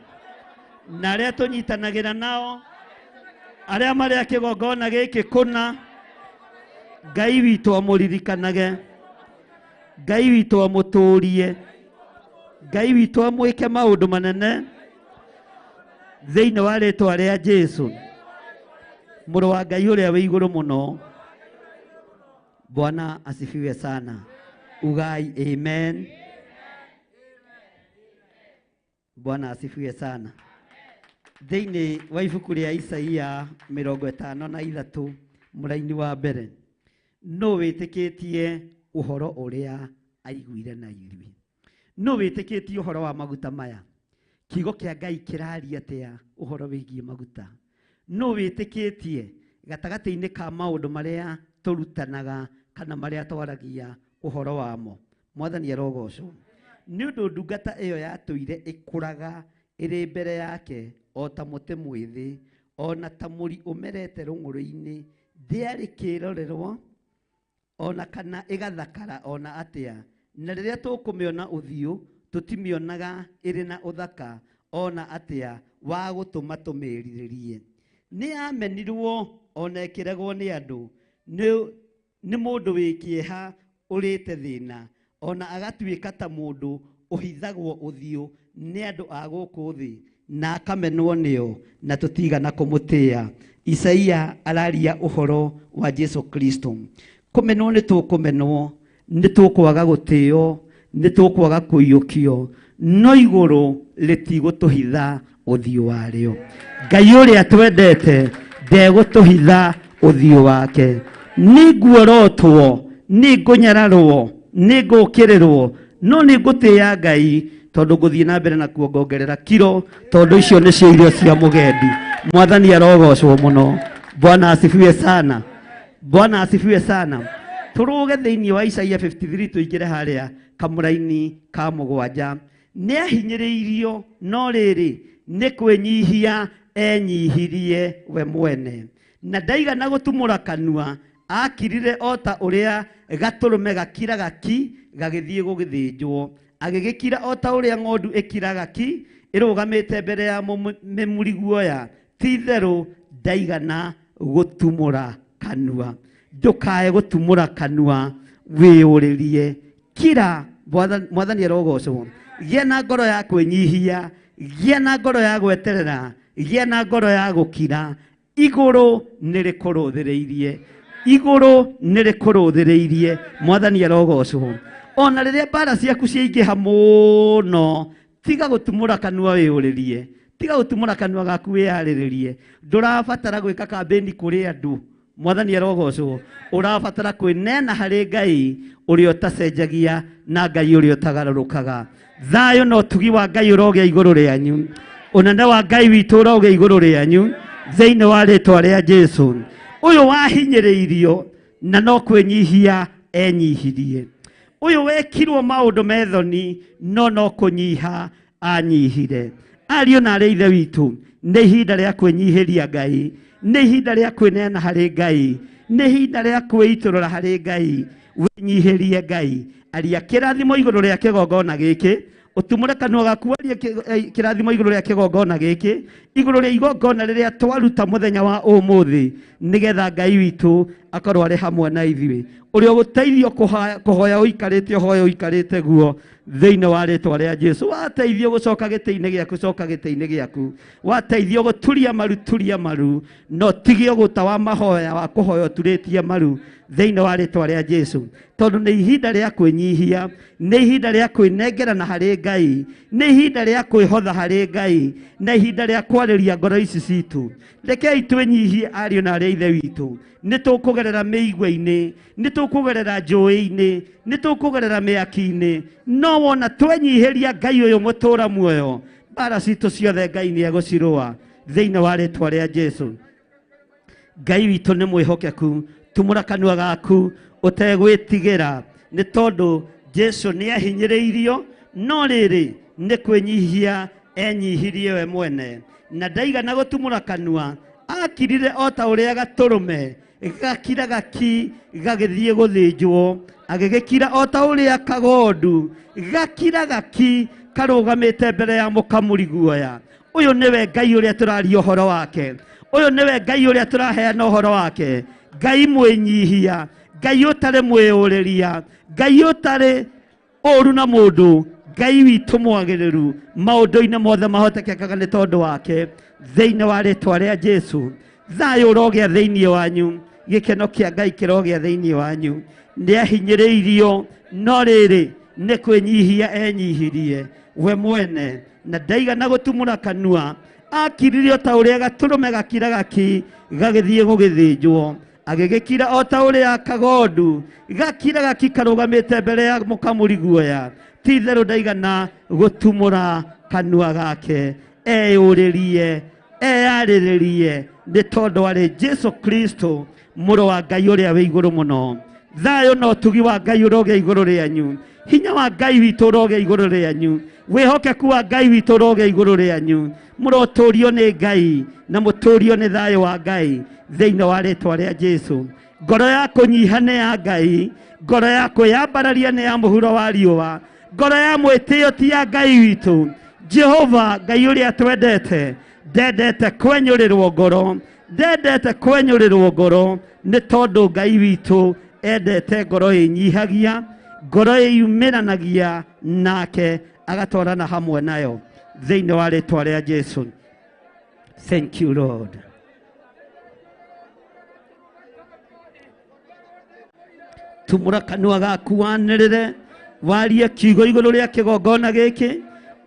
na arĩa tũnyitanagĩra nao, arĩa marĩ a kĩgongona gĩkĩ kũna. Ngai witũ amũririkanage, Ngai witũ amũtũrie, Ngai witũ amwĩke maũndũ manene thĩinĩ wa rĩtwa rĩa Jesũ, mũrũ wa Ngai ũrĩa wĩ igũrũ mũno. Bwana asifiwe sana. Ugai amen. Bwana asifiwe sana. Thĩinĩ wa ibuku rĩa Isaia 53 mũraini wa mbere, no wĩtĩkĩtie ũhoro ũrĩa aiguire na ithuĩ? No wĩtĩkĩtie ũhoro wa maguta maya? Kiugo kĩa Ngai kĩraria atĩa ũhoro wĩgiĩ maguta? No wĩtĩkĩtie gatagatĩ-inĩ ka maũndũ marĩa tũrutanaga kana marĩa twaragia ũhoro wamo? Mwathani arogocwo. Nĩ ũndũ ndungata ĩyo yatũire ĩkũraga ĩrĩ mbere yake o ta mũtĩ mwĩthĩ, ona ta mũri ũmerete rũng'ũrĩ-inĩ, ndĩarĩ kĩrorerwa ona kana ĩgathakara ona atĩa. Na rĩrĩa tũkũmĩona ũthiũ tũtimĩonaga ĩrĩ na ũthaka ona atĩa wa gũtũma tũmĩrirĩrie. Nĩ yamenirwo ona ĩkĩregwo nĩ andũ, nĩ mũndũ wĩ kĩeha ũrĩte thĩna, ona agatuĩka ta mũndũ ũhithagwo ũthiũ nĩ andũ a gũkũ thĩ na akamenwo nĩo na tũtigana kũmũtĩĩa. Isaia araria ũhoro wa Jesu Kristo. Kũmenwo nĩ tũkũmenwo, nĩ tũkwaga gũtĩo, nĩ tũkwaga kũiyũkio, no igũrũ rĩtigũtũhitha ũthiũ warĩo. Ngai ũrĩa twendete ndegũtũhitha ũthiũ wake. Nĩ nguorotwo, nĩ ngũnyararwo, nĩ ngũkĩrĩrwo, no nĩ ngũtĩĩa Ngai tondũ ngũthiĩ na mbere na kuongongerera kiro, tondũ icio nĩcio irio cia mũgendi. Mwathani arogocwo mũno. Bwana asifiwe sana. Bwana asifiwe sana. Tũrũge thĩinĩ wa Isaia 53 tũingĩre harĩa kamũraini ka 7. Nĩ ahinyĩrĩirio, no rĩrĩ nĩ kwĩnyihia enyihirie we mwene, na ndaigana gũtumũra kanua. Akirire o ta ũrĩa gatũrũme gakiraga ki gagĩthiĩ gũgĩthĩnjwo, agĩgĩkira o ta ũrĩa ng'ondu ĩkiraga ki ĩrũgamĩte mbere ya mĩmuri guoya. Ti itherũ ndaigana gũtumũra kanua. Ndũkae gũtumũra kanua wĩyũrĩrie. Kira. Mwathani arogocwo. Gĩa na ngoro ya kwĩnyihia, gĩa na ngoro ya gweterera, gĩa na ngoro ya gũkira. Igũrũ nĩ rĩkũrũthĩrĩirie, igũrũ nĩ rĩkũrũthĩrĩirie. Mwathani arogocwo. Ona rĩrĩa mbara ciaku ciaingĩha mũno, Tiga gũtumũra kanua wĩyũrĩrie, tiga gũtumũra kanua gaku wĩyarĩrĩrie. Ndũrabatara gwĩka kambĩni kũrĩ andũ. Mwathani arogocwo. Ũrabatara kwĩneana harĩ Ngai ũrĩa ũtacenjagia na Ngai ũrĩa ũtagarũrũkaga. Thayũ na ũtugi wa Ngai ũrogĩa igũrũ rĩanyu, ũnene wa Ngai witũ ũrogĩa igũrũ rĩanyu thĩinĩ wa rĩtwa rĩa Jesu. Ũyũ wahinyĩrĩirio na no kwĩnyihia enyihirie. Ũyũ wekirwo maũndũ methoni no no kũnyiha anyihire. Ariũ na arĩ ithe witũ, nĩ ihinda rĩa kwĩnyihĩria Ngai, nĩ ihinda rĩa kwĩneana harĩ Ngai, nĩ ihinda rĩa kwĩitũrũra harĩ Ngai. Wĩnyihĩrie Ngai. Aria kĩrathimo igũrũ rĩa kĩgongona gĩkĩ, ũtumũre kanua gaku warie kĩrathimo igũrũ rĩa kĩgongona gĩkĩ, igũrũ rĩa igongona rĩrĩa twaruta mũthenya wa ũmũthĩ, nĩgetha Ngai witũ akorwo arĩ hamwe na ithuĩ. Ũrĩa ũgũteithio kũhoya ũikarĩte, ũhoye ũikarĩte guo thĩinĩ wa rĩtwa rĩa Jesu. Wateithio gũcoka gĩtĩ-inĩ gĩaku, coka gĩtĩ-inĩ gĩaku. Wateithio gũturia maru, turia maru, no tige ũgũta wa mahoya wa kũhoya ũturĩtie maru thĩinĩ wa rĩtwa rĩa Jesu. Tondũ nĩ ihinda rĩa kwĩnyihia, nĩ ihinda rĩa kwĩnengerana harĩ Ngai, nĩ ihinda rĩa kwĩhotha harĩ Ngai, na ihinda rĩa kwarĩria ngoro ici citũ. Rekei twĩnyihie ariũ na arĩ ithe witũ. Nĩ tũkũgerera mĩigua-inĩ, nĩ tũkũgerera njũĩ-inĩ, nĩ tũkũgerera mĩaki-inĩ, no wona twenyihĩria Ngai ũyũ mũtũra muoyo, mbara citũ ciothe Ngai nĩ egũcirũa thĩinĩ wa rĩtwa rĩa Jesu. Ngai witũ nĩ mwĩhokeku, tumũra kanua gaku ũtegwĩtigĩra, nĩ tondũ Jesu nĩ ahinyĩrĩirio, no rĩrĩ nĩ kwĩnyihia enyihirie we mwene, na ndaigana gũtumũra kanua, akirire o ta ũrĩa gatũrũme gakiraga ki gagĩthiĩ gũthĩnjwo, agĩgĩkira o ta ũrĩa kagondu gakiraga ki karũgamĩte mbere ya mũkamuri guoya. Ũyũ nĩwe Ngai ũrĩa tũraria ũhoro wake, ũyũ nĩwe Ngai ũrĩa tũraheana ũhoro wake. Ngai mwĩnyihia, Ngai ũtarĩ mwĩyũrĩria, Ngai ũtarĩ ũru na mũndũ, Ngai witũ mwagĩrĩru, maũndũ-inĩ mothe mahotekekaga nĩ tondũ wake. Thĩinĩ wa rĩtwa rĩa Jesu, thayũ ũrogĩa thĩinĩ wanyu, gĩkeno kĩa Ngai kĩrogĩa thĩinĩ wanyu. Nĩ ahinyĩrĩirio, no rĩrĩ nĩ kwĩnyihia enyihirie we mwene, na ndaigana gũtumũra kanua, akiririo ta ũrĩa gatũrũme gakiraga ki gagĩthiĩ gũgĩthĩnjwo, agĩgĩkira o ta ũrĩa kagondu gakiraga ki karũgamĩte mbere ya mũkamuri guoya. Ti itherũ ndaigana gũtumũra kanua gake, eyũrĩrie, eyarĩrĩrie, nĩ tondũ arĩ Jesu Kristo mũrũ wa Ngai ũrĩa wĩ igũrũ mũno. Thayũ na ũtugi wa Ngai ũrogĩa igũrũ rĩanyu, hinya wa Ngai witũ ũrogĩa igũrũ rĩanyu, wĩhokeku wa Ngai witũ ũrogĩa igũrũ rĩanyu. Mũrotũrio nĩ Ngai na mũtũrio nĩ thayũ wa Ngai thĩinĩ wa rĩtwa rĩa Jesu. Ngoro ya kũnyiha nĩ ya Ngai, ngoro ya kwĩyambararia nĩ ya mũhuro wa riũa, ngoro ya mwĩtĩo ti ya Ngai witũ. Jehova Ngai ũrĩa twendete ndendete kwenyũrĩrwo ngoro, ndendete kwenyũrĩrwo ngoro, nĩ tondũ Ngai witũ endete ngoro ĩnyihagia, ngoro ĩyumĩranagia nake agatwarana hamwe nayo thĩinĩ wa rĩtwa rĩa Jesu. Thank you Lord. Tumũra kanua gaku wanĩrĩre, warie kiugo igũrũ rĩa kĩgongona gĩkĩ,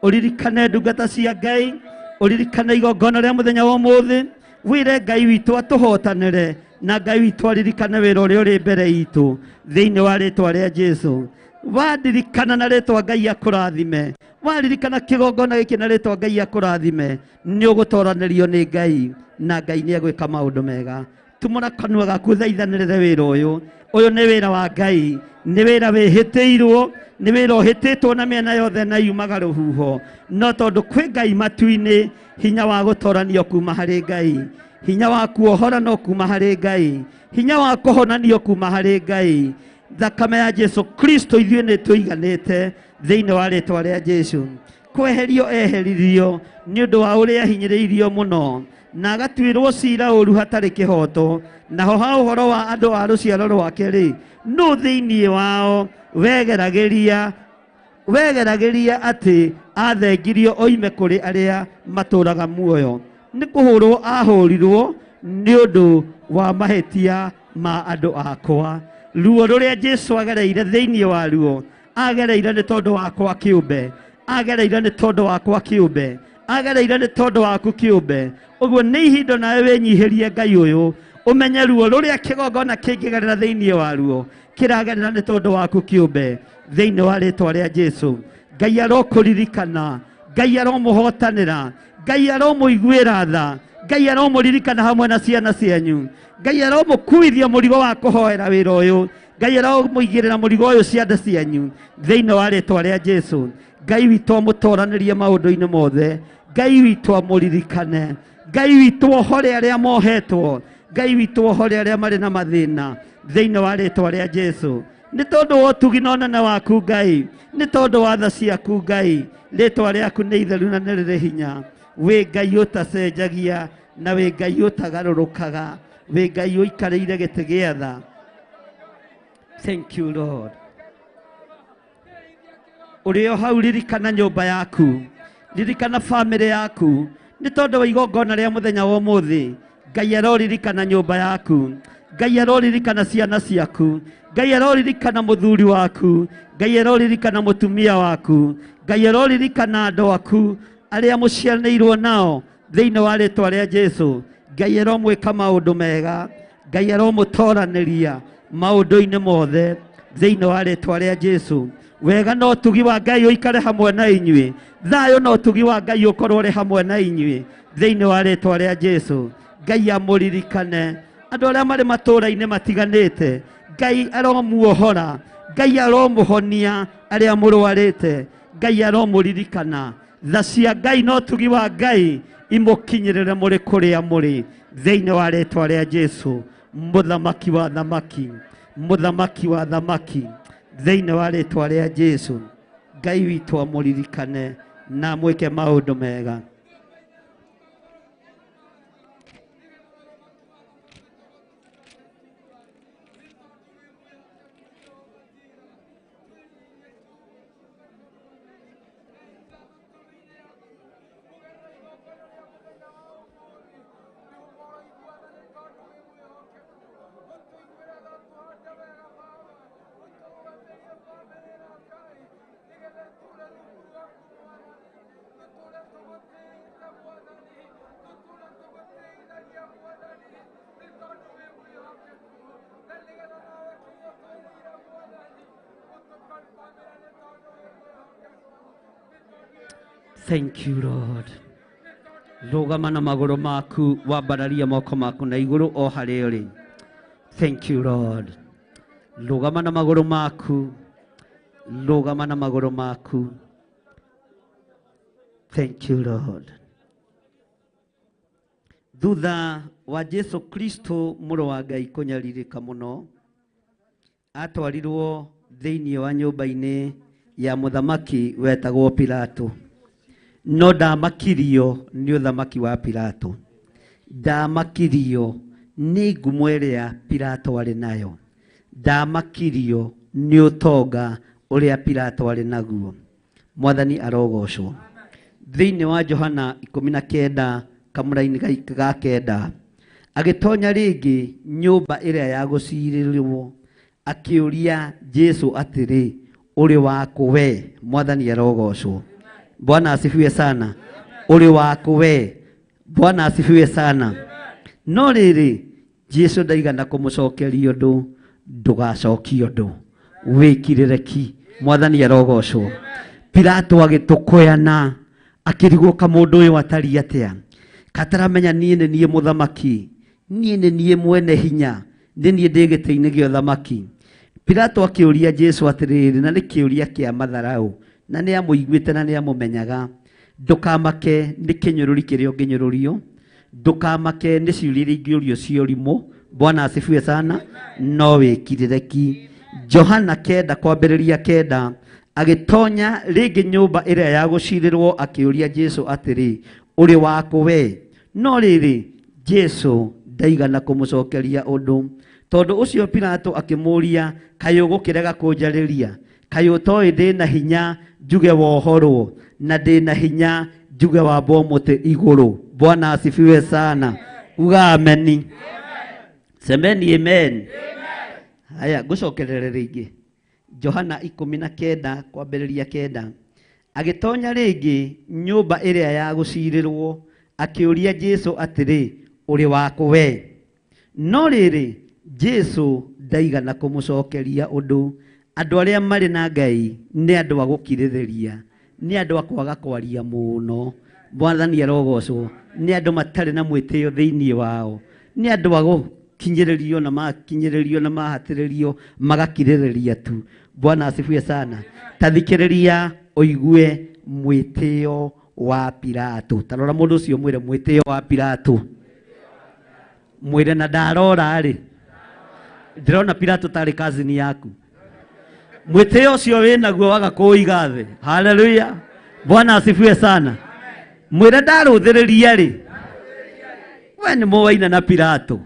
ũririkane ndungata cia Ngai, ũririkane igongona rĩa mũthenya wa ũmũthĩ, wĩre Ngai witũ atũhotanĩre, na Ngai witũ aririkane wĩra ũrĩa ũrĩ mbere itũ thĩinĩ wa rĩtwa rĩa Jesu. Waririkana na rĩtwa Ngai akũrathime, waririkana kĩgongona gĩkĩ na rĩtwa Ngai akũrathime, nĩ ũgũtoranĩrio nĩ Ngai na Ngai nĩ egwĩka maũndũ mega. Tumũra kanua gaku thaithanĩrĩre wĩra ũyũ. Ũyũ nĩ wĩra wa Ngai, nĩ wĩra wĩhĩtĩirwo, nĩ wĩra ũhĩtĩtwo na mĩena yothe na yumaga rũhuho, no tondũ kwĩ Ngai matu-inĩ, hinya wa gũtoranio kuma harĩ Ngai, hinya wa kuohoranwo kuma harĩ Ngai, hinya wa kũhonanio kuma harĩ Ngai. Thakame ya Jesu Kristo ithuĩ nĩ tũiganĩte thĩinĩ wa rĩtwa rĩa Jesu. Kweherio eheririo nĩ ũndũ wa ũrĩa ahinyĩrĩirio mũno, na agatuĩrwo cira ũru hatarĩ kĩhoto. Naho ha ũhoro wa andũ a rũciaro rwake rĩ, nũ thĩinĩ wao wegeragĩria atĩ athengirio oime kũrĩ arĩa matũraga muoyo? Nĩ kũhũrwo ahũrirwo nĩ ũndũ wa mahĩtia ma andũ akwa. Ruo rũrĩa Jesu agereire thĩinĩ wa ruo agereire nĩ tondũ wakwa kĩũmbe, Agereire nĩ tondũ wakwa kĩũmbe, agereire nĩ tondũ waku kĩũmbe. Ũguo nĩ ihinda nawe wĩnyihĩrie Ngai ũyũ, ũmenye ruo rũrĩa kĩgongona kĩngĩgerera thĩinĩ waruo kĩragerera nĩ tondũ waku kĩũmbe. Thĩinĩ wa rĩtwa rĩa Jesu, Ngai arokũririkana, Ngai aromũhotanĩra, Ngai aromũiguĩra tha, Ngai aromũririkana hamwe na ciana cianyu, Ngai aromũkuithia mũrigo wa kũhoera wĩra ũyũ, Ngai aromũigĩrĩra mũrigo ũyũ ciande cianyu thĩinĩ wa rĩtwa rĩa Jesu. Ngai witũ amũtoranĩrie maũndũ-inĩ mothe, Ngai witũ amũririkane, Ngai witũ ohore arĩa mohetwo, Ngai witũ ohore arĩa marĩ na mathĩna thĩinĩ wa rĩtwa rĩa Jesu. Nĩ tondũ wa ũtugi na ũnene waku Ngai, nĩ tondũ wa tha ciaku Ngai, rĩtwa rĩaku nĩ itheru na nĩ rĩrĩ hinya. Wĩ Ngai ũtacenjagia na wĩ Ngai ũtagarũrũkaga, wĩ Ngai ũikarĩire gĩtĩ gĩa tha. Thank you Lord. Ũrĩ o hau ririkana nyũmba yaku, ririkana bamĩrĩ yaku, nĩ tondũ wa igongona rĩa mũthenya wa ũmũthĩ. Ngai aroririkana nyũmba yaku, Ngai aroririkana ciana ciaku, Ngai aroririkana mũthuri waku, Ngai aroririkana mũtumia waku, Ngai aroririkana andũ aku arĩa mũciaranĩirwo nao thĩinĩ wa rĩtwa rĩa Jesu. Ngai aromwĩka maũndũ mega, Ngai aromũtoranĩria maũndũ-inĩ mothe thĩinĩ wa rĩtwa rĩa Jesu. Wega na ũtugi wa Ngai ũikare hamwe na inyuĩ, thayũ na ũtugi wa Ngai ũkorwo ũrĩ hamwe na inyuĩ thĩinĩ wa rĩtwa rĩa Jesu. Ngai amũririkane andũ arĩa marĩ matũũra-inĩ matiganĩte, Ngai aromuohora, Ngai aromũhonia arĩa mũrwarĩte, Ngai aromũririkana. Tha cia Ngai na ũtugi wa Ngai imũkinyĩrĩre mũrĩ kũrĩa mũrĩ thĩinĩ wa rĩtwa rĩa Jesu, mũthamaki wa thamaki, mũthamaki wa thamaki, thĩinĩ wa rĩtwa rĩa Jesu. Ngai witũ amũririkane na amwĩke maũndũ mega. Thank you Lord. Rũgama na magũrũ maku, wambararia moko maku na igũrũ o harĩa ũrĩ. Thank you Lord. Rũgama na magũrũ maku, rũgama na magũrũ maku. Thank you Lord. Thutha wa Jesu Kristo mũrũ wa Ngai kũnyarirĩka mũno, atwarirwo thĩinĩ wa nyũmba-inĩ ya mũthamaki wetagwo Pilato. No ndamakirio nĩ ũthamaki wa Pilato, ndamakirio nĩ ngumo ĩrĩa Pilato arĩ nayo, ndamakirio nĩ ũtonga ũrĩa Pilato arĩ naguo. Mwathani arogocwo. Thĩinĩ wa Johana 19 kamũraini ga 9, agĩtonya rĩngĩ nyũmba ĩrĩa ya gũcirĩrwo, akĩũria Jesu atĩrĩ, ũrĩ waku we? Mwathani arogocwo. Bwana asifiwe sana. Ũrĩ waku we? Bwana asifiwe sana. No rĩrĩ, Jesu ndaigana kũmũcokeria ũndũ, ndũgacokie ũndũ, wĩkirĩre ki. Mwathani arogocwo. Pilato agĩtũkũyana, akĩrigwo kamũndũ ũyũ atariĩ atĩa, kataramenya niĩ nĩ niĩ mũthamaki, niĩ nĩ niĩ mwene hinya, nĩ niĩ ndĩ gĩtĩ-inĩ gĩa ũthamaki. Pilato akĩũria Jesu atĩrĩrĩ, na nĩ kĩũria kĩa matharau, na nĩ amũiguĩte na nĩ amũmenyaga, ndũkamake nĩ kĩnyũrũri kĩrĩa ũngĩnyũrũrio, ndũkamake nĩ ciũria iria ingĩũrio cia ũrimũ. Bwana asifiwe sana. No wĩkirĩre ki. Johana 9 kwambĩrĩria 9, agĩtonya rĩngĩ nyũmba ĩrĩa ya gũcirĩrwo, akĩũria Jesu atĩrĩ, ũrĩ waku we? No rĩrĩ, Jesu ndaigana kũmũcokeria ũndũ. Tondũ ũcio Pilato akĩmũũria, kaĩ ũgũkĩrega kũnjarĩria? Kaĩ ũtoĩ ndĩna hinya njuge wohorwo, na ndĩna hinya njuge wambwo mũtĩ igũrũ? Bwana asifiwe sana. Uga ameni. Semeni amen. Haya, ngũcokerere rĩngĩ. Johana 19 kwambĩrĩria 9, Agĩtonya rĩngĩ nyũmba ĩrĩa ya gũcirĩrwo, akĩũria Jesũ atĩrĩ, ũrĩ wakũ we? No rĩrĩ, Jesũ ndaigana kũmũcokeria ũndũ. Andũ arĩa marĩ na Ngai nĩ andũ a gũkirĩrĩria, nĩ andũ a kwaga kwaria mũno. Mwathani arogocwo. Nĩ andũ matarĩ na mwĩtĩo thĩinĩ wao, nĩ andũ a gũkinyĩrĩrio na makinyĩrĩrio na mahatĩrĩrio magakirĩrĩria tu. Bwana asifiwe sana. Tathikĩrĩria ũigue mwĩtĩo wa Pilato. Tarora mũndũ ũcio mwĩre mwĩtĩo wa Pilato. Mwĩre na ndarora rĩ, ndĩrona Pilato tarĩ cousin yaku. Mwĩtĩo ũcio wĩnaguo waga kũũiga thĩ. Haleluya. Bwana asifiwe sana. Mwĩre ndarũthĩrĩria rĩ, we nĩ mũwaina na Pilato.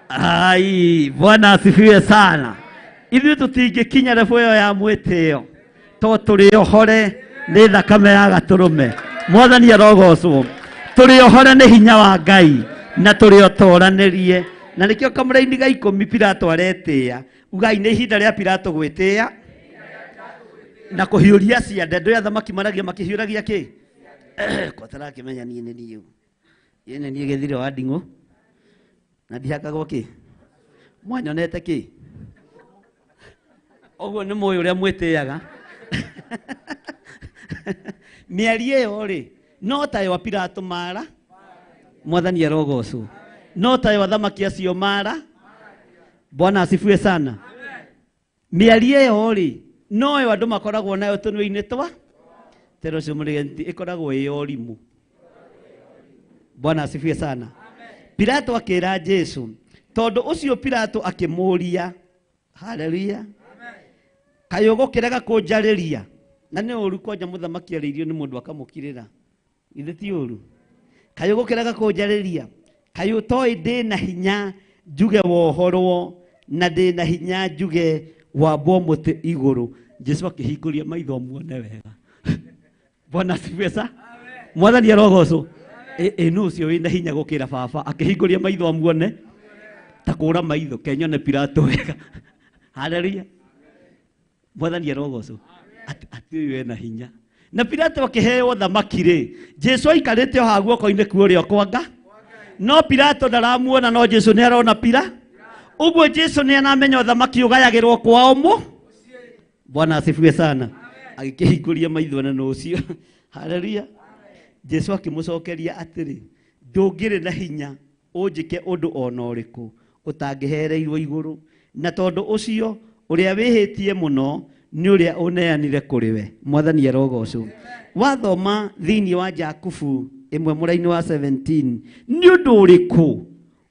Ai, Bwana asifiwe sana. Ithuĩ tũtingĩkinya level ĩyo ya mwĩtĩo to tũrĩ ohore nĩ thakame ya gatũrũme. Mwathani arogocwo. Tũrĩ ohore nĩ hinya wa Ngai na tũrĩ otoranĩrie. Na nĩkĩo kamũraini ga 10 Pilato aretĩĩa. Ugai nĩ ihinda rĩa Pilato gwĩtĩĩa na kũhiũria ciande. Andũ aya athamaki maragia makĩhiũragia kĩ? Kwatarakĩmenya niĩ nĩ niĩ. Niĩ nĩ niĩ gĩthire wa nding'ũ na ndihakagwo kĩ? Mwanyonete kĩ? Ũguo nĩ mũĩ ũrĩa mwĩtĩaga. Mĩario ĩyo rĩ, no tayo Pilato mara. Mwathani arogocwo. No tayo athamaki acio mara. Bwana asifiwe sana. Mĩario ĩyo rĩ, no yo andũ makoragwo nayo tũnua-inĩ twa tero ũcio mũrĩgenti ĩkoragwo ĩ ũrimũ. Bwana asifiwe sana. Pilato akĩra Jesu, tondũ ũcio Pilato akĩmũũria, haleluya, kaĩ ũgũkĩrega kũnjarĩria? Na nĩ ũru kwanja mũthamaki arĩirio nĩ mũndũ akamũkirĩra. Githĩ ti ũru? Kaĩ ũgũkĩrega kũnjarĩria? Kaĩ ũtoĩ ndĩ na hinya njuge wohorwo, na ndĩ na hinya njuge wambwo mũtĩ igũrũ? Jesu akĩhingũria maitho muone wega. Bwana asifiwe sana. Mwathani arogocwo. Ĩ nũ ũcio wĩna hinya gũkĩra baba? Akĩhingũria maitho amuone ta kũra maitho kenyone Pilato wega. Haleluya. Mwathani arogocwo. Atĩ ũyũ ena hinya. Na Pilato akĩheo thamaki rĩ, Jesu aikarĩte o haha guoko-inĩ kwa ũrĩo kwa Ngai. No Pilato ndaramuona, no Jesu nĩ arona Pila. Ũguo Jesu nĩ aramenya ũthamaki ũgayagĩrwo kwao mũ. Bwana asifiwe sana. Agĩkĩhingũria maitho na nũ ũcio. Haleluya. Jesu akĩmũcokeria atĩrĩ, ndũngĩrĩ na hinya ũnjĩke ũndũ ona ũrĩkũ ũtangĩhereirwo igũrũ, na tondũ ũcio ũrĩa wĩhĩtie mũno nĩ ũrĩa ũneanire kũrĩ we. Mwathani arogocwo. Wathoma thĩinĩ wa Jakubu ĩmwe mũraini wa 17, nĩ ũndũ ũrĩkũ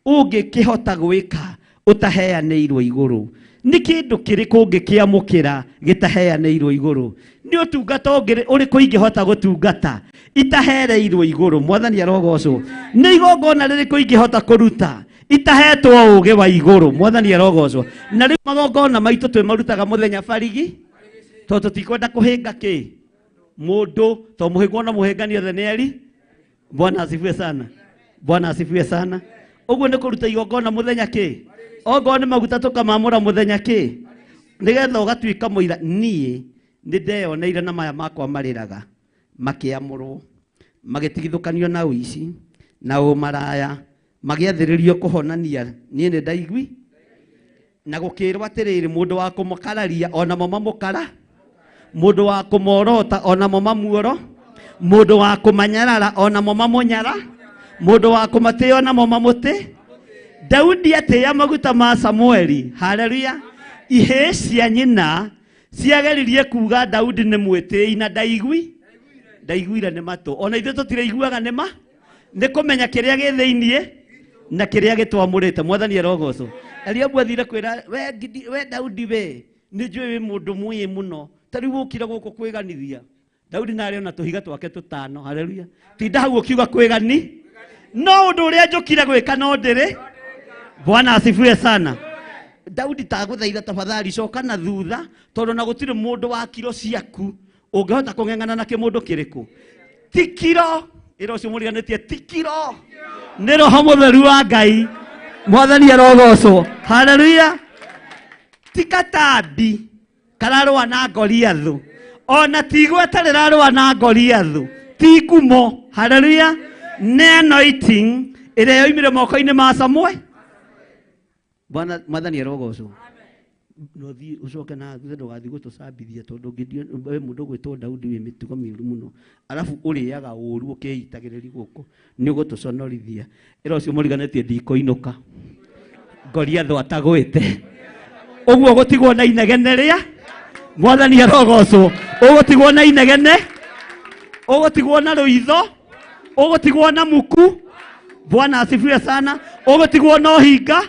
ũngĩkĩhota gwĩka ũtaheanĩirwo igũrũ? Nĩ kĩndũ kĩrĩkũ ũngĩkĩamũkĩra gĩtaheanĩirwo igũrũ? Nĩ ũtungata ũrĩkũ ingĩhota gũtungata itahereirwo igũrũ? Mwathani arogocwo. Nĩ igongona rĩrĩkũ ingĩhota kũruta itahetwo ũũgĩ wa igũrũ? Mwathani arogocwo. Na rĩu magongona maitũ twĩmarutaga mũthenya barigi, tondũ tũtikwenda kũhĩnga kĩ mũndũ, tondũ mũhĩngwo na mũhĩngani othe nĩ eri. Bwana asifiwe sana. Bwana asifiwe sana. Ũguo nĩ kũruta igongona mũthenya kĩ? Ongorwo nĩ maguta tũkamamũra mũthenya kĩ? Nĩgetha ũgatuĩka mũira. Niĩ nĩ ndeyoneire na maya makwa marĩraga makĩamũrwo, magĩtigithũkanio na ũici na ũmaraya, magĩathĩrĩrio kũhonania. Niĩ nĩ ndaigui na gũkĩrwo atĩrĩrĩ, mũndũ wa kũmũkararia onamo mamũkara, mũndũ wa kũmorota onamo mamuoro, mũndũ wa kũmanyarara onamo mamũnyara, mũndũ wa kũmatĩa onamo mamũtĩ. Daudi atĩĩa maguta ma Samueli. Haleluya. Ihĩĩ cia nyina ciageririe kuga Daudi nĩ mwĩtĩi na ndaigui, ndaiguire nĩ matũ. Ona ithuĩ tũtiraiguaga nĩ ma, nĩ kũmenya kĩrĩa gĩ thĩiniĩ na kĩrĩa gĩtwamũrĩte. Mwathani arogocwo. Eliabu athire kwĩra we Gidi, we Daudi, we nĩ njũĩ wĩ mũndũ mwĩĩ mũno, ta rĩu ũkire gũkũ kwĩganithia. Daudi narĩ ona tũhiga twake tũtano. Haleluya. Tinda hau ũkiuga kwĩgani, no ũndũ ũrĩa njũkire gwĩka no ndĩrĩ. Bwana asifiwe sana. Daudi tagũthaitha tafadhali coka na thutha, tondũ na gũtirĩ mũndũ wa kiro ciaku ũngĩhota kũng'eng'ana na kĩmũndũ kĩrĩkũ. Ti kiro ĩra ũcio mũriganĩtie, ti kiro, nĩ Roho Mũtheru wa Ngai. Mwathani arogocwo. Haleluya. Ti katambi kararũa na Goliathu. Ona ti igweta rĩrarũa na Goliathu, ti ngumo. Haleluya. Nĩ anointing ĩrĩa yoimire moko-inĩ ma Samuel. Bwana mwathani arogocwo. No thiĩ ũcoke na thutha ndũgathiĩ gũtũcambithia tondũ we mũndũ ũgwĩtwo Daudi wĩ mĩtugo mĩũru mũno, arabu ũrĩaga ũru ũkĩitagĩrĩria gũkũ nĩ ũgũtũconorithia. Ĩra ũcio mũriganĩtie ndikũinũka Goliathu atagwĩte ũguo gũtigwo na inegene rĩa mwathani arogocwo. Ũgũtigwo na inegene, ũgũtigwo na rũitho, ũgũtigwo na muku. Bwana asifiwe sana. Ũgũtigwo na ũhinga.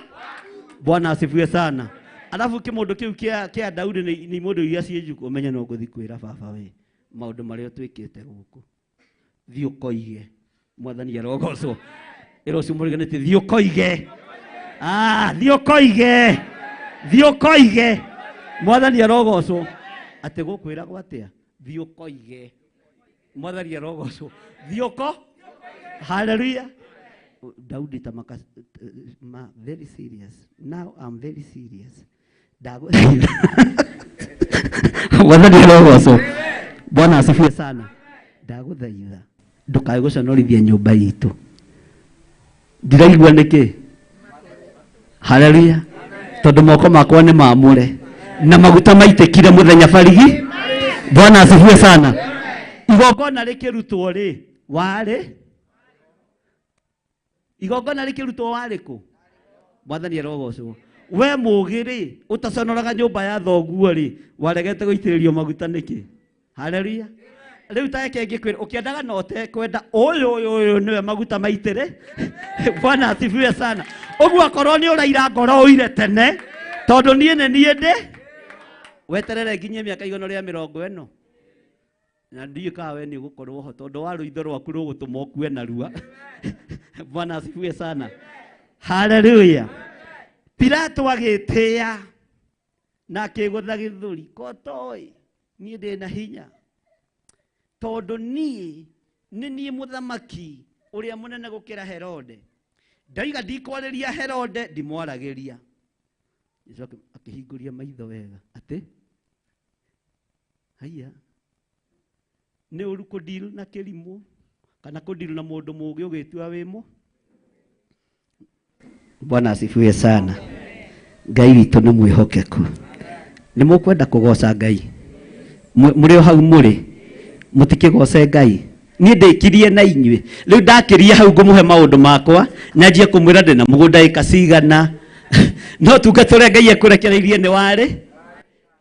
Bwana asifiwe sana. Alafu kĩmũndũ kĩu kĩa Daudi nĩ mũndũ iria ciĩ njuku ũmenye no ngũthiĩ kwĩra baba we maũndũ marĩa twĩkĩte gũkũ. Thiĩ ũkoige. Mwathani arogocwo. Ĩra ũcio mũriganĩtie thiĩ ũkoige. Thiĩ ũkoige. Thiĩ ũkoige. Mwathani arogocwo. Atĩ gũkwĩragwo atĩa? Thiĩ ũkoige. Mwathani arogocwo. Thiĩ ũko. Hallelujah. Daudi tamaka ma very serious. Now I'm very serious. Mwathani arogocwo. Bwana asifiwe sana. Ndagũthaitha ndũkae gũconorithia nyũmba itũ. Ndiraigua nĩkĩ? Haleluya. Tondũ moko makwa nĩ mamũre na maguta maitĩkire mũthenya barigi. Bwana asifiwe sana. Igongona rĩkĩrutwo rĩ, warĩ igongona rĩkĩrutwo warĩ kũ? Mwathani arogocwo. We mũũgĩ rĩ, ũtaconoraga nyũmba ya thoguo rĩ, waregete gũitĩrĩrio maguta nĩkĩ? Haleluya. Rĩu ta reke ngĩkwĩre, ũkĩendaga na ũtekwenda, ũyũ ũyũ ũyũ nĩwe maguta maitĩrĩ. Bwana asifiwe sana. Ũguo akorwo nĩ ũraira ngoro ũire tene, tondũ niĩ nĩ niĩ ndĩ weterere nginyie mĩaka 140 na ndiũĩ kana we nĩ ũgũkorwo ho tondũ wa rũitho rwaku rũgũtũma ũkue narua. Bwana asifiwe sana. Haleluya. Pilato agĩtĩĩa na akĩgũtha gĩthũri, ko toĩ niĩ ndĩ na hinya tondũ niĩ nĩ niĩ mũthamaki ũrĩa mũnene gũkĩra Herode. Ndaiga ndikwarĩria Herode, ndimwaragĩria. Jesu akĩhingũria maitho wega atĩ haiya, nĩ ũru kũdeal na kĩrimũ kana kũdeal na mũndũ mũũgĩ ũgĩtua wĩmũ. Bwana asifiwe sana. Ngai witũ nĩ mwĩhokeku. Nĩ mũkwenda kũgoca Ngai? Mũrĩ o hau mũrĩ, mũtikĩgoce Ngai. Niĩ ndĩkirie na inyuĩ. Rĩu ndakĩria hau ngũmũhe maũndũ makwa, nyanjie kũmwĩra ndĩna mũgũnda ĩka cigana. No tungata ũrĩa Ngai ekũrekereirie nĩ warĩ.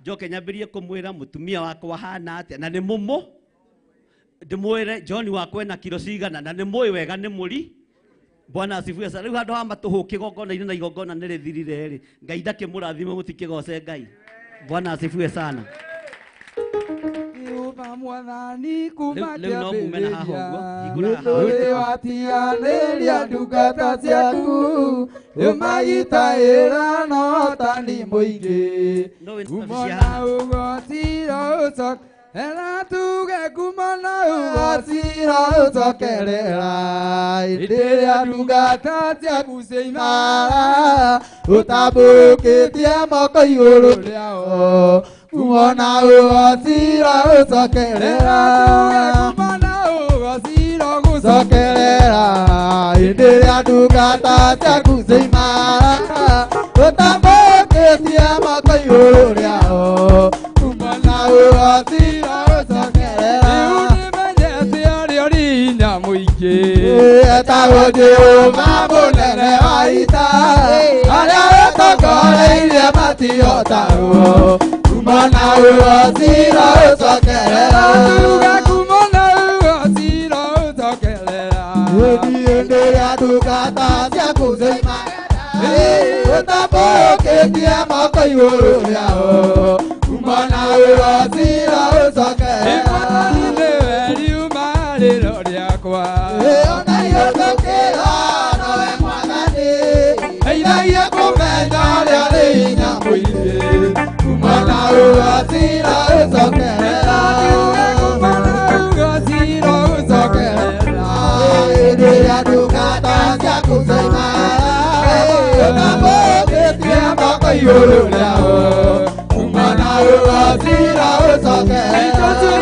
Njoke nyambĩrie kũmwĩra mũtumia wakwa hana atĩa, na nĩ mũmũ. Ndĩmwĩre John wakwa ena kiro cigana, na nĩ mũĩ wega nĩ mũri. Bwana asifiwe sana. Rĩu handũ ha matũhũ kĩgongona-inĩ na igongona nĩ rĩthirire rĩ, Ngai ndakĩmũrathime mũtikĩgoce Ngai. Bwana asifiwe sana. Jehova mwathani kuma Rĩu no mume na haha ũguo, hingũra haha. Ũrĩ watiganĩria ndungata ciaku, ũmagitagĩra na ũhotani mũingĩ. No wĩna Ngumo cia na haha. ũgociro ũcokerera, tuge ngumo na ũgociro ũcokerera. Hĩndĩ ĩrĩa ndungata ciaku ciaimara, ũtambũrũkĩtie moko igũrũ rĩao. Ngumo na ũgociro ũcokerera. Ngumo na ũgociro gũcokerera. Hĩndĩ ĩrĩa ndungata ciaku ciaimara, ũtambũrũkĩtie moko igũrũ rĩao. Ngumo na ũgociro ũcokerera. Rĩu nĩmenyete arĩa ũrĩ hinya mũingĩ. Etagwo Jehova mũnene wa ita, arĩa ũtongoreirie matihotagwo. Ngumo na ũgociro ũcokerera. Tuge ngumo na ũgociro ũcokerera. Hĩndĩ ĩrĩa ndungata ciaku ciaimara, ũtambũrũkĩtie moko igũrũ rĩao. Ngumo na ũgociro ũcokerera. Mwathani nĩwe riuma rĩakwa. Ona igũtũkĩra nowe mwathani, ndeithagia kũmenya ũrĩa ũrĩ hinya mũingĩ. Ngumo na ũgociro ũcokerera. Ngumo na ũgociro ũcokerera. Hĩndĩ ĩrĩa ndungata ciaku ciaimara, ũtambũrũkĩtie moko igũrũ rĩao. Ngumo na ũgociro ũcokerera.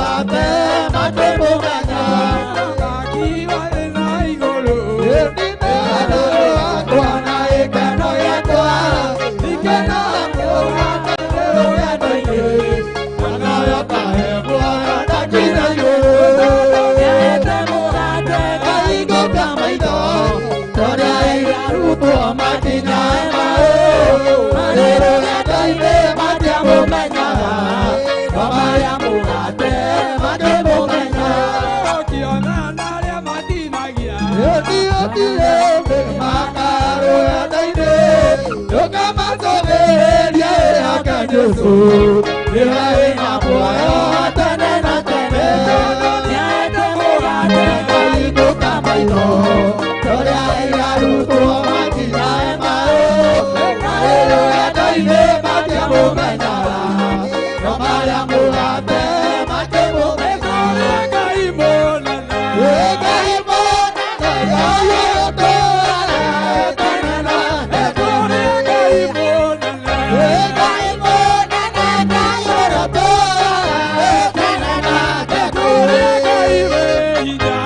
mũgate makĩmũmenya. Akiwa na igũrũ. Yakwa na gĩkeno gĩakwa, ikeno mũgate rũgendo-inĩ, nawe ũkahe muoyo ndakinya igũrũ. Kahingũka maitho, tũrĩa arutwo makinya maũ, marĩ rũgendo-inĩ matiamũmenyaga, no marĩa mũgate makĩmũmenya. Ũkĩona na arĩa matinagia. Ngai mũnene. Ngai mũnene. Ngai wĩ hinya.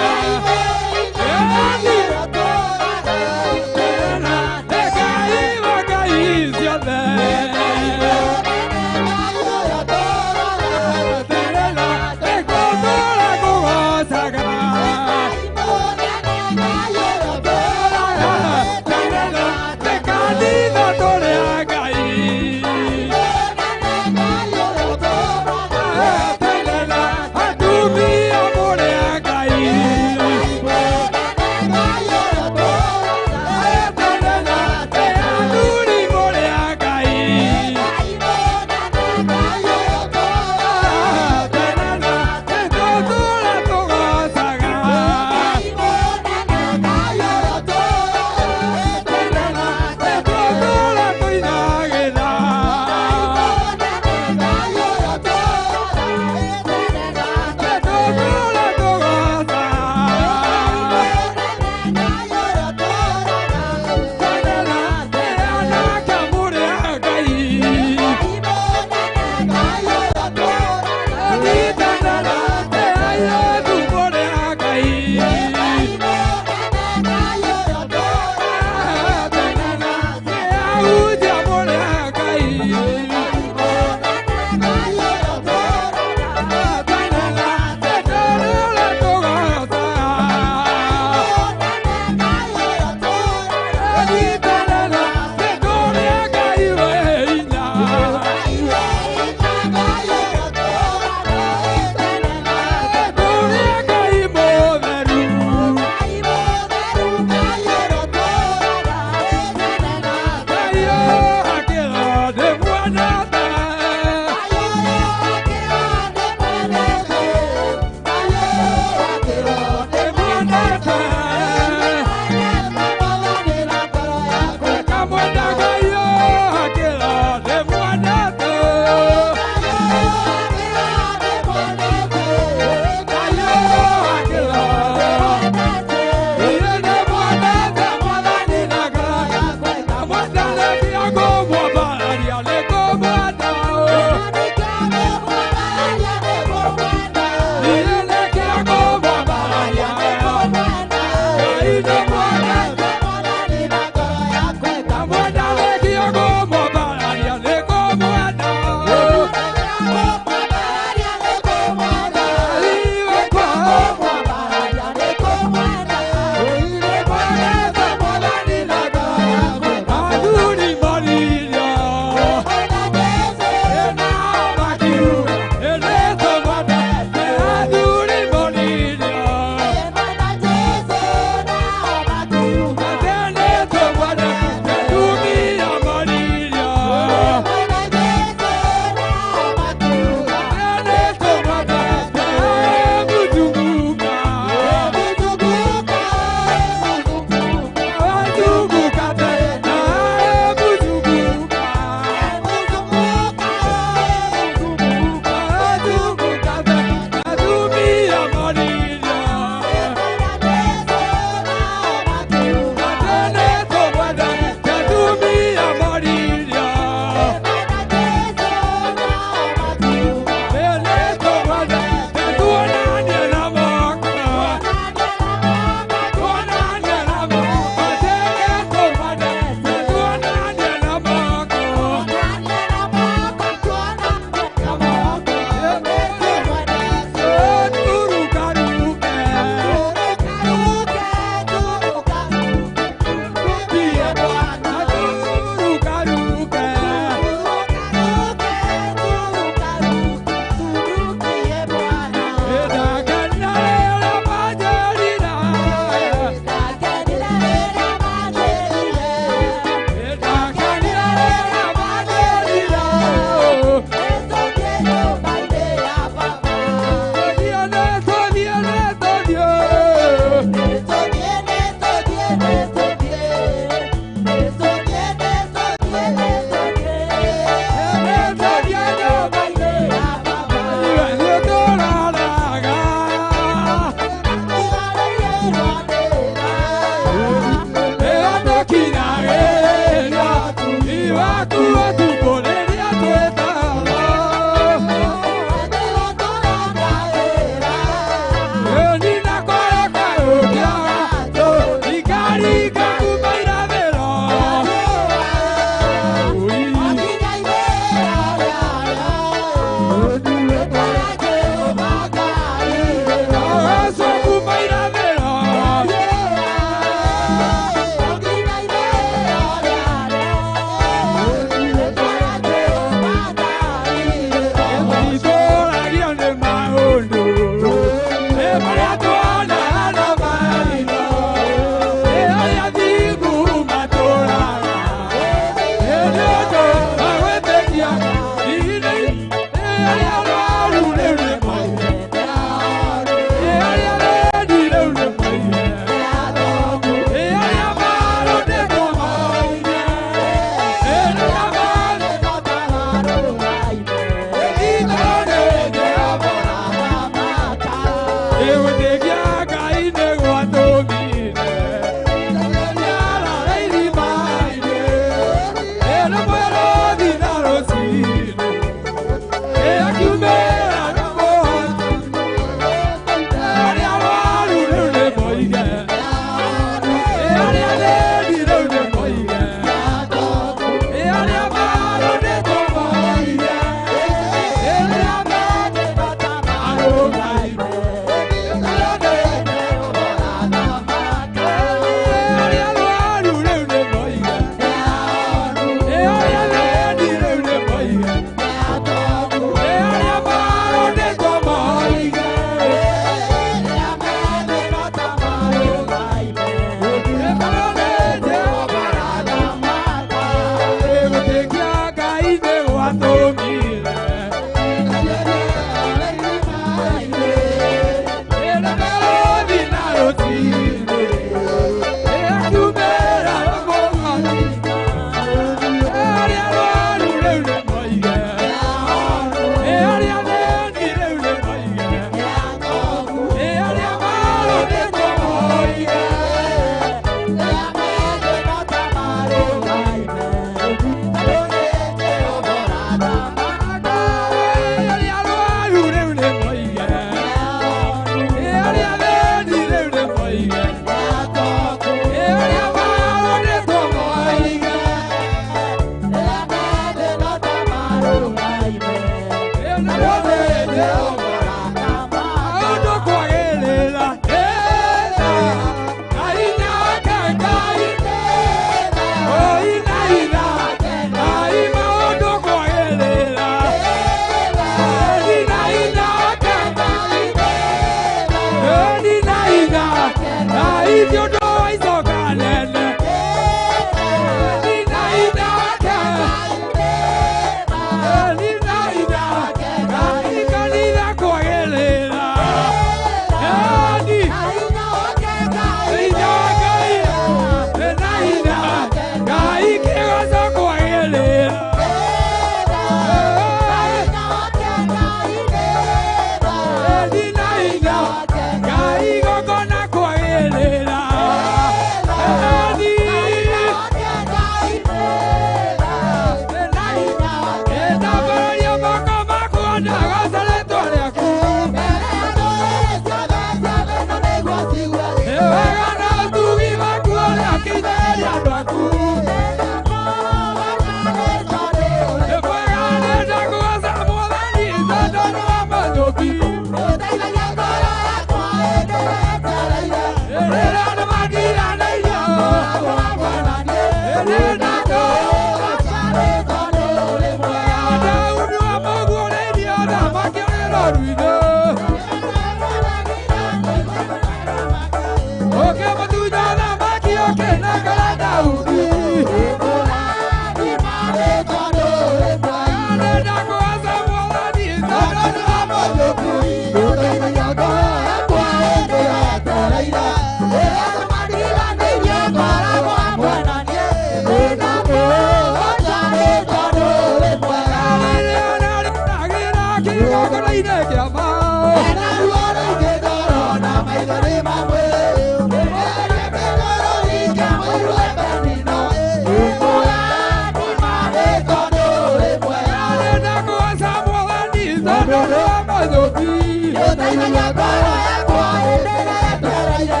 Ũteithagia ngoro yakwa hĩndĩ ĩrĩa yetereire.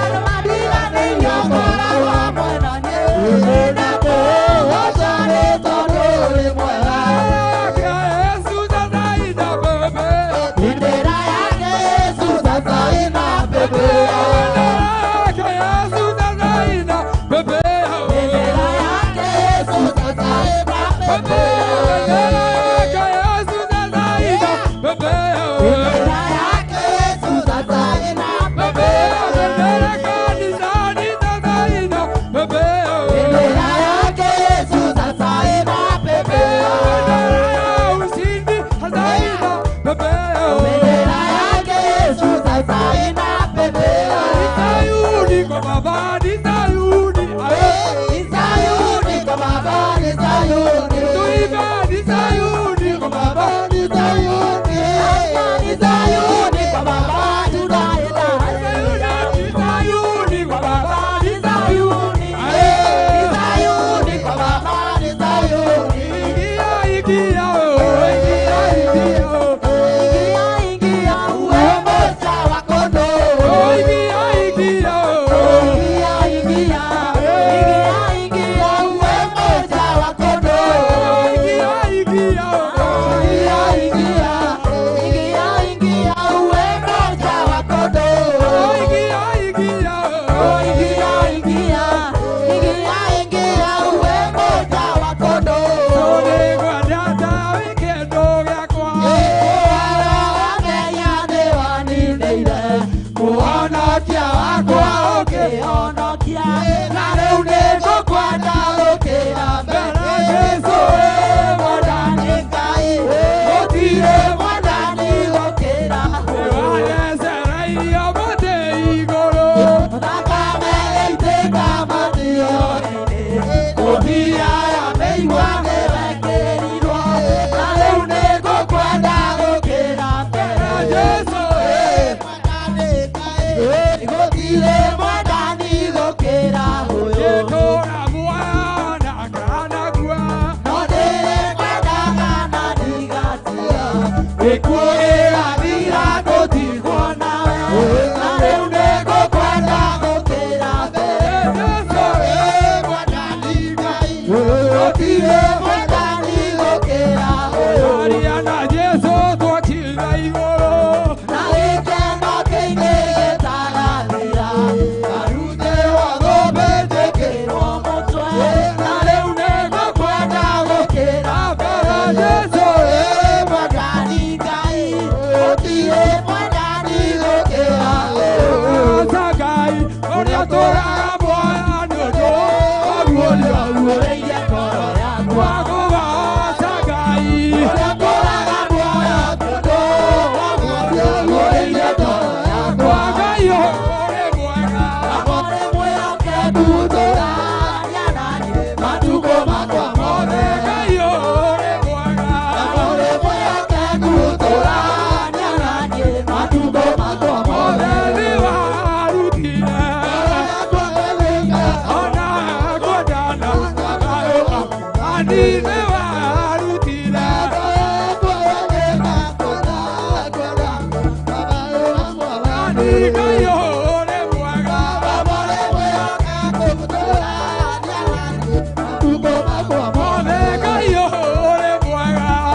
Andũ mandiganĩirie ũkoragwo hamwe na niĩ. Nĩndakũgoca nĩ tondũ ũrĩ mwega. Bendera yake Yesu sasa inapepea. Bendera yake Yesu sasa inapepea. Bendera yake Yesu sasa inapepea. Bendera yake Yesu sasa inapepea. Bendera yake Yesu sasa inapepea. Ni Sayuni kwa Baba, ni Sayuni. Ni Sayuni kwa Baba, ni Sayuni. Ni Sayuni kwa Baba, tunaenda. Ni Sayuni kwa Baba, ni Sayuni. Ni Sayuni kwa Baba, ni Sayuni. Ingia, ingia, uwe mmoja wa kondoo. Ingia, ingia, ingia, ingia, uwe mmoja wa kondoo. Ingia, ingia, ingia, ingia, uwe mmoja wa kondoo. Ingia, ingia, ingia, ingia, uwe mmoja wa kondoo. Mũhonokia wakwa ũkĩhonokia, na rĩu nĩngũkwenda gũkĩra mbere. Jesũ wĩ mwathani Ngai, gũtirĩ mwathani gũkĩra Thakame ĩitĩka matio-inĩ, ngũbia ya mĩigua nĩwekĩrirwo, na rĩu nĩngũkwenda gũkĩra mbere. Jesũ wĩ mwathani Ngai, gũtirĩ mwathani gũkĩra ũyũ. No ndĩrĩkwendaga na ndigatiga, gĩkuũ gĩgathira ngũtigwo nawe, na rĩu nĩngũkwenda gũkĩra mbere. Jesũ wĩ mwathani Ngai, gũtirĩ mwathani gũkĩra ũyũ. Na gĩkeno kĩingĩ gĩtagathira, ngarutĩrwo thũmbĩ njĩkĩrwo mũtwe, na rĩu nĩngũkwenda gũkĩra mbere. Jesũ wĩ mwathani Ngai, gũtirĩ mwathani gũkĩra ũyũ. Ũrĩirie ngoro yakwa, ũrĩa tũraga muoyo tondũ wa guo, ũrĩirie ngoro yakwa. Amore mwĩhokeku tũraria na niĩ matukũ makwa mothe. Amore mwĩhokeku tũraria na niĩ matukũ makwa mothe. Ngoro yakwa ĩgĩka ngoro yakwa ĩgĩka kwenda kwenda mathayũ makwa Amore mwĩhokeku tũraria na niĩ matukũ makwa mothe.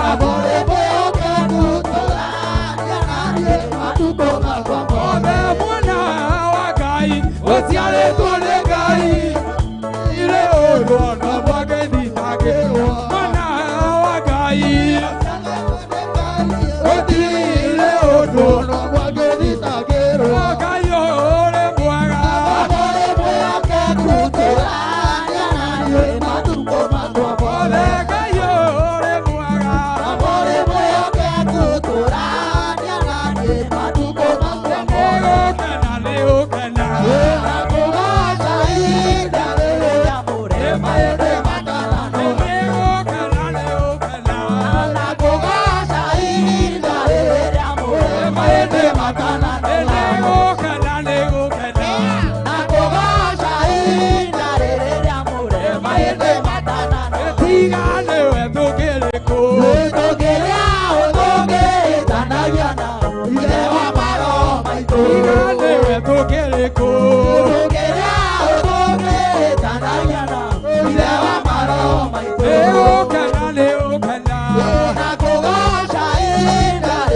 Amore mwĩhokeku tũraria na niĩ matukũ makwa mothe. Ũciarĩtwo nĩ Ngai irĩ ũndũ ona mwagĩthitangĩrwo mwana wa Ngai gũtirĩ ũndũ Ono mwagĩthitangĩrwo. Ngai ũrĩ mwega. Amore mwĩhokeku tũraria na niĩ matukũ makwa mothe. Ngai ũrĩ mwega. Amore mwĩhokeku tũraria na niĩ matukũ makwa mothe. Nĩgũkena nĩgũkena Na kũgoca ihinda rĩrĩa mũrĩ. Tiga nĩwe tũkĩrĩ kũ. Nĩgũkena nĩgũkena. Nĩgũkena nĩgũkena.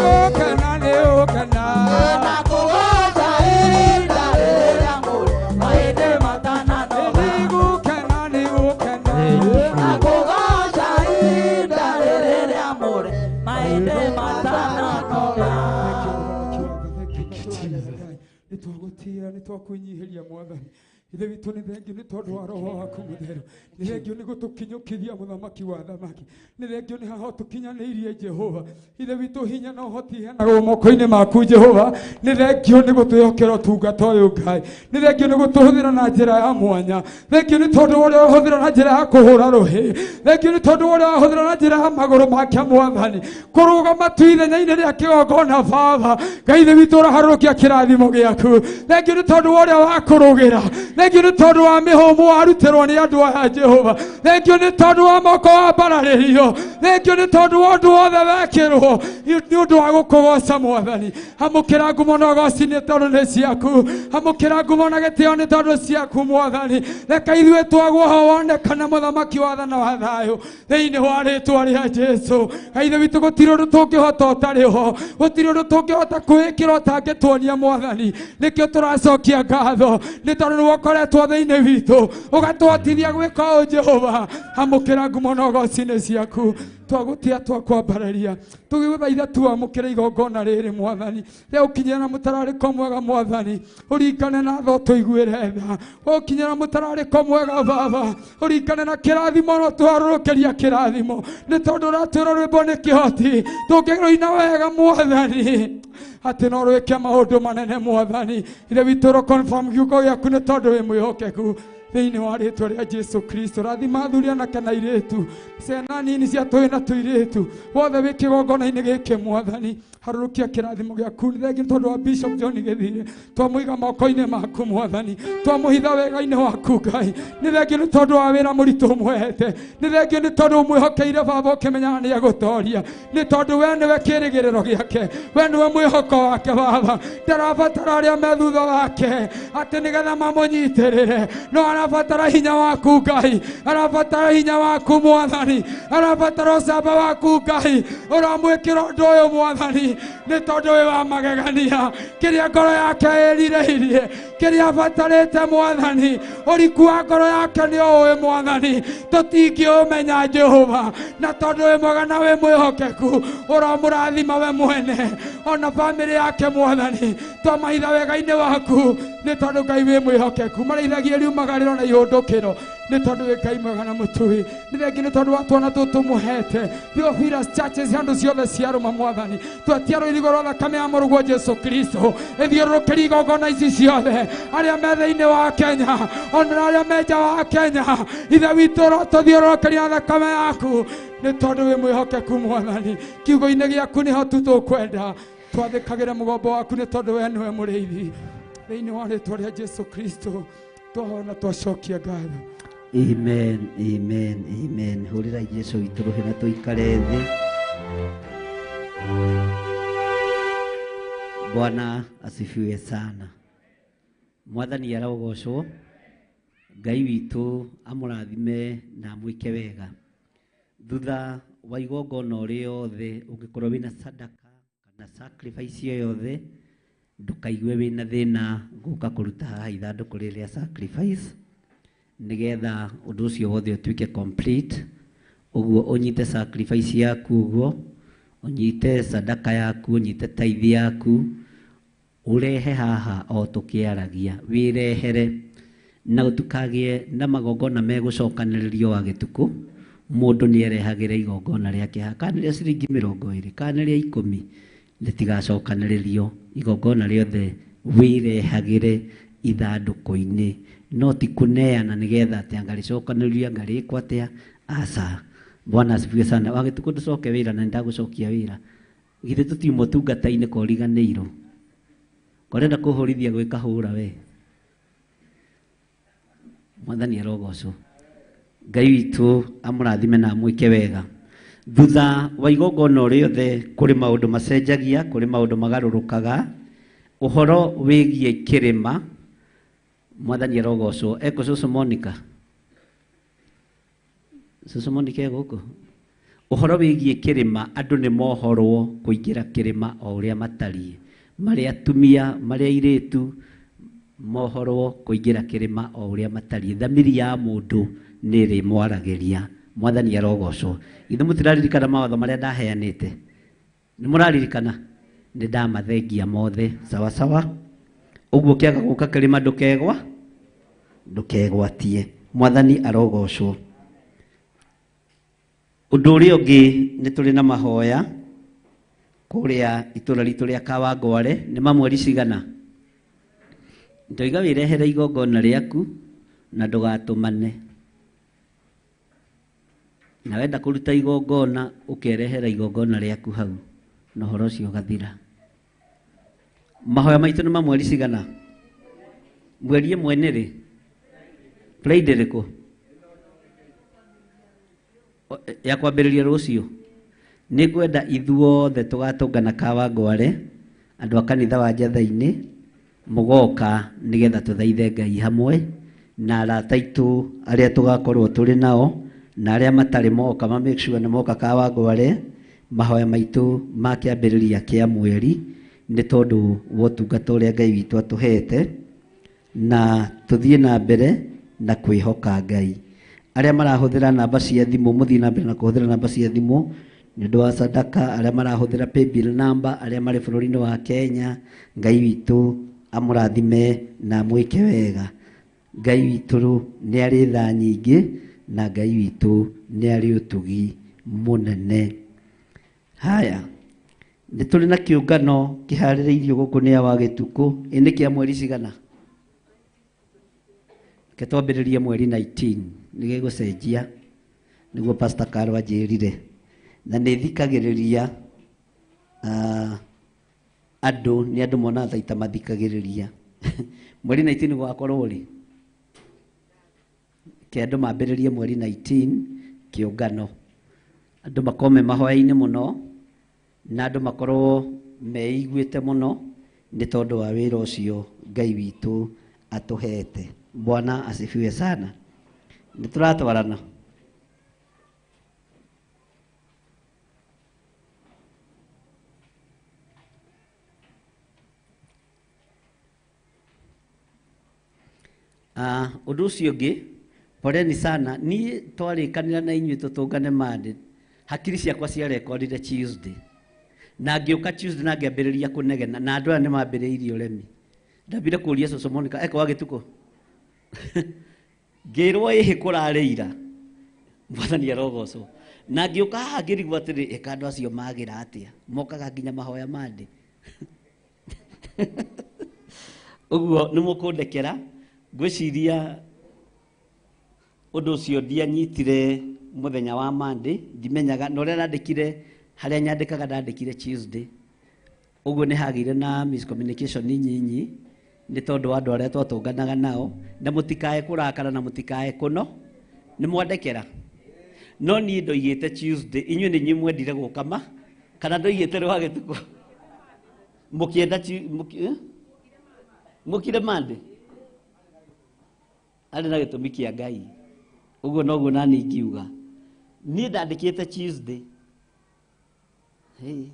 Nĩgũkena nĩgũkena. Nĩtwagũtĩĩa nĩtwakwĩnyihĩria mwathani ithe witũ nĩ thengio nĩ tondũ wa roho waku mũtheru nĩ thengio nĩ gũtũkinyũkithia mũthamaki wa thamaki nĩ thengio nĩ haha ũtũkinyanĩirie Jehova ithe witũ hinya na ũhoti heanagwo moko-inĩ maku Jehova nĩ thengio nĩ gũtwĩhokera ũtungata ũyũ Ngai nĩ thengio nĩ gũtũhũthĩra na njĩra ya mwanya thengio nĩ tondũ wa ũrĩa ũhũthĩra na njĩra ya kũhũra rũhĩ thengio nĩ tondũ wa ũrĩa wahũthĩra na njĩra ya magũrũ make mwathani kũrũgama tu ithenya-inĩ rĩa kĩgongona baba Ngai ithe witũ ũraharũrũkia kĩrathimo gĩaku thengio nĩ tondũ wa ũrĩa wakũrũgĩra thengio nĩ tondũ wa mĩhũmũ warutĩrwo nĩ andũ aya Jehova thengio nĩ tondũ wa moko wambararĩrio thengio nĩ tondũ wa ũndũ wothe wekĩrwo nĩ ũndũ wa gũkũgoca mwathani amũkĩra ngumo na ũgoci nĩ tondũ nĩ ciaku amũkĩra ngumo na gĩtĩo nĩ tondũ ciaku mwathani reke ithuĩ twagwo ho wonekana mũthamaki wa tha na wa thayũ thĩinĩ wa rĩtwa rĩa Jesũ Ngai ithe witũ gũtirĩ ũndũ tũngĩhota ũtarĩ ho gũtirĩ ũndũ tũngĩhota kwĩĩkĩra ũtangĩtuonia mwathani nĩkĩo tũracokia ngatho nĩ tondũ nĩwe ũkoretwo thĩinĩ witũ ũgatũhotithia gwĩka ũũ Jehova amũkĩra ngumo na ũgoci nĩ ciaku twagũtĩa twakwambararia tũgĩgũthaitha tuamũkĩre igongona rĩrĩ mwathani rĩa ũkinyĩra na mũtararĩko mwega mwathani ũringane na tha ũtũiguĩre tha ũkinyĩra mũtararĩko mwega baba ũringane na kĩrathimo no tũharũrũkĩria kĩrathimo nĩ tondũ ũratwĩra rwĩmbo nĩ kĩhoti tũngĩrũina wega mwathani atĩ no rwĩke maũndũ manene mwathani ithe witũ ũro confirm kiugo gĩaku nĩ tondũ wĩ mwĩhokeku thĩinĩ wa rĩtwa rĩa Jesu Kristo rathima athuri anake na airĩtu ciana nini cia tũĩ na tũirĩtu wothe wĩ kĩgongona-inĩ gĩkĩ mwathani harũrũkia kĩrathimo gĩaku nĩ thengi nĩ tondũ wa Bishop John Gĩthire twamũiga moko-inĩ maku mwathani twamũhitha wega-inĩ waku Ngai nĩ thengi nĩ tondũ wa wĩra mũritũ ũmũhete nĩ thengi nĩ tondũ ũmwĩhokeire baba ũkĩmenyaga nĩ egũtoria nĩ tondũ we nĩwe kĩrĩgĩrĩro gĩake we nĩwe mwĩhoko wake baba ndarabatara arĩa me thutha wake atĩ nĩgetha mamũnyitĩrĩre no arabatara hinya waku Ngai arabatara hinya waku mwathani arabatara ũcamba waku Ngai ũramwĩkĩra ũndũ ũyũ mwathani nĩ tondũ wĩ wa magegania kĩrĩa ngoro yake ĩrirĩirie kĩrĩa abatarĩte mwathani ũriku wa ngoro yake nĩ ũĩ mwathani tũtingĩũmenya Jehova na tondũ wĩ mwega na wĩ mwĩhokeku ũramũrathima we mwene ona bamĩrĩ yake mwathani twamahitha wega-inĩ waku nĩ tondũ Ngai wĩ mwĩhokeku marĩithagie riumagarĩro na ihũndũkĩro nĩ tondũ wĩ Ngai mwega na mũtui nĩ thengi nĩ tondũ wa twana tũtũ mũhete Theophilus Churches andũ ciothe ciarũma mwathani twetia rũirigo rwa thakame ya mũrũguo Jesu Kristo ĩthiũrũrũkĩrie igongona ici ciothe arĩa me thĩinĩ wa Kenya ona arĩa me nja wa Kenya ithe witũ ũrotũthiũrũrũkĩria thakame yaku nĩ tondũ wĩ mwĩhokeku mwathani kiugo-inĩ gĩaku nĩho tu tũkwenda twathĩkagĩre mũgombo waku nĩ tondũ we nĩwe mũrĩithi thĩinĩ wa rĩtwa rĩa Jesu Kristo twahona twacokia ngatho. Amen, amen, amen. Hũrĩra Jesu witũ rũhĩ na tũikare thĩ. Bwana asifiwe sana. Mwathani arogocwo. Ngai witũ amũrathime na amwĩke wega. Thutha wa igongona rĩothe ũngĩkorwo wĩna sadaka kana sacrifice yothe ndũkaigue wĩna thĩna gũka kũruta haha ithandũkũ rĩrĩa sacrifice nĩgetha ũndũ ũcio wothe ũtuĩke complete. Ũguo ũnyite sacrifice yaku ũguo ũnyite sadaka yaku ũnyite tithe yaku ũrehe haha o tũkĩaragia wĩrehere na gũtukagĩe na magongona megũcokanĩrĩrio wa gĩtukũ mũndũ nĩerehagĩre igongona rĩake haha kana rĩa ciringi 20 kana rĩa 10 rĩtigacokanĩrĩrio igongona rĩothe wĩrehagĩre ithandũkũ-inĩ no ti kũneana nĩgetha atĩ anga rĩcokanĩrĩrio anga rĩkwo atĩa aca. Bwana asifiwe sana. Wa gĩtukũ ndũcoke wĩra na nĩndagũcokia wĩra githĩ tũtiuma ũtungata-inĩ koriganĩirwo korenda kũhũrithia gwĩka hũra we. Mwathani arogocwo. Ngai witũ amũrathime na amwĩke wega. Thutha wa igongona rĩothe kũrĩ maũndũ macenjagia, kũrĩ maũndũ magarũrũkaga. Ũhoro wĩgiĩ kĩrĩma, Mwathani arogocwo. Eko Cũcũ Monica, Cũcũ Monica e gũkũ. Ũhoro wĩgiĩ kĩrĩma, andũ nĩ mohorwo kũingĩra kĩrĩma o ũrĩa matariĩ, marĩ atumia, marĩ airĩtu, mohorwo kũingĩra kĩrĩma o ũrĩa matariĩ. Thamiri ya mũndũ nĩ ĩrĩmwaragĩria. Mwathani arogocwo. Ithuĩ mũtiraririkana mawatho marĩa ndaheanĩte? Nĩ mũraririkana? Nĩ ndamathengia mothe sawa sawa. Ũguo ũkĩaga gũka kĩrĩma ndũkegwa, ndũkegwatie. Mwathani arogocwo. Ũndũ ũrĩa ũngĩ nĩ tũrĩ na mahoya kũrĩa itũra ritũ rĩa Kawangware. Nĩ mamweri cigana? Ndoiga wĩrehere igongona rĩaku na ndũgatũmane. Na wenda kũruta igongona ũkerehera igongona rĩaku hau na ũhoro ũcio ũgathira. Mahoya maitũ nĩ mamweri cigana? Mweri ĩmwe nĩ rĩ? Friday rĩkũ? Ya kwambĩrĩria rũciũ. Nĩ ngwenda ithuothe tũgatũngana Kawangware, andũ a kanitha wa Njathai-inĩ, mũgoka nĩgetha tũthaithe Ngai hamwe na arata aitũ arĩa tũgakorwo tũrĩ nao na arĩa matarĩ moka, ma make sure nĩ moka Kawangware. Mahoya maitũ ma kĩambĩrĩria kĩa mweri nĩ tondũ wa ũtungata ũrĩa Ngai witũ atũhete, na tũthiĩ na mbere na kwĩhoka Ngai. Arĩa marahũthĩra namba cia thimũ, mũthiĩ na mbere na kũhũthĩra namba cia thimũ nĩ ũndũ wa sadaka. Arĩa marahũthĩra paybill number, arĩa marĩ bũrũri-inĩ wa Kenya, Ngai witũ amũrathime na amwĩke wega. Ngai witũ nĩ arĩ tha nyingĩ na Ngai witũ nĩ arĩ ũtugi mũnene. Haya, nĩ tũrĩ na kĩũngano kĩharĩrĩirio gũkũ nĩ awa gĩtukũ. Ĩ nĩ kĩa mweri cigana? Reke twambĩrĩrie mweri 19, nĩ gĩgũcenjia nĩguo Pastor Carol anjĩrire. Na nĩ thikagĩrĩria andũ, nĩ andũ monaga ta ita mathikagĩrĩria. Mweri 19 gũgakorwo rĩ? Ke andũ mambĩrĩrie mweri 19 kĩũngano. Andũ makorwo me mahoya-inĩ mũno na andũ makorwo meiguĩte mũno nĩ tondũ wa wĩra ũcio Ngai witũ atũhete. Bwana asifiwe sana. Nĩ tũratwarana. Ũndũ ũcio ũngĩ, poleni sana. Niĩ twarĩkanĩra na inyuĩ tũtũngane Monday. Hakiri ciakwa ciarekondire Tuesday. Na ngĩũka Tuesday na ngĩambĩrĩria kũnegena na andũ aya nĩ mambĩrĩirie ũremi. Ndambire kũria Cũcũ Monica, eko wa gĩtukũ? Ngĩrwo ĩhĩ kũrarĩ ira. Mwathani arogocwo. Na ngĩũka haha ngĩrigwo atĩrĩ, ĩka andũ acio magĩra atĩa? Mokaga nginya mahoya Monday. Ũguo nĩ mũkũndekera. Ngwĩciria ũndũ ũcio ndianyitire mũthenya wa Monday, ndimenyaga, na ũrĩa ndandĩkire, harĩa nyandĩkaga ndandĩkire Tuesday. Ũguo nĩ hagĩire na miscommunication nyinyi nĩ tondũ wa andũ arĩa twatũnganaga nao, na mũtikae kũrakara na mũtikae kũno, nĩ mwandekera. No niĩ ndoigĩte Tuesday, inyuĩ nĩ inyuĩ mwendire gũka ma, kana ndoigĩte rwa gĩtukũ? Mũkĩenda mũkire Monday? Arĩ na gĩtũmi kĩa Ngai. Ũguo noguo nani ingiuga. Niĩ ndandĩkĩte Tuesday. Hey.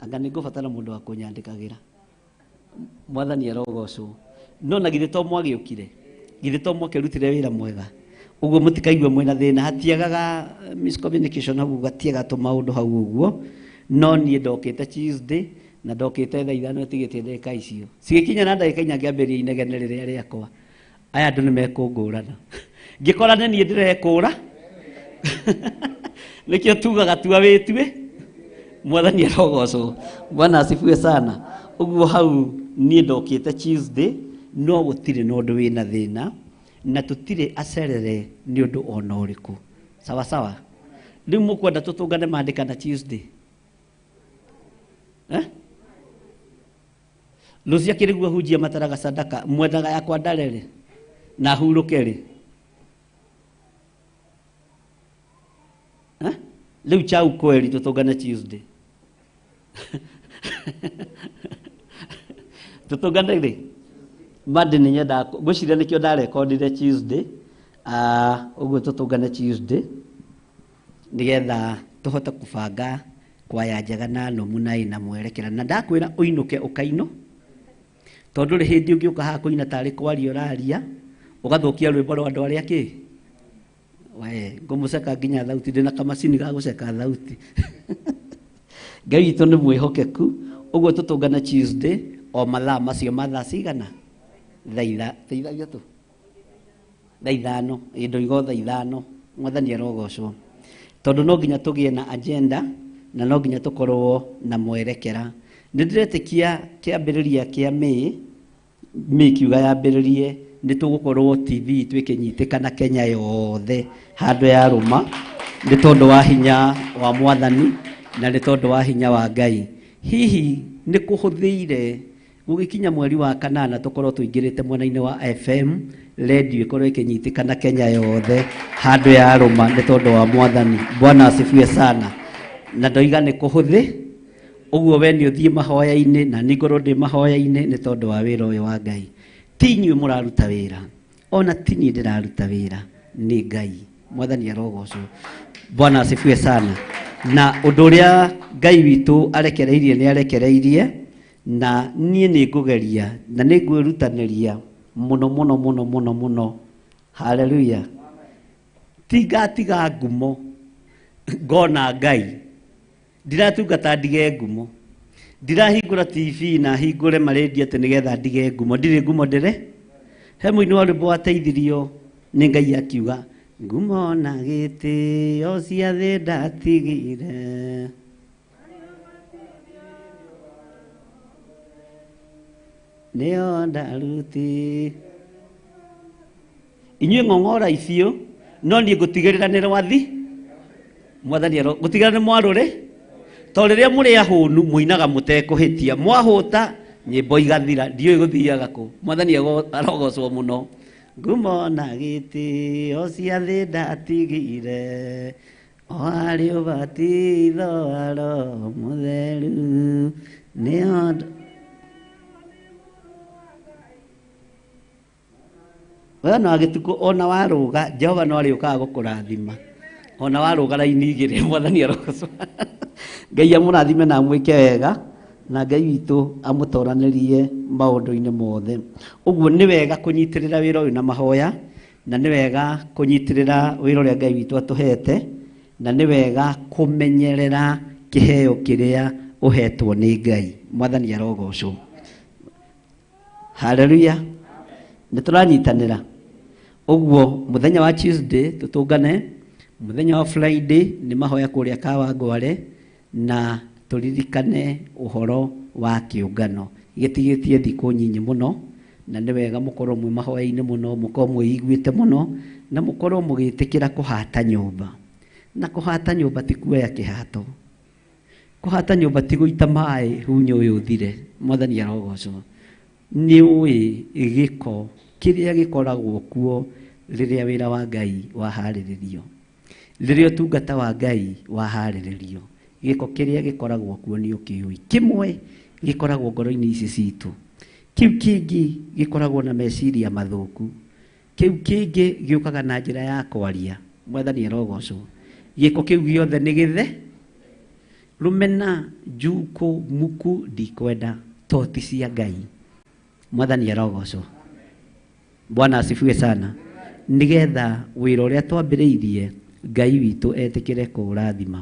Anga nĩ ngũbatara mũndũ wa kũnyandĩkagĩra. Mwathani arogocwo. No na githĩ to mwagĩũkire? Githĩ to mwakĩrutire wĩra mwega? Ũguo mũtikaigue mwĩna thĩna, hatiagaga miscommunication hau, gatiaga tũmaũndũ hau ũguo. No niĩ ndokĩte Tuesday na ndokĩte thaa ithano ĩtigĩtie ndagĩka icio. Cigĩkinya na ndagĩka inya ngĩambĩrĩria inegene rĩrĩa rĩakwa. Aya andũ nĩ mekũngũrana. Ngĩkora nĩ niĩ ndĩrekũra. Nĩkĩo tugaga tua wĩtue. Mwathani arogocwo. Bwana asifiwe sana. Ũguo hau niĩ ndokĩte Tuesday, no gũtirĩ na ũndũ wĩna thĩna, na tũtirĩ acerere nĩ ũndũ ona ũrĩkũ. Sawa sawa. Rĩu mũkwenda tũtũngane Monday kana Tuesday? Eh? Rũciũ akĩrĩ guo hunjia mataraga sadaka, mwendaga yakwa ndarere na hurũke rĩ? Eh? Rĩu cha ukweli tũtũngane Tuesday. Tũtũngane rĩ? Monday nĩ nyendaga ngwĩciria nĩkĩo ndarekondire Tuesday. Ũguo tũtũngane Tuesday nĩgetha tũhote kũbanga kwaya njega na nũmu na ĩna mwerekera. Na ndakwĩra ũinũke ũkaino, tondũ rĩ hĩndĩ ũngĩũka haha kũina tarĩ kwaria ũraria ũgathũkia rwĩmbo rwa andũ arĩa kĩ we ngũmũceka nginya thauti, ndĩna kamacini ga gũceka thauti. Ngai witũ nĩ mwĩhokeku. Ũguo tũtũngane Tuesday o mathaa macio ma thaa cigana? Thaa ithatũ, thaa ithano, ĩ ndoiga thaa ithano. Mwathani arogocwo, tondũ no nginya tũgĩe na agenda na no nginya tũkorwo na mwerekera. Nĩ ndĩretĩkia kĩambĩrĩria kĩa May kiuga yambĩrĩrie nĩ tũgũkorwo TV itũ ĩkĩnyitĩkana Kenya yothe handũ ya rũma, nĩ tondũ wa hinya wa Mwathani na nĩ tondũ wa hinya wa Ngai. Hihi nĩ kũhũthĩire gũgĩkinya mweri wa kanana tũkorwo tũingĩrĩte mwena-inĩ wa FM radio ĩkorwo ĩkĩnyitĩkana Kenya yothe handũ ya rũma nĩ tondũ wa Mwathani. Bwana asifiwe sana. Na ndoiga nĩ kũhũthĩ ũguo we nĩ ũthiĩ mahoya-inĩ na niĩ ngorwo ndĩ mahoya-inĩ nĩ tondũ wa wĩra ũyũ wa Ngai. Ti inyuĩ mũraruta wĩra, ona ti niĩ ndĩraruta wĩra, nĩ Ngai. Mwathani arogocwo. Bwana asifiwe sana. Na ũndũ ũrĩa Ngai witũ arekereirie nĩ arekereirie, na niĩ nĩ ngũgeria na nĩ ngwĩrutanĩria mũno mũno mũno mũno mũno. Haleluya. Tingatiga ngumo ngona Ngai. Ndiratungata ndige ngumo, ndirahingũra TV na hingũre marendio atĩ nĩgetha ndige ngumo. Ndirĩ ngumo ndĩre. He mũini wa rwĩmbo wateithirio nĩ Ngai akiuga ngumo na gĩtĩo cia thĩ ndatigire, nĩo ndaruti. Inyuĩ ng'ong'ora biũ, no niĩ ngũtigĩrĩra nĩ rwathi. Mwathani aro ngũtigĩrĩra nĩ mwarũre, tondũ rĩrĩa mũrĩ ahũnu mũinaga mũtekũhĩtia, mwahũta nyĩmbo igathira, ndiũĩ gũthiaga kũ. Mwathani arogocwo mũno. Ngumo na gĩtĩo cia thĩ ndatigire, o harĩ ũbatitho wa Roho Mũtheru, nĩo we no agĩtukũ ona warũga Jehova no arĩũkaga gũkũrathima, ona warũga raini igĩrĩ. Mwathani arogocwo. Ngai amũrathime na amwĩke wega, na Ngai witũ amũtoranĩrie maũndũ-inĩ mothe. Ũguo nĩ wega kũnyitĩrĩra wĩra ũyũ na mahoya, na nĩ wega kũnyitĩrĩra wĩra ũrĩa Ngai witũ atũhete, na nĩ wega kũmenyerera kĩheo kĩrĩa ũhetwo nĩ Ngai. Mwathani arogocwo. Haleluya. Nĩ tũranyitanĩra. Ũguo mũthenya wa Tuesday tũtũngane, mũthenya wa Friday nĩ mahoya kũrĩa Kawangware, na tũririkane ũhoro wa kĩũngano. Gĩtigĩtie thikũ nyinyi mũno, na nĩ wega mũkorwo mwĩ mahoya-inĩ mũno, mũkorwo mwĩiguĩte mũno, na mũkorwo mũgĩtĩkĩra kũhata nyũmba. Na kũhata nyũmba ti kuoya kĩhato, kũhata nyũmba ti gũita maĩ hunyũ ũyũ ũthire. Mwathani arogocwo. Nĩ ũĩ gĩko kĩrĩa gĩkoragwo kuo rĩrĩa wĩra wa Ngai waharĩrĩrio, rĩrĩa ũtungata wa Ngai waharĩrĩrio, gĩko kĩrĩa gĩkoragwo kuo nĩ ũkĩũĩ. Kĩmwe gĩkoragwo ngoro-inĩ ici citũ, kĩu kĩngĩ gĩkoragwo na meciria mathũku, kĩu kĩngĩ gĩũkaga na njĩra ya kwaria. Mwathani arogocwo. Gĩko kĩu gĩothe nĩ gĩthe rũmena, njukũ, muku, ndikwenda toti cia Ngai. Mwathani arogocwo. Bwana asifiwe sana. Nĩgetha wĩra ũrĩa twambĩrĩirie Ngai witũ etĩkĩre kũũrathima,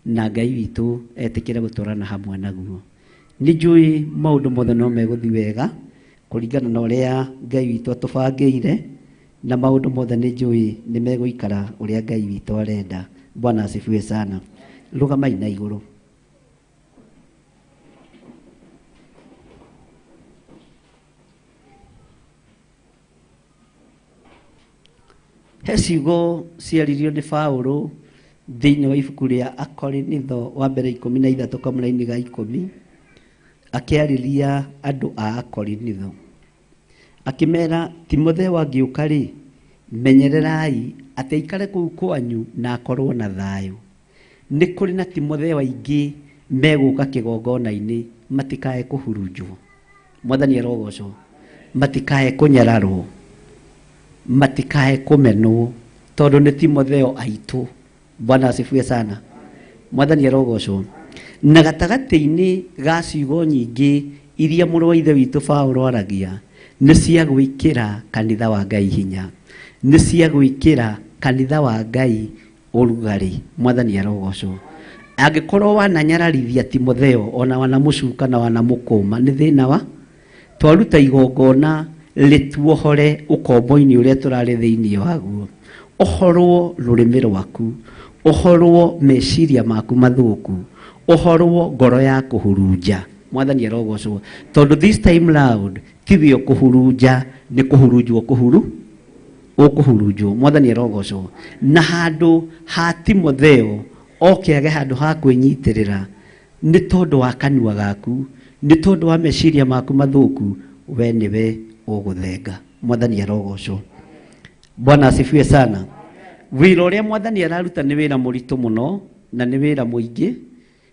na Ngai witũ etĩkĩre gũtwarana hamwe naguo. Nĩ njũĩ maũndũ mothe no megũthiĩ wega kũringana na ũrĩa Ngai witũ atũbangĩire, na maũndũ mothe nĩ njũĩ nĩ megũikara ũrĩa Ngai witũ arenda. Bwana asifiwe sana. Rũgamai na igũrũ. He ciugo ciaririo nĩ Paũlũ thĩinĩ wa ibuku rĩa Akorinitho wa mbere 13 kamũraini ga 10, akĩarĩria andũ a Akorinitho akĩmera, Timotheo angĩũka rĩ, menyererai atĩ aikare kũu kwanyu na akorwo na thayũ, Nĩ kũrĩ na Timotheo aingĩ megũka kĩgongona-inĩ matikae kũhurunjwo. Mwathani arogocwo. Matikae kũnyararwo, matikae kũmenwo, tondũ nĩ Timotheo aitũ. Bwana asifiwe sana. Mwathani arogocwo. Na gatagatĩ-inĩ ga ciugo nyingĩ iria mũrũ wa ithe witũ Paũlũ aragia nĩ cia gwĩkĩra kanitha wa Ngai hinya, nĩ cia gwĩkĩra kanitha wa Ngai ũrugarĩ. Mwathani arogocwo. Angĩkorwo wananyararithia Timotheo ona wanamũcuka na wanamũkũma nĩ thĩna wa twaruta igongona rĩtuohore ũkombo-inĩ ũrĩa tũrarĩ thĩinĩ waguo. Ũhorwo rũrĩmĩ rwaku, ũhorwo meciria maku mathũku, ũhorwo ngoro ya kũhurunja. Mwathani arogocwo. Tondũ this time round tiwe ũkũhurunja, nĩ kũhurunjwo ũkũhurunjwo. Mwathani arogocwo. Na handũ ha Timotheo oke age handũ ha kwĩnyitĩrĩra nĩ tondũ wa kanua gaku, nĩ tondũ wa meciria maku mathũku, we nĩwe ũgũthenga. Mwathani arogocwo. Bwana asifiwe sana. Wĩra ũrĩa Mwathani araruta nĩ wĩra mũritũ mũno na nĩ wĩra mũingĩ,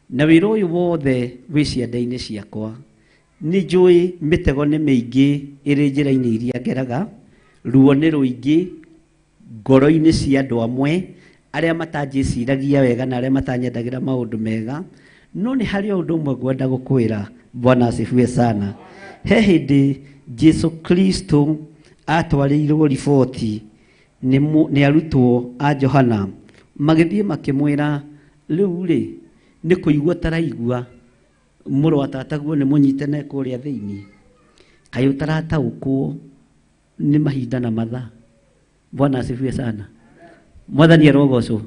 na wĩra ũyũ wothe wĩ ciande-inĩ ciakwa. Nĩ njũĩ mĩtego nĩ mĩingĩ ĩrĩ njĩra-inĩ iria ngeraga, ruo nĩ rũingĩ ngoro-inĩ cia andũ amwe arĩa matanjĩciragia wega na arĩa matanyendagĩra maũndũ mega. No nĩ harĩ ũndũ ũmwe ngwenda gũkwĩra. Bwana asifiwe sana. He hĩndĩ Jesu Kristo atwarĩirwo riboti nĩ arutwo a Johana, magĩthiĩ makĩmwĩra, rĩu rĩ nĩ kũigua taraigua mũrũ wa tataguo nĩ mũnyitane kũrĩa thĩinĩ, kaĩ ũtarataũkwo nĩ mahinda na mathaa. Bwana asifiwe sana. Mwathani arogocwo.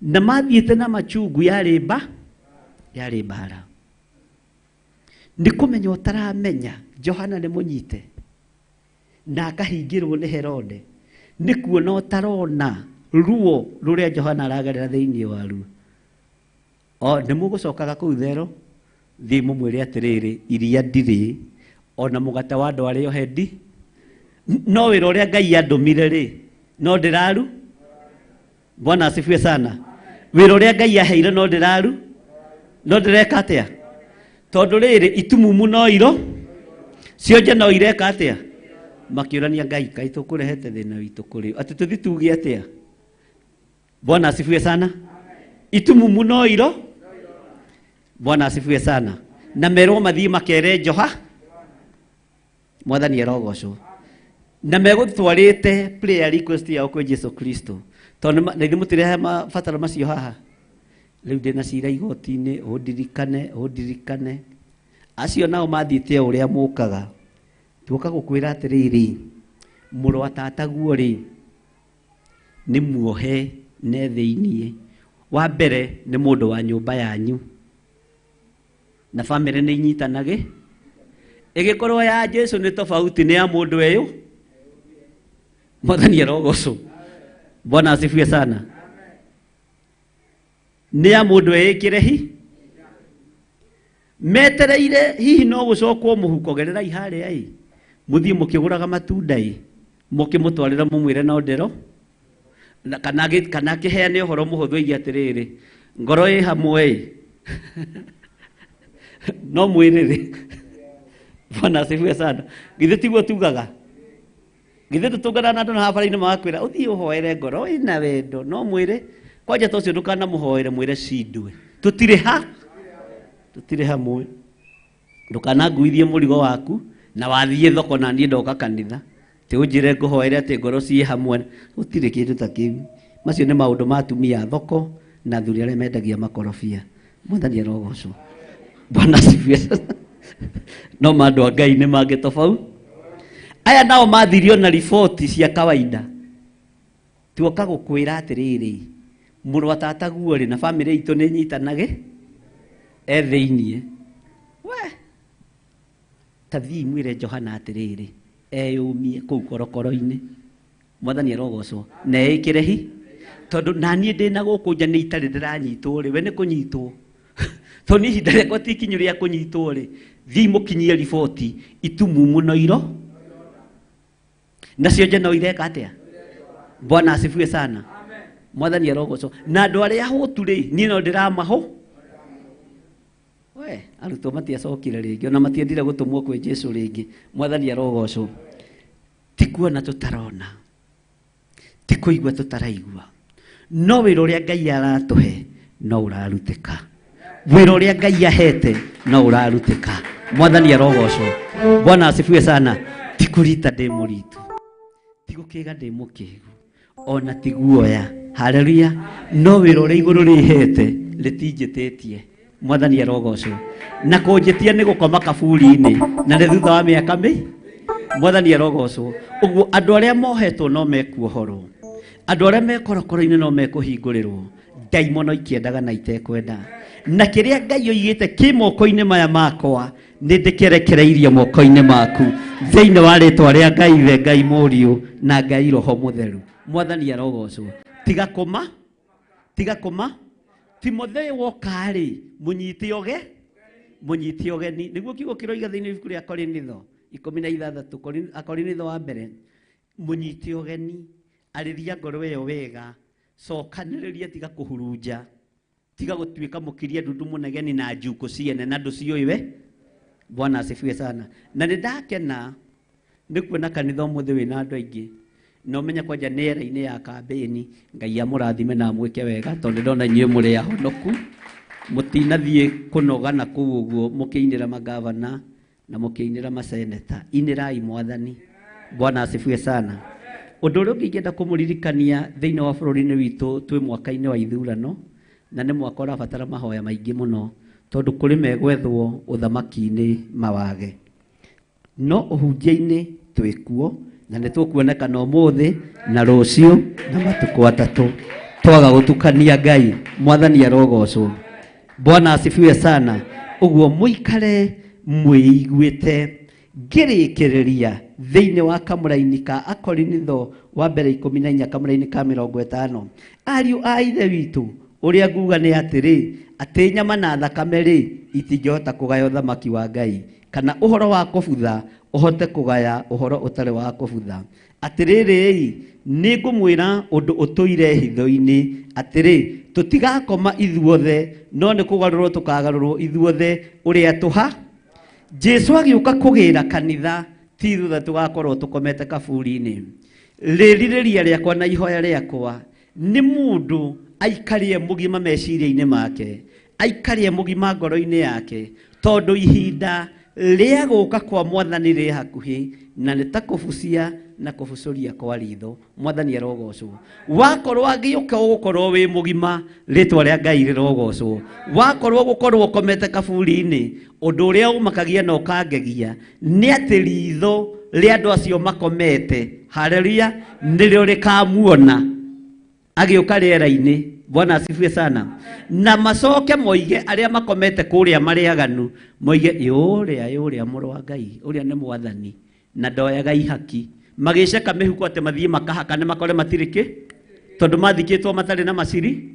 Na mathiĩte na machungu yarĩ mbara. Nĩ kũmenya ũtaramenya Johana nĩ mũnyite na akahingĩrwo nĩ Herode, nĩ kuona ũtarona ruo rũrĩa Johana aragerera thĩinĩ waruo. O nĩ mũgũcokaga kũu thero, thiĩ mũmwĩre atĩrĩrĩ, iria ndirĩ ona mũgate wa andũ arĩa ohe ndi, no wĩra ũrĩa Ngai andũmire rĩ no ndĩraru. Bwana asifiwe sana. Wĩra ũrĩa Ngai aheire no ndĩraru, no ndĩreka atĩa? Tondũ rĩrĩ itumumu no iro cionje no ireka atĩa? Makĩũrania Ngai, kaĩ tũkũrehete thĩna witũ kũrĩ atĩ tũthiĩ tuge atĩa? Bwana asifiwe sana. Itumumu no iro. Bwana asifiwe sana. Na merwo mathiĩ makere Joha. Mwathani arogocwo. Na megũtwarĩte prayer request yao kwĩ Jesu Kristo, tondũ na ithuĩ mũtirehe mabataro macio haha. Rĩu ndĩna cira igoti-inĩ, ũndirikane, ũndirikane. Acio nao mathiĩte o ũrĩa mũkaga. Tuoka gũkwĩra atĩrĩrĩ, mũrũ wa tataguo rĩ nĩ muohe ne thĩiniĩ. Wa mbere nĩ mũndũ wa nyũmba yanyu na bamĩrĩ nĩ inyitanage. Ĩgĩkorwo ya Jesu nĩ tofauti nĩ ya mũndũ ũyũ. Mwathani arogocwo. Bwana asifiwe sana. Nĩ ya mũndũ ĩĩkĩre hi metereire hihi no gũcokwo mũhuko, gererai harĩa ĩ mũthiĩ mũkĩgũraga matunda ĩ mũkĩmũtwarĩra mũmwĩre no ndero, kana akĩheane ũhoro mũhũthũ oige atĩrĩrĩ, ngoro ĩ hamwe ĩ no mwĩrĩrĩ. Bwana asifiwe sana. Githĩ tiguo tugaga? Githĩ tũtũnganaga na andũ na haha bara-inĩ magakwĩra ũthiĩ ũhoere ngoro ĩna wendo no mwĩrĩ kwanja ta ũcio ndũkanamũhoere, mwĩre cindwe. Tũtirĩ ha? Tũtirĩ hamwe. Ndũkananguithie mũrigo waku na wathiĩ thoko na niĩ ndoka kanitha. Ti ũnjĩre ngũhoere atĩ ngoro ciĩ hamwe. Gũtirĩ kĩndũ ta kĩu. Macio nĩ maũndũ ma atumia a thoko na athuri arĩa mendagia makorobia. Mwathani arogocwo. Bwana asifiwe. No ma andũ a Ngai nĩ mangĩ tofauti. Aya nao mathirio na riboti cia kawaida. Tuoka gũkwĩra atĩrĩrĩ, mũrũ wa tataguo rĩ na bamĩrĩ itũ nĩ nyitanage e thĩiniĩ. We ta thiĩ mwĩre Johana atĩrĩrĩ, eyũmie kũu korokoro-inĩ. Mwathani arogocwo. Na eĩkĩre hi tondũ na niĩ ndĩna gũkũ nja nĩ itarĩ ndĩranyitwo rĩ, we nĩ kũnyitwo. Tondũ niĩ ihinda rĩakwa ti ikinyu rĩa kũnyitwo rĩ, thiĩ mũkinyie riboti itumumu no iro nacio nja no ireka atĩa? Bwana asifiwe sana. Mwathani arogocwo. Na andũ arĩa ahũtu rĩ, niĩ no ndĩramaho. We arutwo matiacokire rĩngĩ, ona matiendire gũtũmwo kwĩ Jesũ rĩngĩ. Mwathani arogocwo. Ti kuona tũtarona, ti kũigua tũtaraigua, no wĩra ũrĩa Ngai aratũhe no ũrarutĩka. Wĩra ũrĩa Ngai ahete no ũrarutĩka. Mwathani arogocwo. Bwana asifiwe sana. Ti kũrita ndĩ mũritu, ti gũkĩga ndĩ mũkĩgu, ona ti guoya. Haleluya. No wĩra ũrĩa igũrũ rĩhete rĩtinjĩtĩtie. Mwathani arogocwo. Na kũnjĩtia nĩ gũkoma kaburi-inĩ, na nĩ thutha wa mĩaka mĩ. Mwathani arogocwo. Ũguo andũ arĩa mohetwo no mekuohorwo, andũ arĩa me korokoro-inĩ no mekũhingũrĩrwo. Ndaimono ikĩendaga na itekwenda. Na kĩrĩa Ngai oigĩte kĩ moko-inĩ maya makwa nĩ ndĩkĩrekereirie moko-inĩ maku, thĩinĩ wa rĩtwa rĩa Ngai Ithe, Ngai Mũriũ na Ngai Roho Mũtheru. Mwathani arogocwo. Tiga kũma, tiga kũma. Timotheo woka rĩ, mũnyite oge, mũnyite ũgeni. Nĩguo kiugo kĩroiga thĩinĩ wa ibuku rĩa Korinitho 16, Akorinitho wa mbere, mũnyite ũgeni, arĩria ngoro ĩyo wega, cokanĩrĩria, tiga kũhurunja, tiga gũtuĩka mũkiria ndundu mũnegeni na njukũ ciene na ndũciũĩ we. Bwana asifiwe sana. Na nĩ ndakena nĩ kuona kanitha ũmũthĩ wĩna andũ aingĩ. Na ũmenye kwanja nĩ era-inĩ ya kambĩni. Ngai amũrathime na amwĩke wega, tondũ ndona inyuĩ mũrĩ ahonoku, mũtinathiĩ kũnoga na kũu ũguo mũkĩinĩra magavana na mũkĩinĩra maseneta. Inĩrai Mwathani. Bwana asifiwe sana. Ũndũ ũrĩa ũngĩ ingĩenda kũmũririkania thĩinĩ wa bũrũri-inĩ witũ, twĩ mwaka-inĩ wa ithurano, na nĩ mwaka ũrabatara mahoya maingĩ mũno, tondũ kũrĩ megwethwo ũthamaki-inĩ mawage. No ũhunjia-inĩ twĩkuo, na nĩ tũkuonekana ũmũthĩ na rũciũ na matukũ atatũ. Twaga gũtukania Ngai. Mwathani arogocwo. Bwana asifiwe sana. Ũguo mũikare mwĩiguĩte. Ngĩrĩkĩrĩria thĩinĩ wa kamũraini ka Akorinitho wa mbere 14 kamũraini ka 50. Ariũ a Ithe witũ, ũrĩa nguga nĩ atĩrĩ, atĩ nyama na thakame rĩ itingĩhota kũgaya ũthamaki wa Ngai, kana ũhoro wa kũbutha ũhote kũgaya ũhoro ũtarĩ wa kũbutha. Atĩrĩrĩ, nĩ ngũmwĩra ũndũ ũtũire hitho-inĩ, atĩrĩ, tũtigakoma ithuothe, no nĩ kũgarũrwo tũkagarũrwo ithuothe ũrĩa tũha. Jesũ agĩũka kũgĩra kanitha, ti thutha tũgakorwo tũkomete kaburi-inĩ. Rĩrirĩria rĩakwa na ihoya rĩakwa nĩ mũndũ aikarie mũgima meciria-inĩ make, aikarie mũgima ngoro-inĩ yake, tondũ ihinda rĩa gũka kwa Mwathani rĩ hakuhĩ, na nĩ ta kũbucia na kũbucũria kwa ritho. Mwathani arogocwo. Wakorwo agĩũka ũgũkorwo wĩ mũgima, rĩtwa rĩa Ngai rĩrogocwo. Wakorwo gũkorwo ũkomete kaburi-inĩ, ũndũ ũrĩa ũmakagia na ũkangegia nĩ atĩ ritho rĩa andũ acio makomete, haleluya, nĩrĩo rĩkamuona agĩũka rĩera-inĩ. Bwana asifiwe sana. Na macoke moige arĩa makomete kũrĩa marĩ aganu, moige ũrĩa ũrĩa mũrũ wa Ngai, ũrĩa nĩ Mwathani, na ndoyaga ihaki. Magĩceka mĩhuko atĩ mathiĩ makahakane makore matirĩ kĩ, tondũ mathikĩtwo matarĩ na maciri.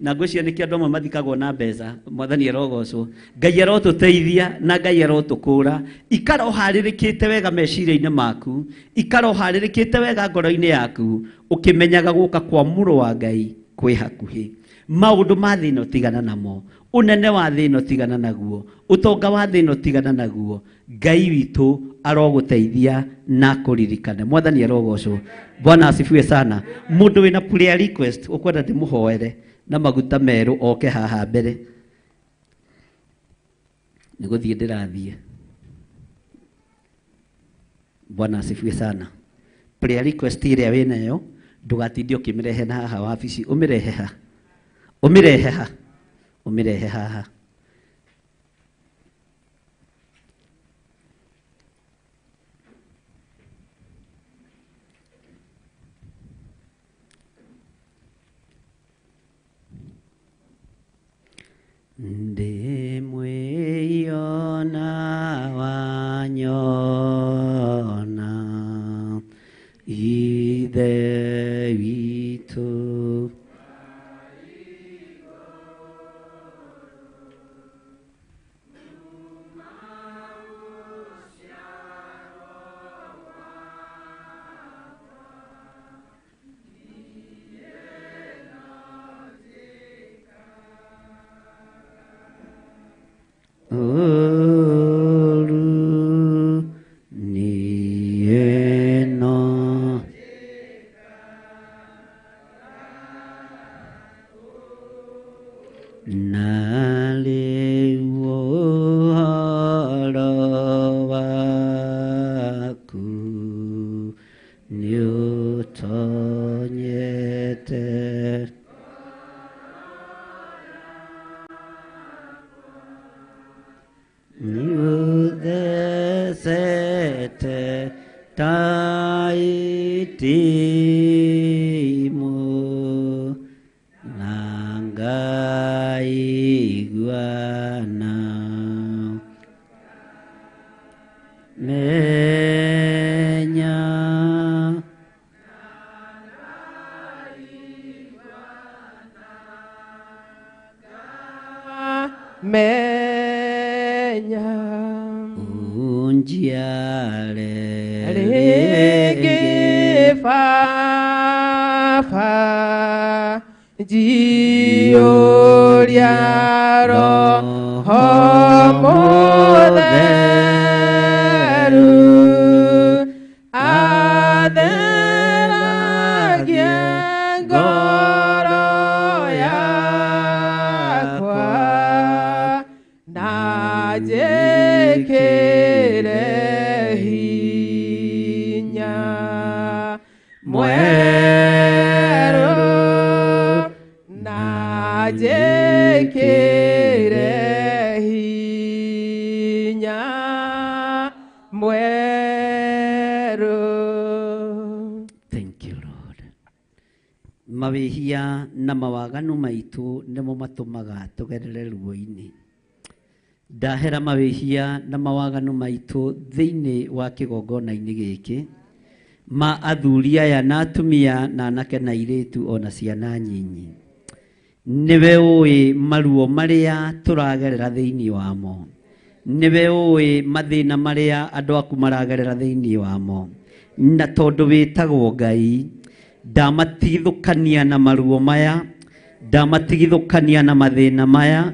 Na ngwĩciria nĩkĩo andũ amwe mathikagwo na mbeca. Mwathani arogocwo. Ngai arotũteithia na Ngai arotũkũra. Ikara ũharĩrĩkĩte wega meciria-inĩ maku, ikara ũharĩrĩkĩte wega ngoro-inĩ yaku, ũkĩmenyaga gũka kwa mũrũ wa Ngai kwĩ hakuhĩ. Maũndũ ma thĩ ĩno tigana namo, ũnene wa thĩ ĩno tigana naguo, ũtonga wa thĩ ĩno tigana naguo. Ngai witũ arogũteithia na kũririkane. Mwathani arogocwo. Bwana asifiwe sana. Mũndũ wĩna prayer request ũkwenda ndĩmũhoere na maguta merũ oke haha mbere. Nĩ gũthiĩ ndĩrathiĩ. Bwana asifiwe sana. Prayer request ĩrĩa wĩnayo ndũgatinde ũkĩmĩrehe na haha wabici, ũmĩrehe ha, ũmĩrehe ha, ũmĩrehe haha. Ndĩ mwĩona wanyona Ithe witũ. Ithecete ta itimũ na ngaiguana menya menya unjiare rĩngĩ baba njiyũria roho mũtheru atheragie ngoro yakwa na njĩkĩre hinya mwerũ na njĩkĩre hinya mwerũ. Thank you, Lord. Mawĩhia na mawaganu maitũ nĩmo matũmaga tũgerere ruo-inĩ. Ndahera mawĩhia na mawaganu maitũ thĩinĩ wa kĩgongona-inĩ gĩkĩ ma athuri aya na atumia na anake na airĩtu ona ciana nyinyi. Nĩwe ũĩ maruo marĩa tũragerera thĩinĩ wamo. Nĩwe ũĩ mathĩna marĩa andũ aku maragerera thĩinĩ wamo. Na tondũ wĩtagwo Ngai, ndamatigithũkania na maruo maya, ndamatigithũkania na mathĩna maya,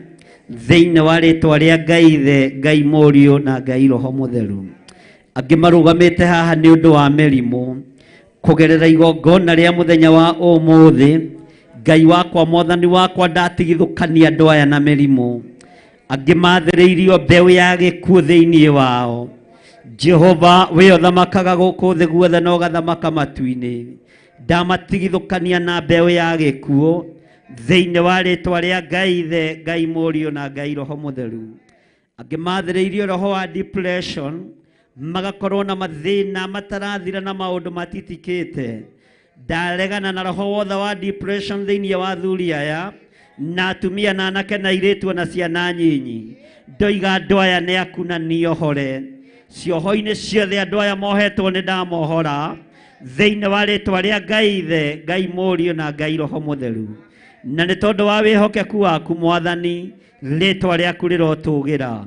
thĩinĩ wa rĩtwa rĩa Ngai Ithe, Ngai Mũriũ na Ngai Roho Mũtheru. Angĩ marũgamĩte haha nĩ ũndũ wa mĩrimũ, kũgerera igongona rĩa mũthenya wa ũmũthĩ, Ngai wakwa mwathani wakwa ndatigithũkania andũ aya na mĩrimũ. Angĩ mathĩrĩirio mbeũ ya gĩkuũ thĩinĩ wao. Jehova we ũthamakaga gũkũ thĩ guothe na ũgathamaka matu-inĩ, ndamatigithũkania na mbeũ ya gĩkuũ thĩinĩ wa rĩtwa rĩa Ngai Ithe, Ngai Mũriũ na Ngai Roho Mũtheru. Angĩ mathĩrĩirio roho wa depression, magakorwo na mathĩna matarathira na maũndũ matitikĩte. Ndaregana na roho wothe wa depression thĩinĩ wa athuri aya na atumia na anake na airĩtu na ciana nyinyi. Ndoiga andũ aya nĩ aku na nĩohore. Cioho-inĩ ciothe andũ aya mohetwo nĩ ndamohora thĩinĩ wa rĩtwa rĩa Ngai Ithe, Ngai Mũriũ na Ngai Roho Mũtheru. Na nĩ tondũ wa wĩhokeku waku mwathani, rĩtwa rĩaku rĩrotũgĩra.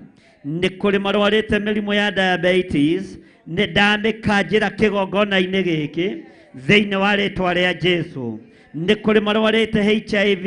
Nĩ kũrĩ marwarĩte mĩrimũ ya diabetes, nĩ ndamĩkanjĩra kĩgongona-inĩ gĩkĩ thĩinĩ wa rĩtwa rĩa Jesu. Nĩ kũrĩ marwarĩte HIV,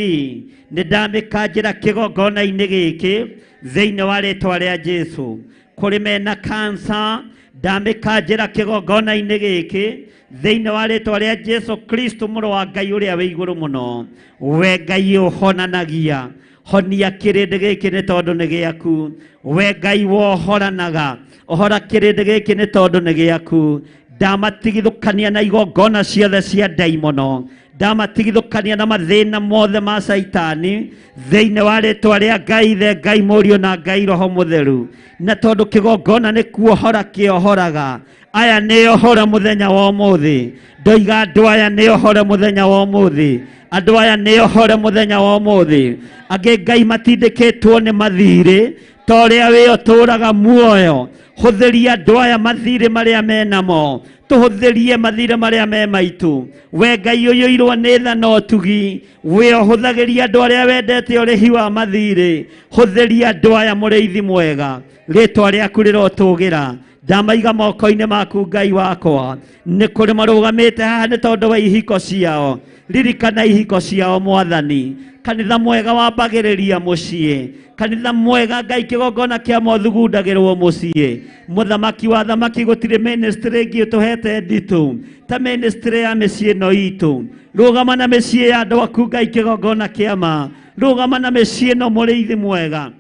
nĩ ndamĩkanjĩra kĩgongona-inĩ gĩkĩ thĩinĩ wa rĩtwa rĩa Jesu. Kũrĩ mena cancer, ndamĩkanjĩra kĩgongona-inĩ gĩkĩ thĩinĩ wa rĩtwa rĩa Jesu Kristo mũrũ wa Ngai ũrĩa wĩ igũrũ mũno. We Ngai ũhonanagia, honia kĩrĩndĩ gĩkĩ nĩ tondũ nĩ gĩaku. We Ngai wohoranaga, ũhora kĩrĩndĩ gĩkĩ nĩ tondũ nĩ gĩaku. Ndamatigithũkania na igongona ciothe cia ndaimono, ndamatigithũkania na mathĩna mothe ma Caitani thĩinĩ wa rĩtwa rĩa Ngai Ithe, Ngai Mũriũ na Ngai Roho Mũtheru. Na tondũ kĩgongona nĩ kuohora kĩohoraga, aya nĩ ohore mũthenya wa ũmũthĩ. Ndoiga andũ aya nĩ ohore mũthenya wa ũmũthĩ. Andũ aya nĩ ohore mũthenya wa ũmũthĩ. Angĩ Ngai matindĩkĩtwo nĩ mathirĩ ta ũrĩa wĩ ũtũũraga muoyo. Hũthĩria andũ aya mathirĩ marĩa menamo, tũhũthĩrie mathirĩ marĩa me maitũ. We Ngai ũiyũirwo nĩ tha na ũtugi, we ũhũthagĩria andũ arĩa wendete ũrĩhi wa mathirĩ. Hũthĩria andũ aya mũrĩithi mwega, rĩtwa rĩaku rĩrotũgĩra. Ndamaiga moko-inĩ maku Ngai wakwa. Nĩ kũrĩ marũgamĩte haha nĩ tondũ wa ihiko ciao. Ririkana ihiko ciao mwathani. Kanitha mwega wambagĩrĩria mũciĩ. Kanitha mwega Ngai kĩgongona kĩa mothugundagĩrwo mũciĩ. Mũthamaki wa thamaki gũtirĩ ministry ĩngĩ ũtũhete nditũ ta ministry ya mĩciĩ ĩno itũ. Rũgama na mĩciĩ ya andũ aku Ngai kĩgongona kĩa ma. Rũgama na mĩciĩ ĩno mũrĩithi mwega.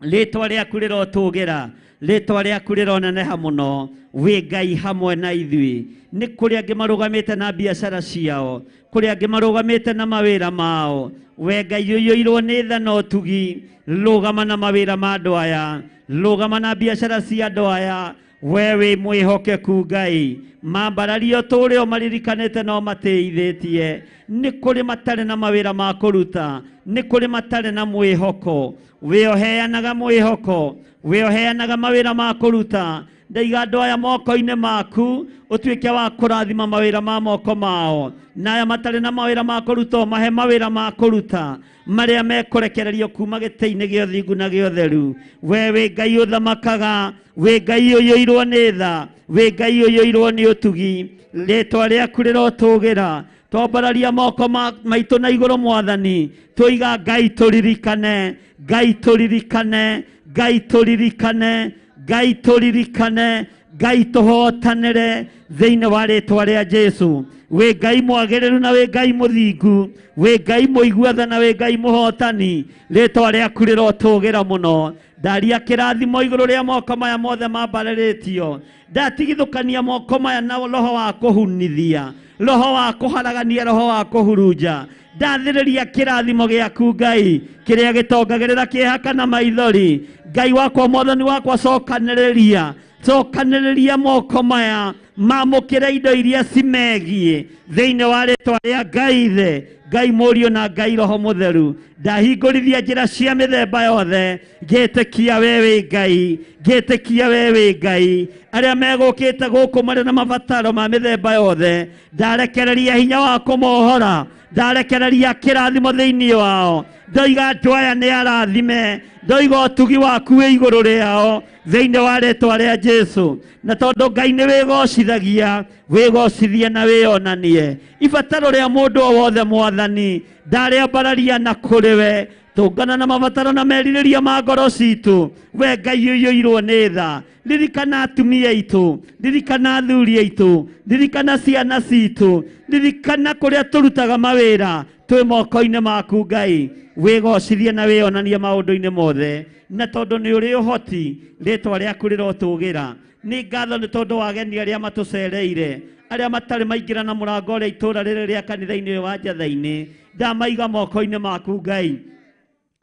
Rĩtwa rĩaku rĩrotũgĩra, rĩtwa rĩaku rĩroneneha mũno. Wĩ Ngai hamwe na ithuĩ. Nĩ kũrĩ angĩ marũgamĩte na biacara ciao, kũrĩ angĩ marũgamĩte na mawĩra mao. We Ngai ũiyũirwo nĩ tha na ũtugi, rũgama na mawĩra ma andũ aya, rũgama na biacara cia andũ aya. We wĩ mwĩhokeku Ngai, mambarario tũrĩ o maririkanĩte no matĩithĩtie. Nĩ kũrĩ matarĩ na mawĩra ma kũruta, nĩ kũrĩ matarĩ na mwĩhoko. We ũheanaga mwĩhoko, we ũheanaga mawĩra ma kũruta. Ndaiga andũ aya moko-inĩ maku, ũtuĩke wa kũrathima mawĩra ma moko mao, na aya matarĩ na mawĩra ma kũruta ũmahe mawĩra ma kũruta marĩa mekũrekererio kuma gĩtĩ-inĩ gĩa ũthingu na gĩa ũtheru. We wĩ Ngai ũthamakaga, wĩ Ngai ũiyũirwo nĩ tha, wĩ Ngai ũiyũirwo nĩ ũtugi. Rĩtwa rĩaku rĩrotũgĩra. Twambararia moko maitũ na igũrũ Mwathani, tũiga Ngai tũririkane, Ngai tũririkane, Ngai tũririkane, Ngai tũririkane, Ngai tũhotanĩre thĩinĩ wa rĩtwa rĩa Jesu. Wĩ Ngai mwagĩrĩru na wĩ Ngai mũthingu, wĩ Ngai mũigua tha na wĩ Ngai mũhotani. Rĩtwa rĩaku rĩrotũgĩra mũno. Ndaria kĩrathimo igũrũ rĩa moko maya mothe mambarĩrĩtio. Ndatigithũkania moko maya na roho wa kũhunithia, roho wa kũharagania, roho wa kũhurunja. Ndathĩrĩria kĩrathimo gĩaku Ngai, kĩrĩa gĩtongagĩrĩra kĩeha kana maithori. Ngai wakwa, Mwathani wakwa, cokanĩrĩria, cokanĩrĩria moko maya mamũkĩre indo iria cimegiĩ thĩinĩ wa rĩtwa rĩa Ngai Ithe, Ngai Mũriũ na Ngai Roho Mũtheru. Ndahingũrithia njĩra cia mĩthemba yothe, ngĩtĩkia we wĩ Ngai, ngĩtĩkia we wĩ Ngai. Arĩa megũkĩte gũkũ marĩ na mabataro ma mĩthemba yothe, ndarekereria hinya wa kũmohora, ndarekereria kĩrathimo thĩinĩ wao. Ndoiga andũ aya nĩ arathime, ndoiga ũtugi waku wĩ igũrũ rĩao thĩinĩ wa rĩtwa rĩa Jesu. Na tondũ Ngai nĩ wĩgocithagia, wĩgocithie na wĩonanie. Ibataro rĩa mũndũ o wothe Mwathani, ndarĩambararia na kũrĩ we. Tũngana na mabataro na merirĩria ma ngoro citũ. We Ngai ũiyũirwo nĩ tha, ririkana atumia aitũ, ririkana athuri aitũ, ririkana ciana citũ, ririkana kũrĩa tũrutaga mawĩra, twĩ moko-inĩ maku Ngai. Wĩgocithie na wĩonanie maũndũ-inĩ mothe, na tondũ nĩ ũrĩ ũhoti, rĩtwa rĩaku rĩrotũgĩra. Nĩ ngatho nĩ tondũ wa ageni arĩa matũcereire, arĩa matarĩ maingĩra na mũrango ũrĩa itũũra rĩrĩ rĩa kanitha-inĩ ũyũ wa Njathai-inĩ. Ndamaiga moko-inĩ maku Ngai.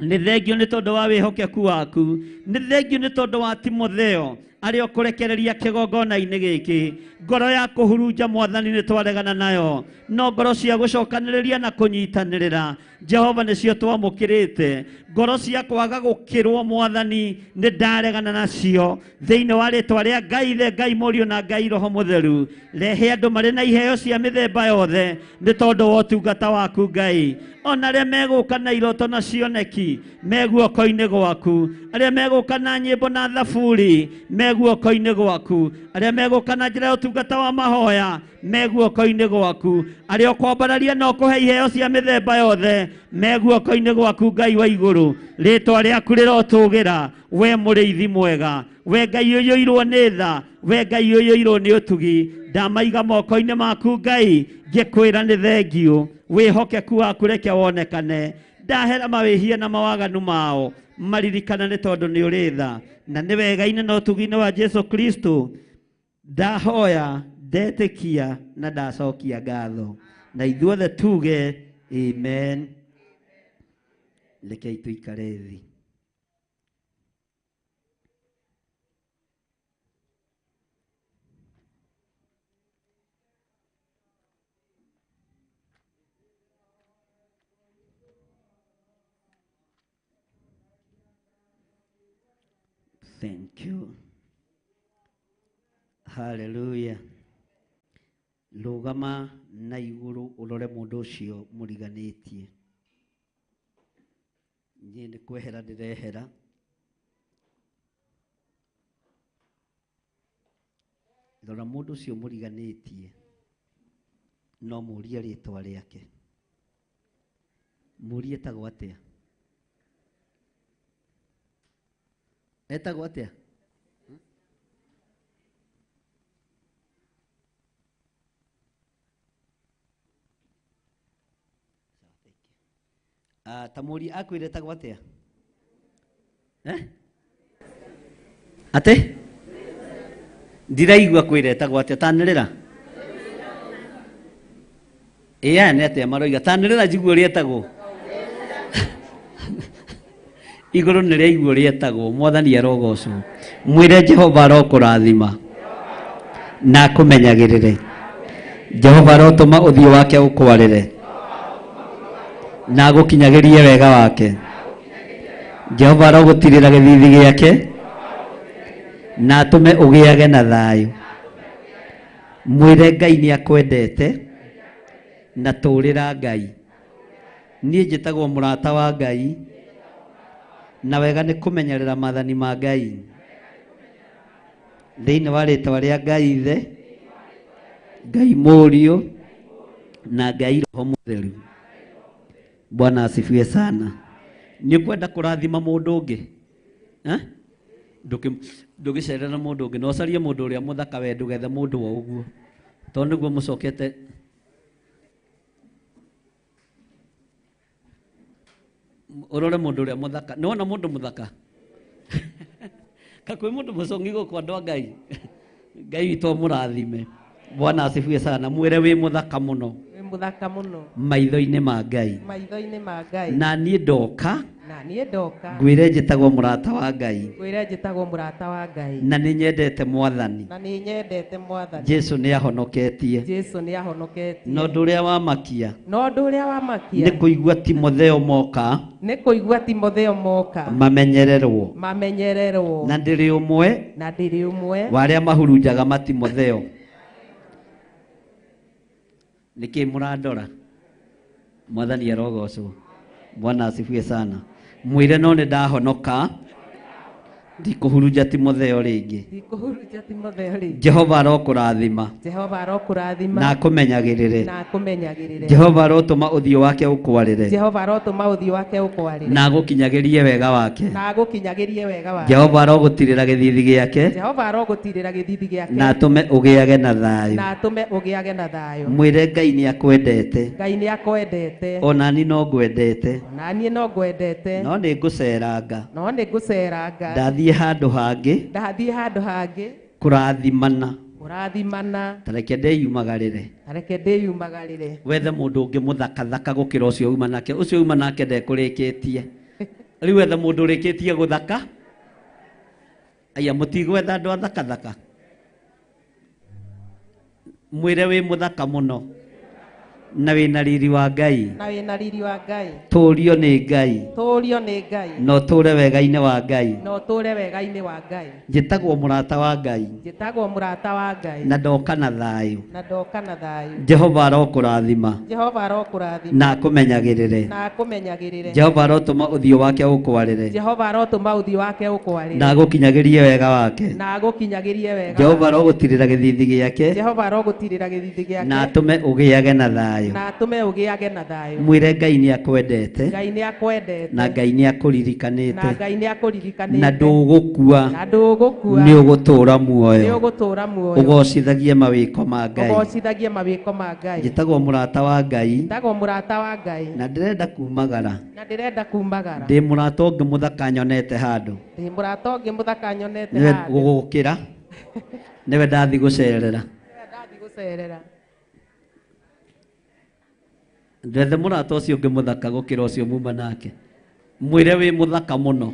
Nĩ thengio nĩ tondũ wa wĩhokeku waku, nĩ thengio nĩ tondũ wa Timotheo arĩa ũkũrekereria kĩgongona-inĩ gĩkĩ. Ngoro ya kũhurunja Mwathani nĩ twaregana nayo, no ngoro cia gũcokanĩrĩria na kũnyitanĩrĩra Jehova nĩcio twamũkĩrĩte. Ngoro cia kwaga gũkĩrwo Mwathani nĩ ndaregana nacio thĩinĩ wa rĩtwa rĩa Ngai Ithe, Ngai Mũriũ na Ngai Roho Mũtheru. Rehe andũ marĩ na iheo cia mĩthemba yothe nĩ tondũ wa ũtungata waku Ngai. Ona arĩa megũka na iroto na cioneki me guoko-inĩ gwaku, arĩa megũka na nyĩmbo na thaburi me guoko-inĩ gwaku, arĩa megũka na njĩra ya ũtungata wa mahoya me guoko-inĩ gwaku, arĩa ũkwambararia na ũkũhe iheo cia mĩthemba yothe me guoko-inĩ gwaku Ngai wa igũrũ. Rĩtwa rĩaku rĩrotũgĩra, we mũrĩithi mwega, we Ngai ũiyũirwo nĩ tha, we Ngai ũiyũirwo nĩ ũtugi. Ndamaiga moko-inĩ maku Ngai, ngĩkwĩra nĩ thengio. Wĩhokeku waku reke wonekane. Ndahera mawĩhia na mawaganu mao, maririkana nĩ tondũ nĩ ũrĩ tha, na nĩ wega-inĩ na ũtugi-inĩ wa Jesu Kristo. Ndahoya, ndetĩkia na ndacokia ngatho, na ithuothe tuge amen. Rekei tũikare thĩ. Thank you. Hallelujah. Rũgama na igũrũ ũrore mũndũ ũcio mũriganĩtie. Niĩ nĩ kwehera ndĩrehera. Rora mũndũ ũcio mũriganĩtie, no mũrie rĩtwa rĩake. Mũrie etagwo atĩa? Etagwo atĩa? Ta mũrie akwĩre etagwo atĩa? Atĩ? Ndiraigua kwĩra etagwo atĩa, tanĩrĩra. Ĩ aya nĩ atĩa maroiga? Tanĩrĩra njigue ũrĩa etagwo. Igũrũ nĩ rĩaigua ũrĩa etagwo. Mwathani arogocwo. Mwĩre Jehova arokũrathima. Na akũmenyagĩrĩre. Jehova arotũma ũthiũ wake ũkwarĩre na agũkinyagĩrie wega wake. Jehova arogũtirĩra gĩthithi gĩake na atũme ũgĩage na thayũ. Mwĩre Ngai nĩ akwendete na tũrĩra Ngai. Niĩ njĩtagwo mũrata wa Ngai na wega nĩ kũmenyerera maathani ma Ngai. Thĩinĩ wa rĩtwa rĩa Ngai Ithe, Ngai Mũriũ na Ngai Roho Mũtheru. Bwana asifiwe sana. Nĩ ũkwenda kũrathima mũndũ ũngĩ? Eh? Ndũgĩcerera mũndũ ũngĩ, na ũcarie mũndũ ũrĩa mũthaka we, ndũgethe mũndũ wa ũguo, tondũ nĩguo mũcokete. Ũrore mũndũ ũrĩa mũthaka. Nĩ wona mũndũ mũthaka? Ka kwĩ mũndũ mũcong'i gũkũ andũ a Ngai? Ngai witũ amũrathime. Bwana asifiwe sana. Mwĩre wĩ mũthaka mũno. Wĩ mũthaka mũno. Maitho-inĩ ma Ngai. Maitho-inĩ ma Ngai. Na niĩ ndoka. Na niĩ ndoka. Ngwĩre njĩtagwo mũrata wa Ngai. Ngwĩre njĩtagwo mũrata wa Ngai. Na nĩ nyendete Mwathani. Na nĩ nyendete Mwathani. Jesu nĩ ahonoketie. Jesu nĩ ahonoketie. Na ũndũ ũrĩa wamakia. Na ũndũ ũrĩa wamakia. Nĩ kũigua Timotheo moka. Nĩ kũigua Timotheo moka. Mamenyererwo. Mamenyererwo. Na ndĩrĩ ũmwe. Na ndĩrĩ ũmwe. Wa arĩa mahurunjaga Matimotheo. Nĩkĩ mũrandora? Mwathani arogocwo. Bwana asifiwe sana. Mwĩre no nĩ ndahonoka, ndikũhurunja Timotheo rĩngĩ. Ndikũhurunja Timotheo rĩngĩ. Jehova arokũrathima. Jehova arokũrathima. Na akũmenyagĩrĩre. Na akũmenyagĩrĩre. Jehova arotũma ũthiũ wake ũkwarĩre. Jehova arotũma ũthiũ wake ũkwarĩre. Na agũkinyagĩrie wega wake. Na agũkinyagĩrie wega wake. Jehova arogũtirĩra gĩthithi gĩake. Jehova arogũtirĩra gĩthithi gĩake. Na atũme ũgĩage na thayũ. Na atũme ũgĩage na thayũ. Mwĩre Ngai nĩ akwendete. Ngai nĩ akwendete. Ona niĩ no ngwendete. Ona niĩ no ngwendete. No nĩ ngũceranga. No nĩ ngũceranga. Ndathiĩ handũ hangĩ. Ndathiĩ handũ hangĩ. Kũrathimana. Kũrathimana. Ta reke ndĩyumagarĩre. Ta reke ndĩyumagarĩre. Wethe mũndũ ũngĩ mũthakathaka gũkĩra ũcio uma nake. Ũcio uma nake ndekũrĩkĩtie. Rĩu wethe mũndũ ũrĩkĩtie gũthaka. Aya mũtigwetha andũ athakathaka. Mwĩre wĩ mũthaka mũno. Na wĩna riri wa Ngai. Na wĩna riri wa Ngai. Tũrio nĩ Ngai. Tũrio nĩ Ngai. Na ũtũre wega-inĩ wa Ngai. Na ũtũre wega-inĩ wa Ngai. Njĩtagwo mũrata wa Ngai. Njĩtagwo mũrata wa Ngai. Na ndoka na thayũ. Na ndoka na thayũ. Jehova arokũrathima. Jehova arokũrathima. Na akũmenyagĩrĩre. Na akũmenyagĩrĩre. Jehova arotũma ũthiũ wake ũkwarĩre. Jehova arotũma ũthiũ wake ũkwarĩre. Na agũkinyagĩrie wega wake. Na agũkinyagĩrie wega. Jehova arogũtirĩra gĩthithi gĩake. Jehova arogũtirĩra gĩthithi gĩake. Na atũme ũgĩage na thayũ. Na atũme ũgĩage na thayũ. Mwĩre Ngai nĩ akwendete. Ngai nĩ akwendete. Na Ngai nĩ akũririkanĩte. Na Ngai nĩ akũririkanĩte. Na ndũgũkua. Na ndũgũkua. Nĩ ũgũtũũra muoyo. Nĩ ũgũtũũra muoyo. Ũgocithagie mawĩko ma Ngai. Ũgocithagie mawĩko ma Ngai. Njĩtagwo mũrata wa Ngai. Njĩtagwo mũrata wa Ngai. Na ndĩrenda kumagara. Na ndĩrenda kumagara. Ndĩ mũrata ũngĩ mũthaka nyonete handũ. Ndĩ mũrata ũngĩ mũthaka nyonete Nĩwe handũ. gũgũkĩra. Nĩwe ndathiĩ gũcerera. Nĩwe ndathiĩ gũcerera. Ndethe mũrata ũcio ũngĩ mũthaka gũkĩra ũcio muma nake. Mwĩre wĩ mũthaka mũno.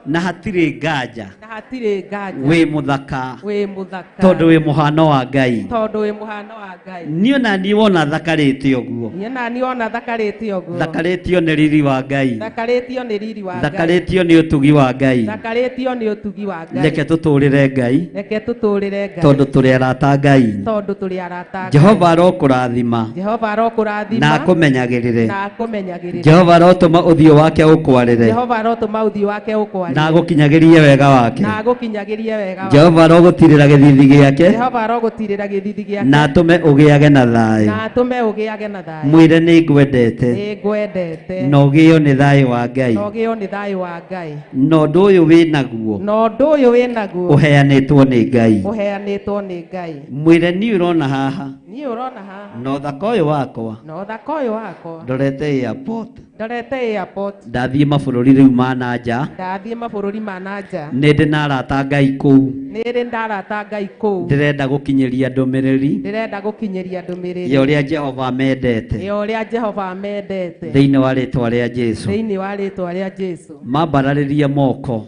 Na hatirĩ nganja. Na hatirĩ nganja. Wĩ mũthaka. Wĩ mũthaka. Tondũ wĩ mũhano wa Ngai. Tondũ wĩ mũhano wa Ngai. Niĩ ona niĩ wona thakarĩte ũguo. Niĩ ona niĩ wona thakarĩte ũguo. Thakarĩtio nĩ riri wa Ngai. Thakarĩtio nĩ riri wa Ngai. Thakarĩtio nĩ ũtugi wa Ngai. Thakarĩtio nĩ ũtugi wa Ngai. Reke tũtũrĩre Ngai. Reke tũtũrĩre Ngai. Tondũ tũrĩ arata Ngai. Tondũ tũrĩ arata Ngai. Jehova arokũrathima. Jehova arokũrathima. Na akũmenyagĩrĩre. Na akũmenyagĩrĩre. Jehova arotũma ũthiũ wake ũkwarĩre. Jehova arotũma ũthiũ wake ũkwarĩre. Na agũkinyagĩrie wega wake. Na agũkinyagĩrie wega wake. Jehova arogũtirĩra gĩthithi gĩake. Jehova arogũtirĩra gĩthithi gĩake. Na atũme ũgĩage na thayũ. Na atũme ũgĩage na thayũ. Mwĩre nĩ ngwendete. Nĩ ngwendete. Na ũgĩo nĩ thayũ wa Ngai. Na ũgĩo nĩ thayũ wa Ngai. Na ũndũ ũyũ wĩ naguo. Na ũndũ ũyũ wĩ naguo. Ũheanĩtwo nĩ Ngai. Ũheanĩtwo nĩ Ngai. Mwĩre niĩ ũrona haha. Niĩ ũrona haha. Na ũthaka ũyũ wakwa. Na ũthaka ũyũ wakwa. Ndorete airport. Ndorete airport. Ndathiĩ mabũrũri rĩu ma na nja. Ndathiĩ mabũrũri ma na nja. Nĩ ndĩ na arata Ngai kũu. Nĩ ndĩ ndarata Ngai kũu. Ndĩrenda gũkinyĩria ndũmĩrĩri. Ndĩrenda gũkinyĩria ndũmĩrĩri. Ya ũrĩa Jehova amendete. Ya ũrĩa Jehova amendete. Thĩinĩ wa rĩtwa rĩa Jesũ. Thĩinĩ wa rĩtwa rĩa Jesũ. Mambararĩrie moko.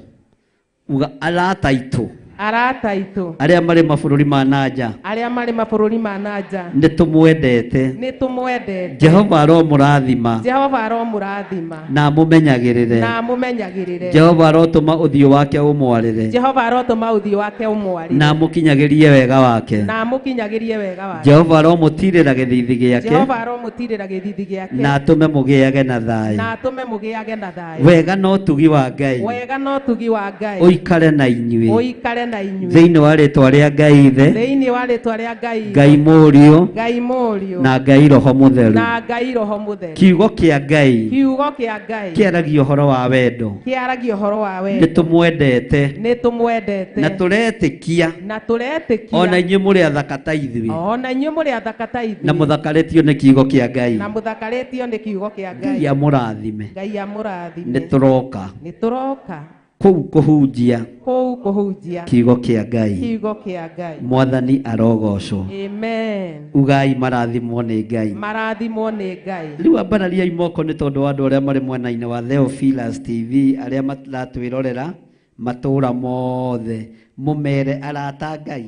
Uga arata aitũ. Arata aitũ arĩa marĩ mabũrũri ma nanja, arĩa marĩ mabũrũri ma nanja, nĩ tũmwendete. Nĩ tũmwendete. Jehova aromũrathima Jehova aromũrathima na amũmenyagĩrĩre. na amũmenyagĩrĩre. Jehova arotũma ũthiũ wake ũmwarĩre Jehova arotũma ũthiũ wake ũmwarĩre na amũkinyagĩrie wega wake. na amũkinyagĩrie wega wake. Jehova aromũtirĩra gĩthiithi gĩake Jehova aromũtirĩra gĩthiithi gĩake na atũme mũgĩage na thayũ. na atũme mũgĩage na thayũ. Wega na ũtugi wa Ngai Wega na ũtugi wa Ngai ũikare na inyuĩ ũikare na inyuĩ thĩinĩ wa rĩtwa rĩa Ngai Ithe, thĩinĩ wa rĩtwa rĩa Ngai Ngai Mũriũ Ngai Mũriũ na Ngai Roho Mũtheru. na Ngai Roho Mũtheru. Kiugo kĩa Ngai Kiugo kĩa Ngai kĩaragia ũhoro wa wendo. kĩaragia ũhoro wa Nĩ wendo. tũmwendete Nĩ tũmwendete na tũretĩkia na tũretĩkia ona inyuĩ mũrĩ athaka ta ithuĩ ona inyuĩ mũrĩ athaka ta ithuĩ na mũthakarĩtio nĩ kiugo kĩa Ngai. na mũthakarĩtio nĩ kiugo kĩa Ngai Ngai. amũrathime. Ngai amũrathime. Nĩ tũroka Nĩ tũroka kũu kũhunjia kũu kũhunjia kiugo kĩa Ngai. kiugo kĩa Ngai. Mwathani arogocwo. Amen. Ugai marathimwo nĩ Ngai. Marathimwo nĩ Ngai. Rĩu ambarariai moko nĩ tondũ wa andũ arĩa marĩ mwena-inĩ wa Theophilus TV arĩa maratwĩrorera matũũra mothe, mũmere arata Ngai,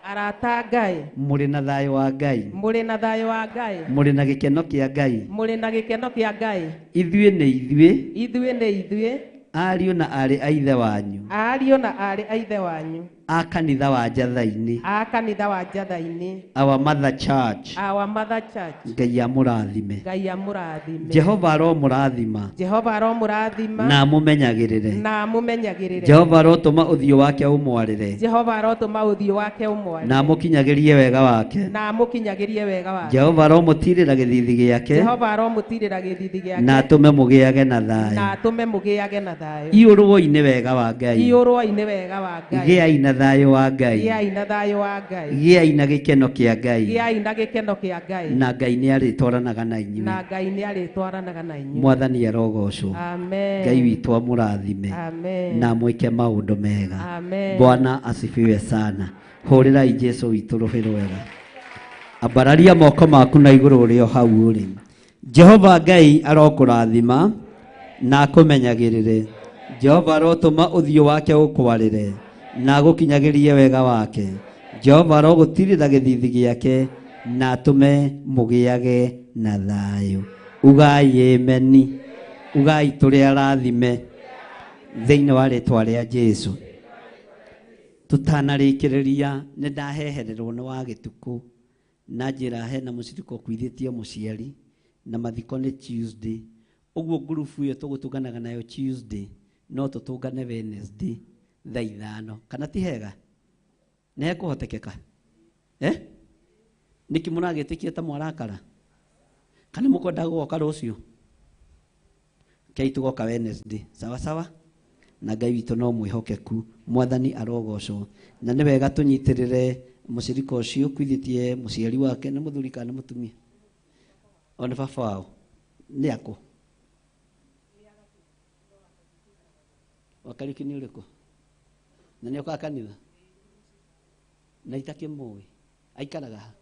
Arata Ngai, mũrĩ na thayũ wa Ngai, mũrĩ na thayũ wa Ngai, mũrĩ na gĩkeno kĩa Ngai. mũrĩ na gĩkeno kĩa Ngai. Ithuĩ nĩ ithuĩ Ithuĩ nĩ ithuĩ ariũ na aarĩ a ithe wanyu ariũ na aarĩ a ithe wanyu a kanitha wa Njatha-inĩ, a kanitha wa Njatha-inĩ, our mother church. Our mother church. Ngai amũrathime. Ngai amũrathime. Jehova aromũrathima Jehova aromũrathima na amũmenyagĩrĩre. na amũmenyagĩrĩre. Jehova arotũma ũthiũ wake ũmwarĩre Jehova arotũma ũthiũ wake ũmwarĩre na amũkinyagĩrie wega wake. na amũkinyagĩrie wega wake. Jehova aromũtirĩra gĩthiithi gĩake Jehova aromũtirĩra gĩthiithi gĩake na atũme mũgĩage na na thayũ. atũme mũgĩage na thayũ. Iyũrwoi nĩ wega wa Ngai. Iyũrwoi nĩ wega wa Ngai. Gĩai na thayũ wa Ngai. Gĩai na thayũ wa Ngai. Gĩai na gĩkeno kĩa Ngai. Gĩai na gĩkeno kĩa Ngai. Na Ngai nĩ arĩtwaranaga na inyuĩ. Na Ngai nĩ arĩtwaranaga na inyuĩ. Mwathani arogocwo. Amen. Ngai witũ amũrathime Amen. na amwĩke maũndũ mega. Amen. Bwana asifiwe sana. Hũrĩrai Jesu witũ rũhĩ rwega. Ambararia moko maku na igũrũ ũrĩ o hau ũrĩ. Jehova Ngai arokũrathima na akũmenyagĩrĩre. Jehova arotũma ũthiũ wake ũkwarĩre na agũkinyagĩrie wega wake. Jehova arogũtirĩra gĩthiithi gĩake na atũme mũgĩage na thayũ. Ugai ameni. Ugai tũrĩ arathime thĩinĩ wa rĩtwa rĩa Jesu. Tũtanarĩkĩrĩria nĩ ndahehererwo nĩ wa gĩtukũ na njĩra hena mũcirika ũkuithĩtie mũciari na mathiko nĩ Tuesday. Ũguo ngurubu ĩyo tũgũtũnganaga nayo Tuesday no tũtũngane Wednesday thaa 5 kana ti hega? Nĩ hekũhotekeka? Eh? Nĩkĩ mũragĩtĩkia ta mwarakara? Kana mũkwenda gũgoka rũciũ? Kei tũgoka Wednesday. Sawa sawa? Na Ngai witũ no mwĩhokeku. Mwathani arogocwo. Na nĩ wega tũnyitĩrĩre mũcirika ũcio ũkuithĩtie mũciari wake nĩ mũthuri kana nĩ mũtumia? O nĩ baba wao? Nĩ akũ? Wa Kariũki nĩ ũrĩkũ? Na nĩ okaga kanitha? Na itakĩmũĩ? Aikaraga ha?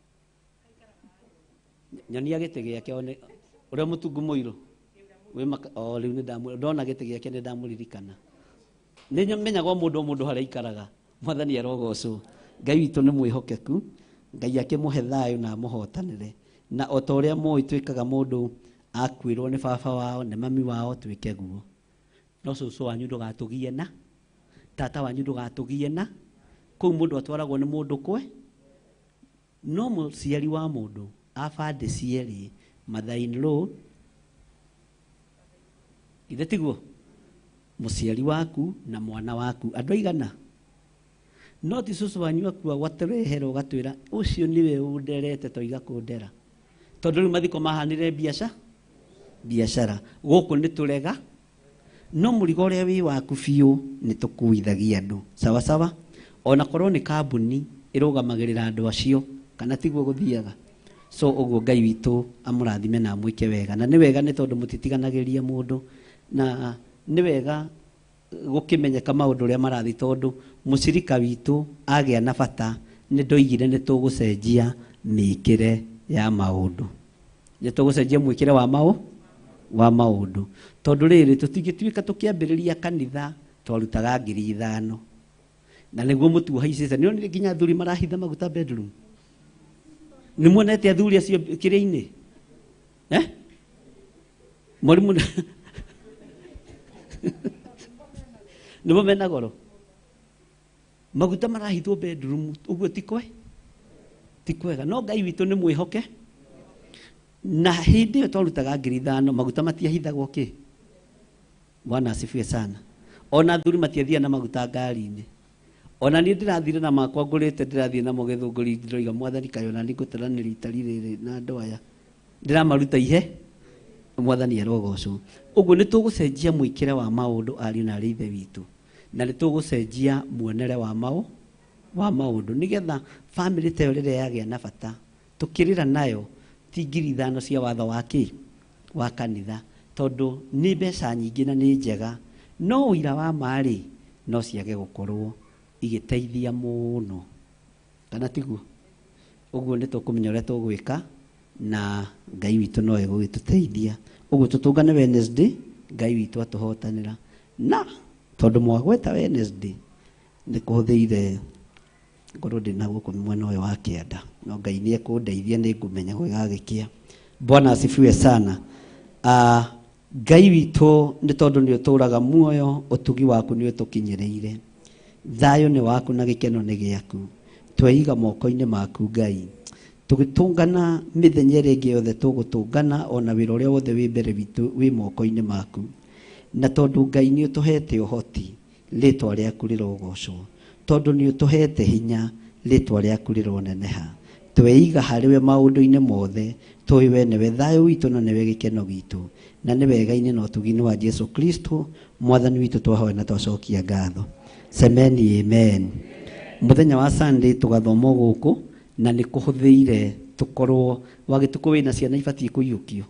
Nyonia gĩtĩ gĩake one ũrĩa mũtungu mũirũ. O rĩu nĩ ndona gĩtĩ gĩake nĩ ndamũririkana. Nĩ menyaga o mũndũ o mũndũ harĩa aikaraga. Mwathani arogocwo. Ngai witũ nĩ mwĩhokeku. Ngai akĩmũhe thayũ na amũhotanĩre. Na o ta ũrĩa mũĩ twĩkaga mũndũ akuĩrwo nĩ baba wao nĩ mami wao twĩke guo. No cũcũ wanyu ndũgatũgie na tata wanyu ndũgatũgie na kũu mũndũ atwaragwo nĩ mũndũ kwe. No mũciari wa mũndũ abandĩ cierĩ mother in law ithe tiguo mũciari waku na mwana waku andũ aigana. No ti cũcũ wanyu akua gwatũrehera ũgatwĩra ũcio nĩwe ũnderete toiga kũndera tondũ rĩu mathiko mahanire biacara gũkũ nĩ tũrega no mũrigo ũrĩa wĩ waku biũ nĩ tũkuithagia andũ sawa sawa. Ona korwo nĩ kambuni ĩrũgamagĩrĩra andũ acio kana tiguo gũthiaga. So ũguo Ngai witũ amũrathime na amwĩke wega. Na nĩ wega nĩ tondũ mũtitiganagĩria mũndũ na nĩ wega gũkĩmenyeka maũndũ ũrĩa marathiĩ tondũ mũcirika witũ agĩa na bata nĩ ndoigire nĩ tũgũcenjia mĩkĩre ya maũndũ. Nĩ tũgũcenjia mwĩkĩre wa maũndũ tondũ rĩrĩ tũtingĩtuĩka tũkĩambĩrĩria kanitha twarutaga 5,000 Na nĩguo mũtu ũhaicĩte. Nĩ onire nginya athuri marahitha maguta bedroom. Nĩ muonete athuri acio kĩrĩa-inĩ? Eh? Mwarimu nĩmo mena goro. Maguta marahithwo bedroom ũguo ti kwe? Ti kwega. No Ngai witũ nĩ mwĩhoke. Na hĩndĩ ĩyo twarutaga 5,000 maguta matiahithagwo kĩ? Bwana asifiwe sana. Ona athuri matiathia na maguta ngari-inĩ. Ona niĩ ndĩrathire na makwa ngũrĩte ndĩrathiĩ namo Gĩthũngũri ndĩroiga mwathani kaĩ ona nĩngũtaranĩria itari rĩrĩ na andũ aya. Ndĩramaruta ihe mwathani arogocwo. Ũguo nĩ tũgũcenjia mũikĩre wa maũndũ ariũ na arĩ ithe witũ. Na nĩ tũgũcenjia muonere wa wa maũndũ nĩgetha family ta ĩyo rĩrĩa yagĩa na bata tũkĩrĩra nayo ti 5,000 cia watho wa kĩ wa kanitha tondũ nĩ mbeca nyingĩ na nĩ njega no ũira wa ma-rĩ no ciage gũkorwo igĩteithia mũno kana tiguo? Ũguo nĩ tũkũmenya ũrĩa tũgwĩka na Ngai witũ no egũgĩtũteithia. Ũguo tũtũngane Wednesday, Ngai witũ atũhotanĩra. Na tondũ mwagweta Wednesday nĩ kũhũthĩire ngorwo ndĩ na gũkũ mwena ũyũ wa kĩanda no Ngai nĩ ekũndeithia nĩ ngũmenya gwĩgagĩkĩa. Bwana asifiwe sana. Ngai witũ nĩ tondũ nĩ ũtũraga muoyo ũtugi waku nĩ ũtũkinyĩrĩire. Thayũ nĩ waku na gĩkeno nĩ gĩaku. Tweiga moko-inĩ maku Ngai. Tũgĩtũngana mĩthenya ĩrĩa ĩngĩ yothe tũgũtũngana ona wĩra ũrĩa wothe wĩ mbere witũ wĩ moko-inĩ maku. Na tondũ Ngai nĩ ũtũhete ũhoti rĩtwa rĩaku rĩrogocwo. Tondũ nĩ ũtũhete hinya rĩtwa rĩaku rĩroneneha. Tweiga harĩwe maũndũ-inĩ mothe tũĩ we nĩwe thayũ witũ na nĩwe gĩkeno gitũ. Na nĩ wega-inĩ na ũtugi-inĩ wa Jesu Kristo mwathani witũ twahoya na twacokia ngatho. Semeni amen. Mũthenya wa Sunday tũgathoma gũkũ na nĩ kũhũthĩire tũkorwo wagĩtukũ wĩna ciana ibatiĩ kũiyũkio.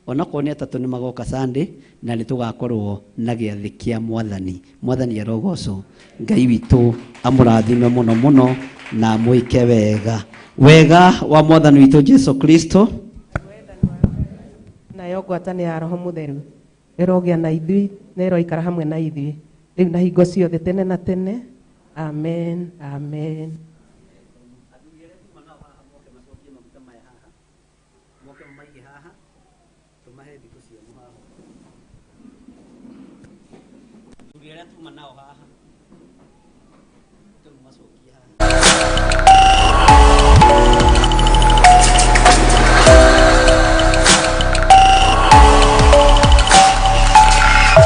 Onakorwo nĩ atatũ nĩ magoka Sunday na nĩ tũgakorwo na gĩathĩ kĩa mwathani. Mwathani arogocwo. Ngai witũ amũrathime mũno mũno na amwĩke wega. Wega wa mwathani witũ Jesu Kristo nayo ngwatanĩro ya Roho Mũtheru ĩrogĩa na ithuĩ na ĩroikara hamwe na ithuĩ rĩu na hingo ciothe tene na tene. Amen, amen.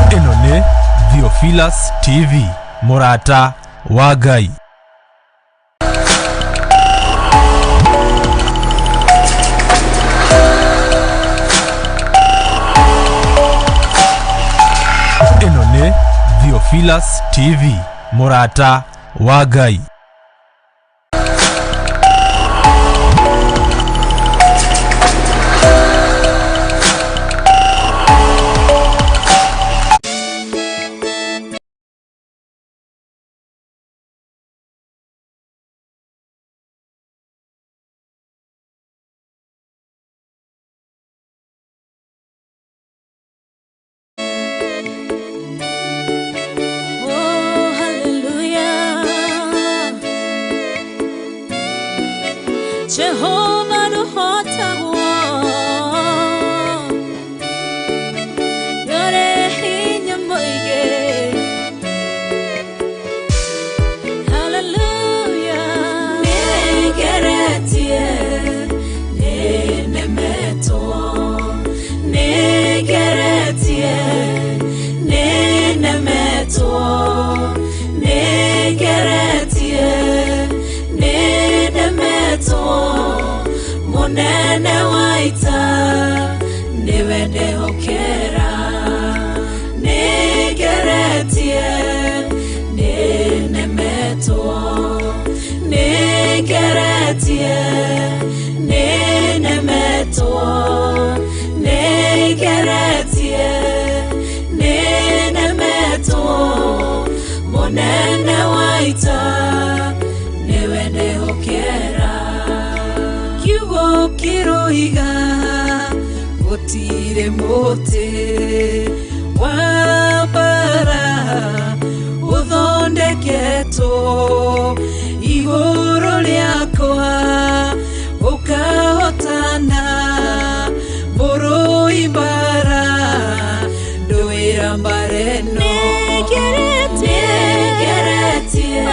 Ĩno nĩ Theophilus TV, mũrata wa Ngai. Ĩno nĩ Theophilus TV, mũrata wa Ngai. Oh, hallelujah. Jehovah nũhotagwo. Nĩũrĩ hinya mũingĩ. Hallelujah. Nĩngeretie, nĩnemetwo. Nĩngeretie, nĩnemetwo. Nĩngeretie, nĩnemetwo. Mũnene wa ita nĩwe ndehokera. Nĩngeretie, nĩnemetwo. Nĩngeretie, nĩnemetwo. Nĩngeretie, nĩnemetwo. Mũnene wa ita nĩwe ndehokera. Kiugo kĩroiga gũtirĩ mũtĩ wa mbara Ũthondeketwo igũrũ rĩakwa ũkahotana mũrũi mbara ndũĩra mbara ĩno nĩngeretie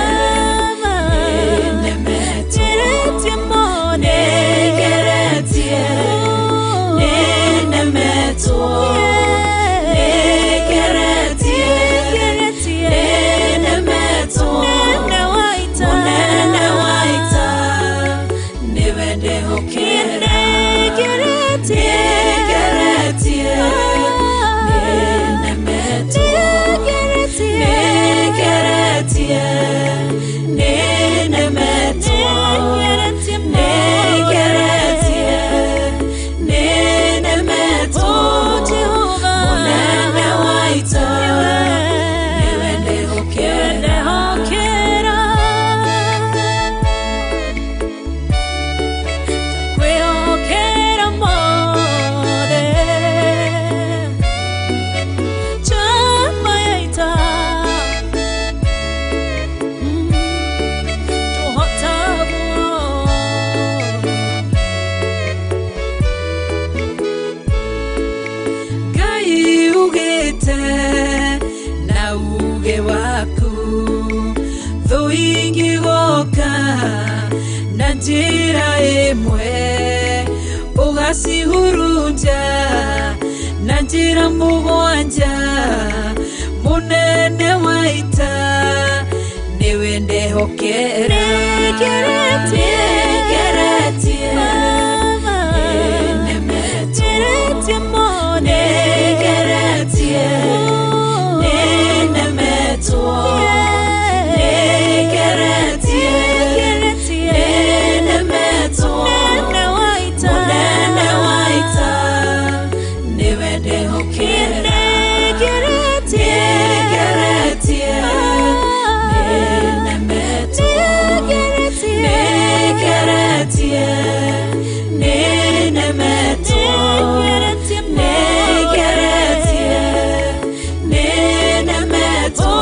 nĩnemetwo nĩngeretie nĩnemetwo nĩngeretie nĩnemetwo mũnene wa ita nĩwe ndĩhokera nĩngeretie nĩnemetwo nĩngeretie nĩnemetwo nĩngeretie nĩnemetwo mũnene wa ita nĩwe ndĩhokera. Ngai ugĩte na uge waku thũ ingĩgoka na njĩra ĩmwe ũgacihurunja na njĩra mũgwanja mũnene wa ita nĩwe ndehokera nĩngeretie nĩnemetwo nĩngeretie nĩnemetwo nĩngeretie nĩnemetwo mũnene wa ita nĩwe ndehokera nĩngeretie nĩnemetwo nĩngeretie nĩnemetwo nĩngeretie nĩnemetwo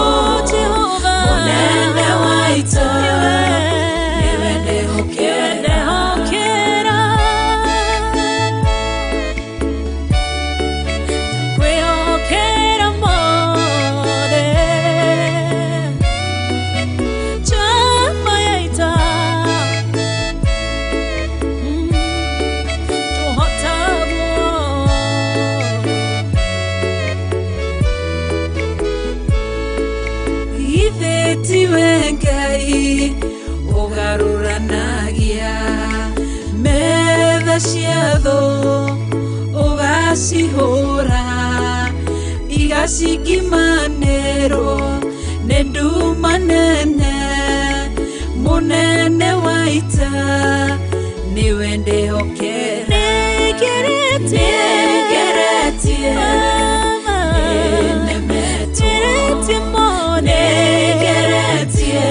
mũnene wa ita nĩwe ndehokera. Ithe tiwe Ngai ũgarũranagia metha cia thũ ũgacihũra igacingimanĩrwo nĩ nduma nene mũnene wa ita nĩwe ndĩhokera nĩngeretie nĩnemetwo nĩngeretie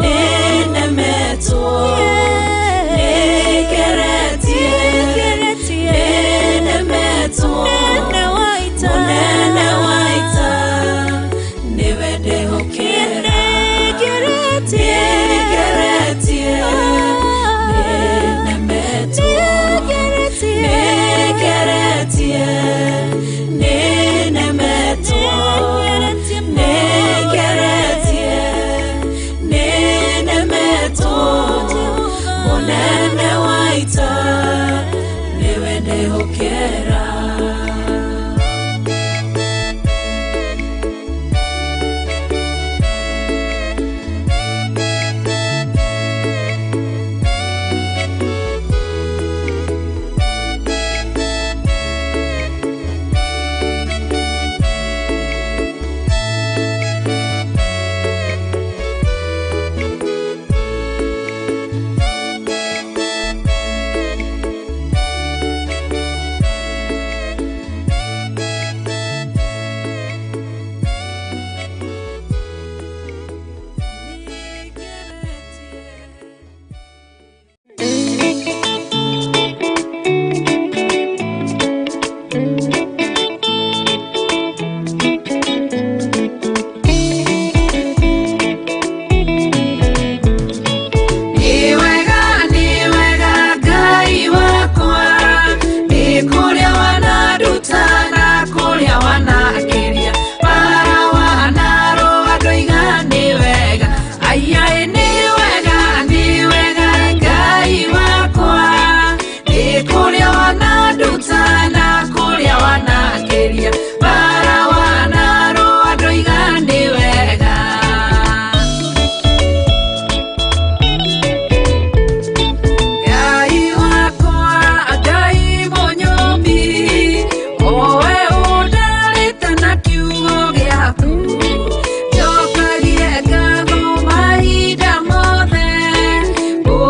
nĩnemetwo nĩngeretie nĩnemetwo mũnene wa ita nĩwe ndĩhokera nĩngeretie nĩnemetwo nĩngeretie nĩnemetwo nĩngeretie nĩnemetwo mũnene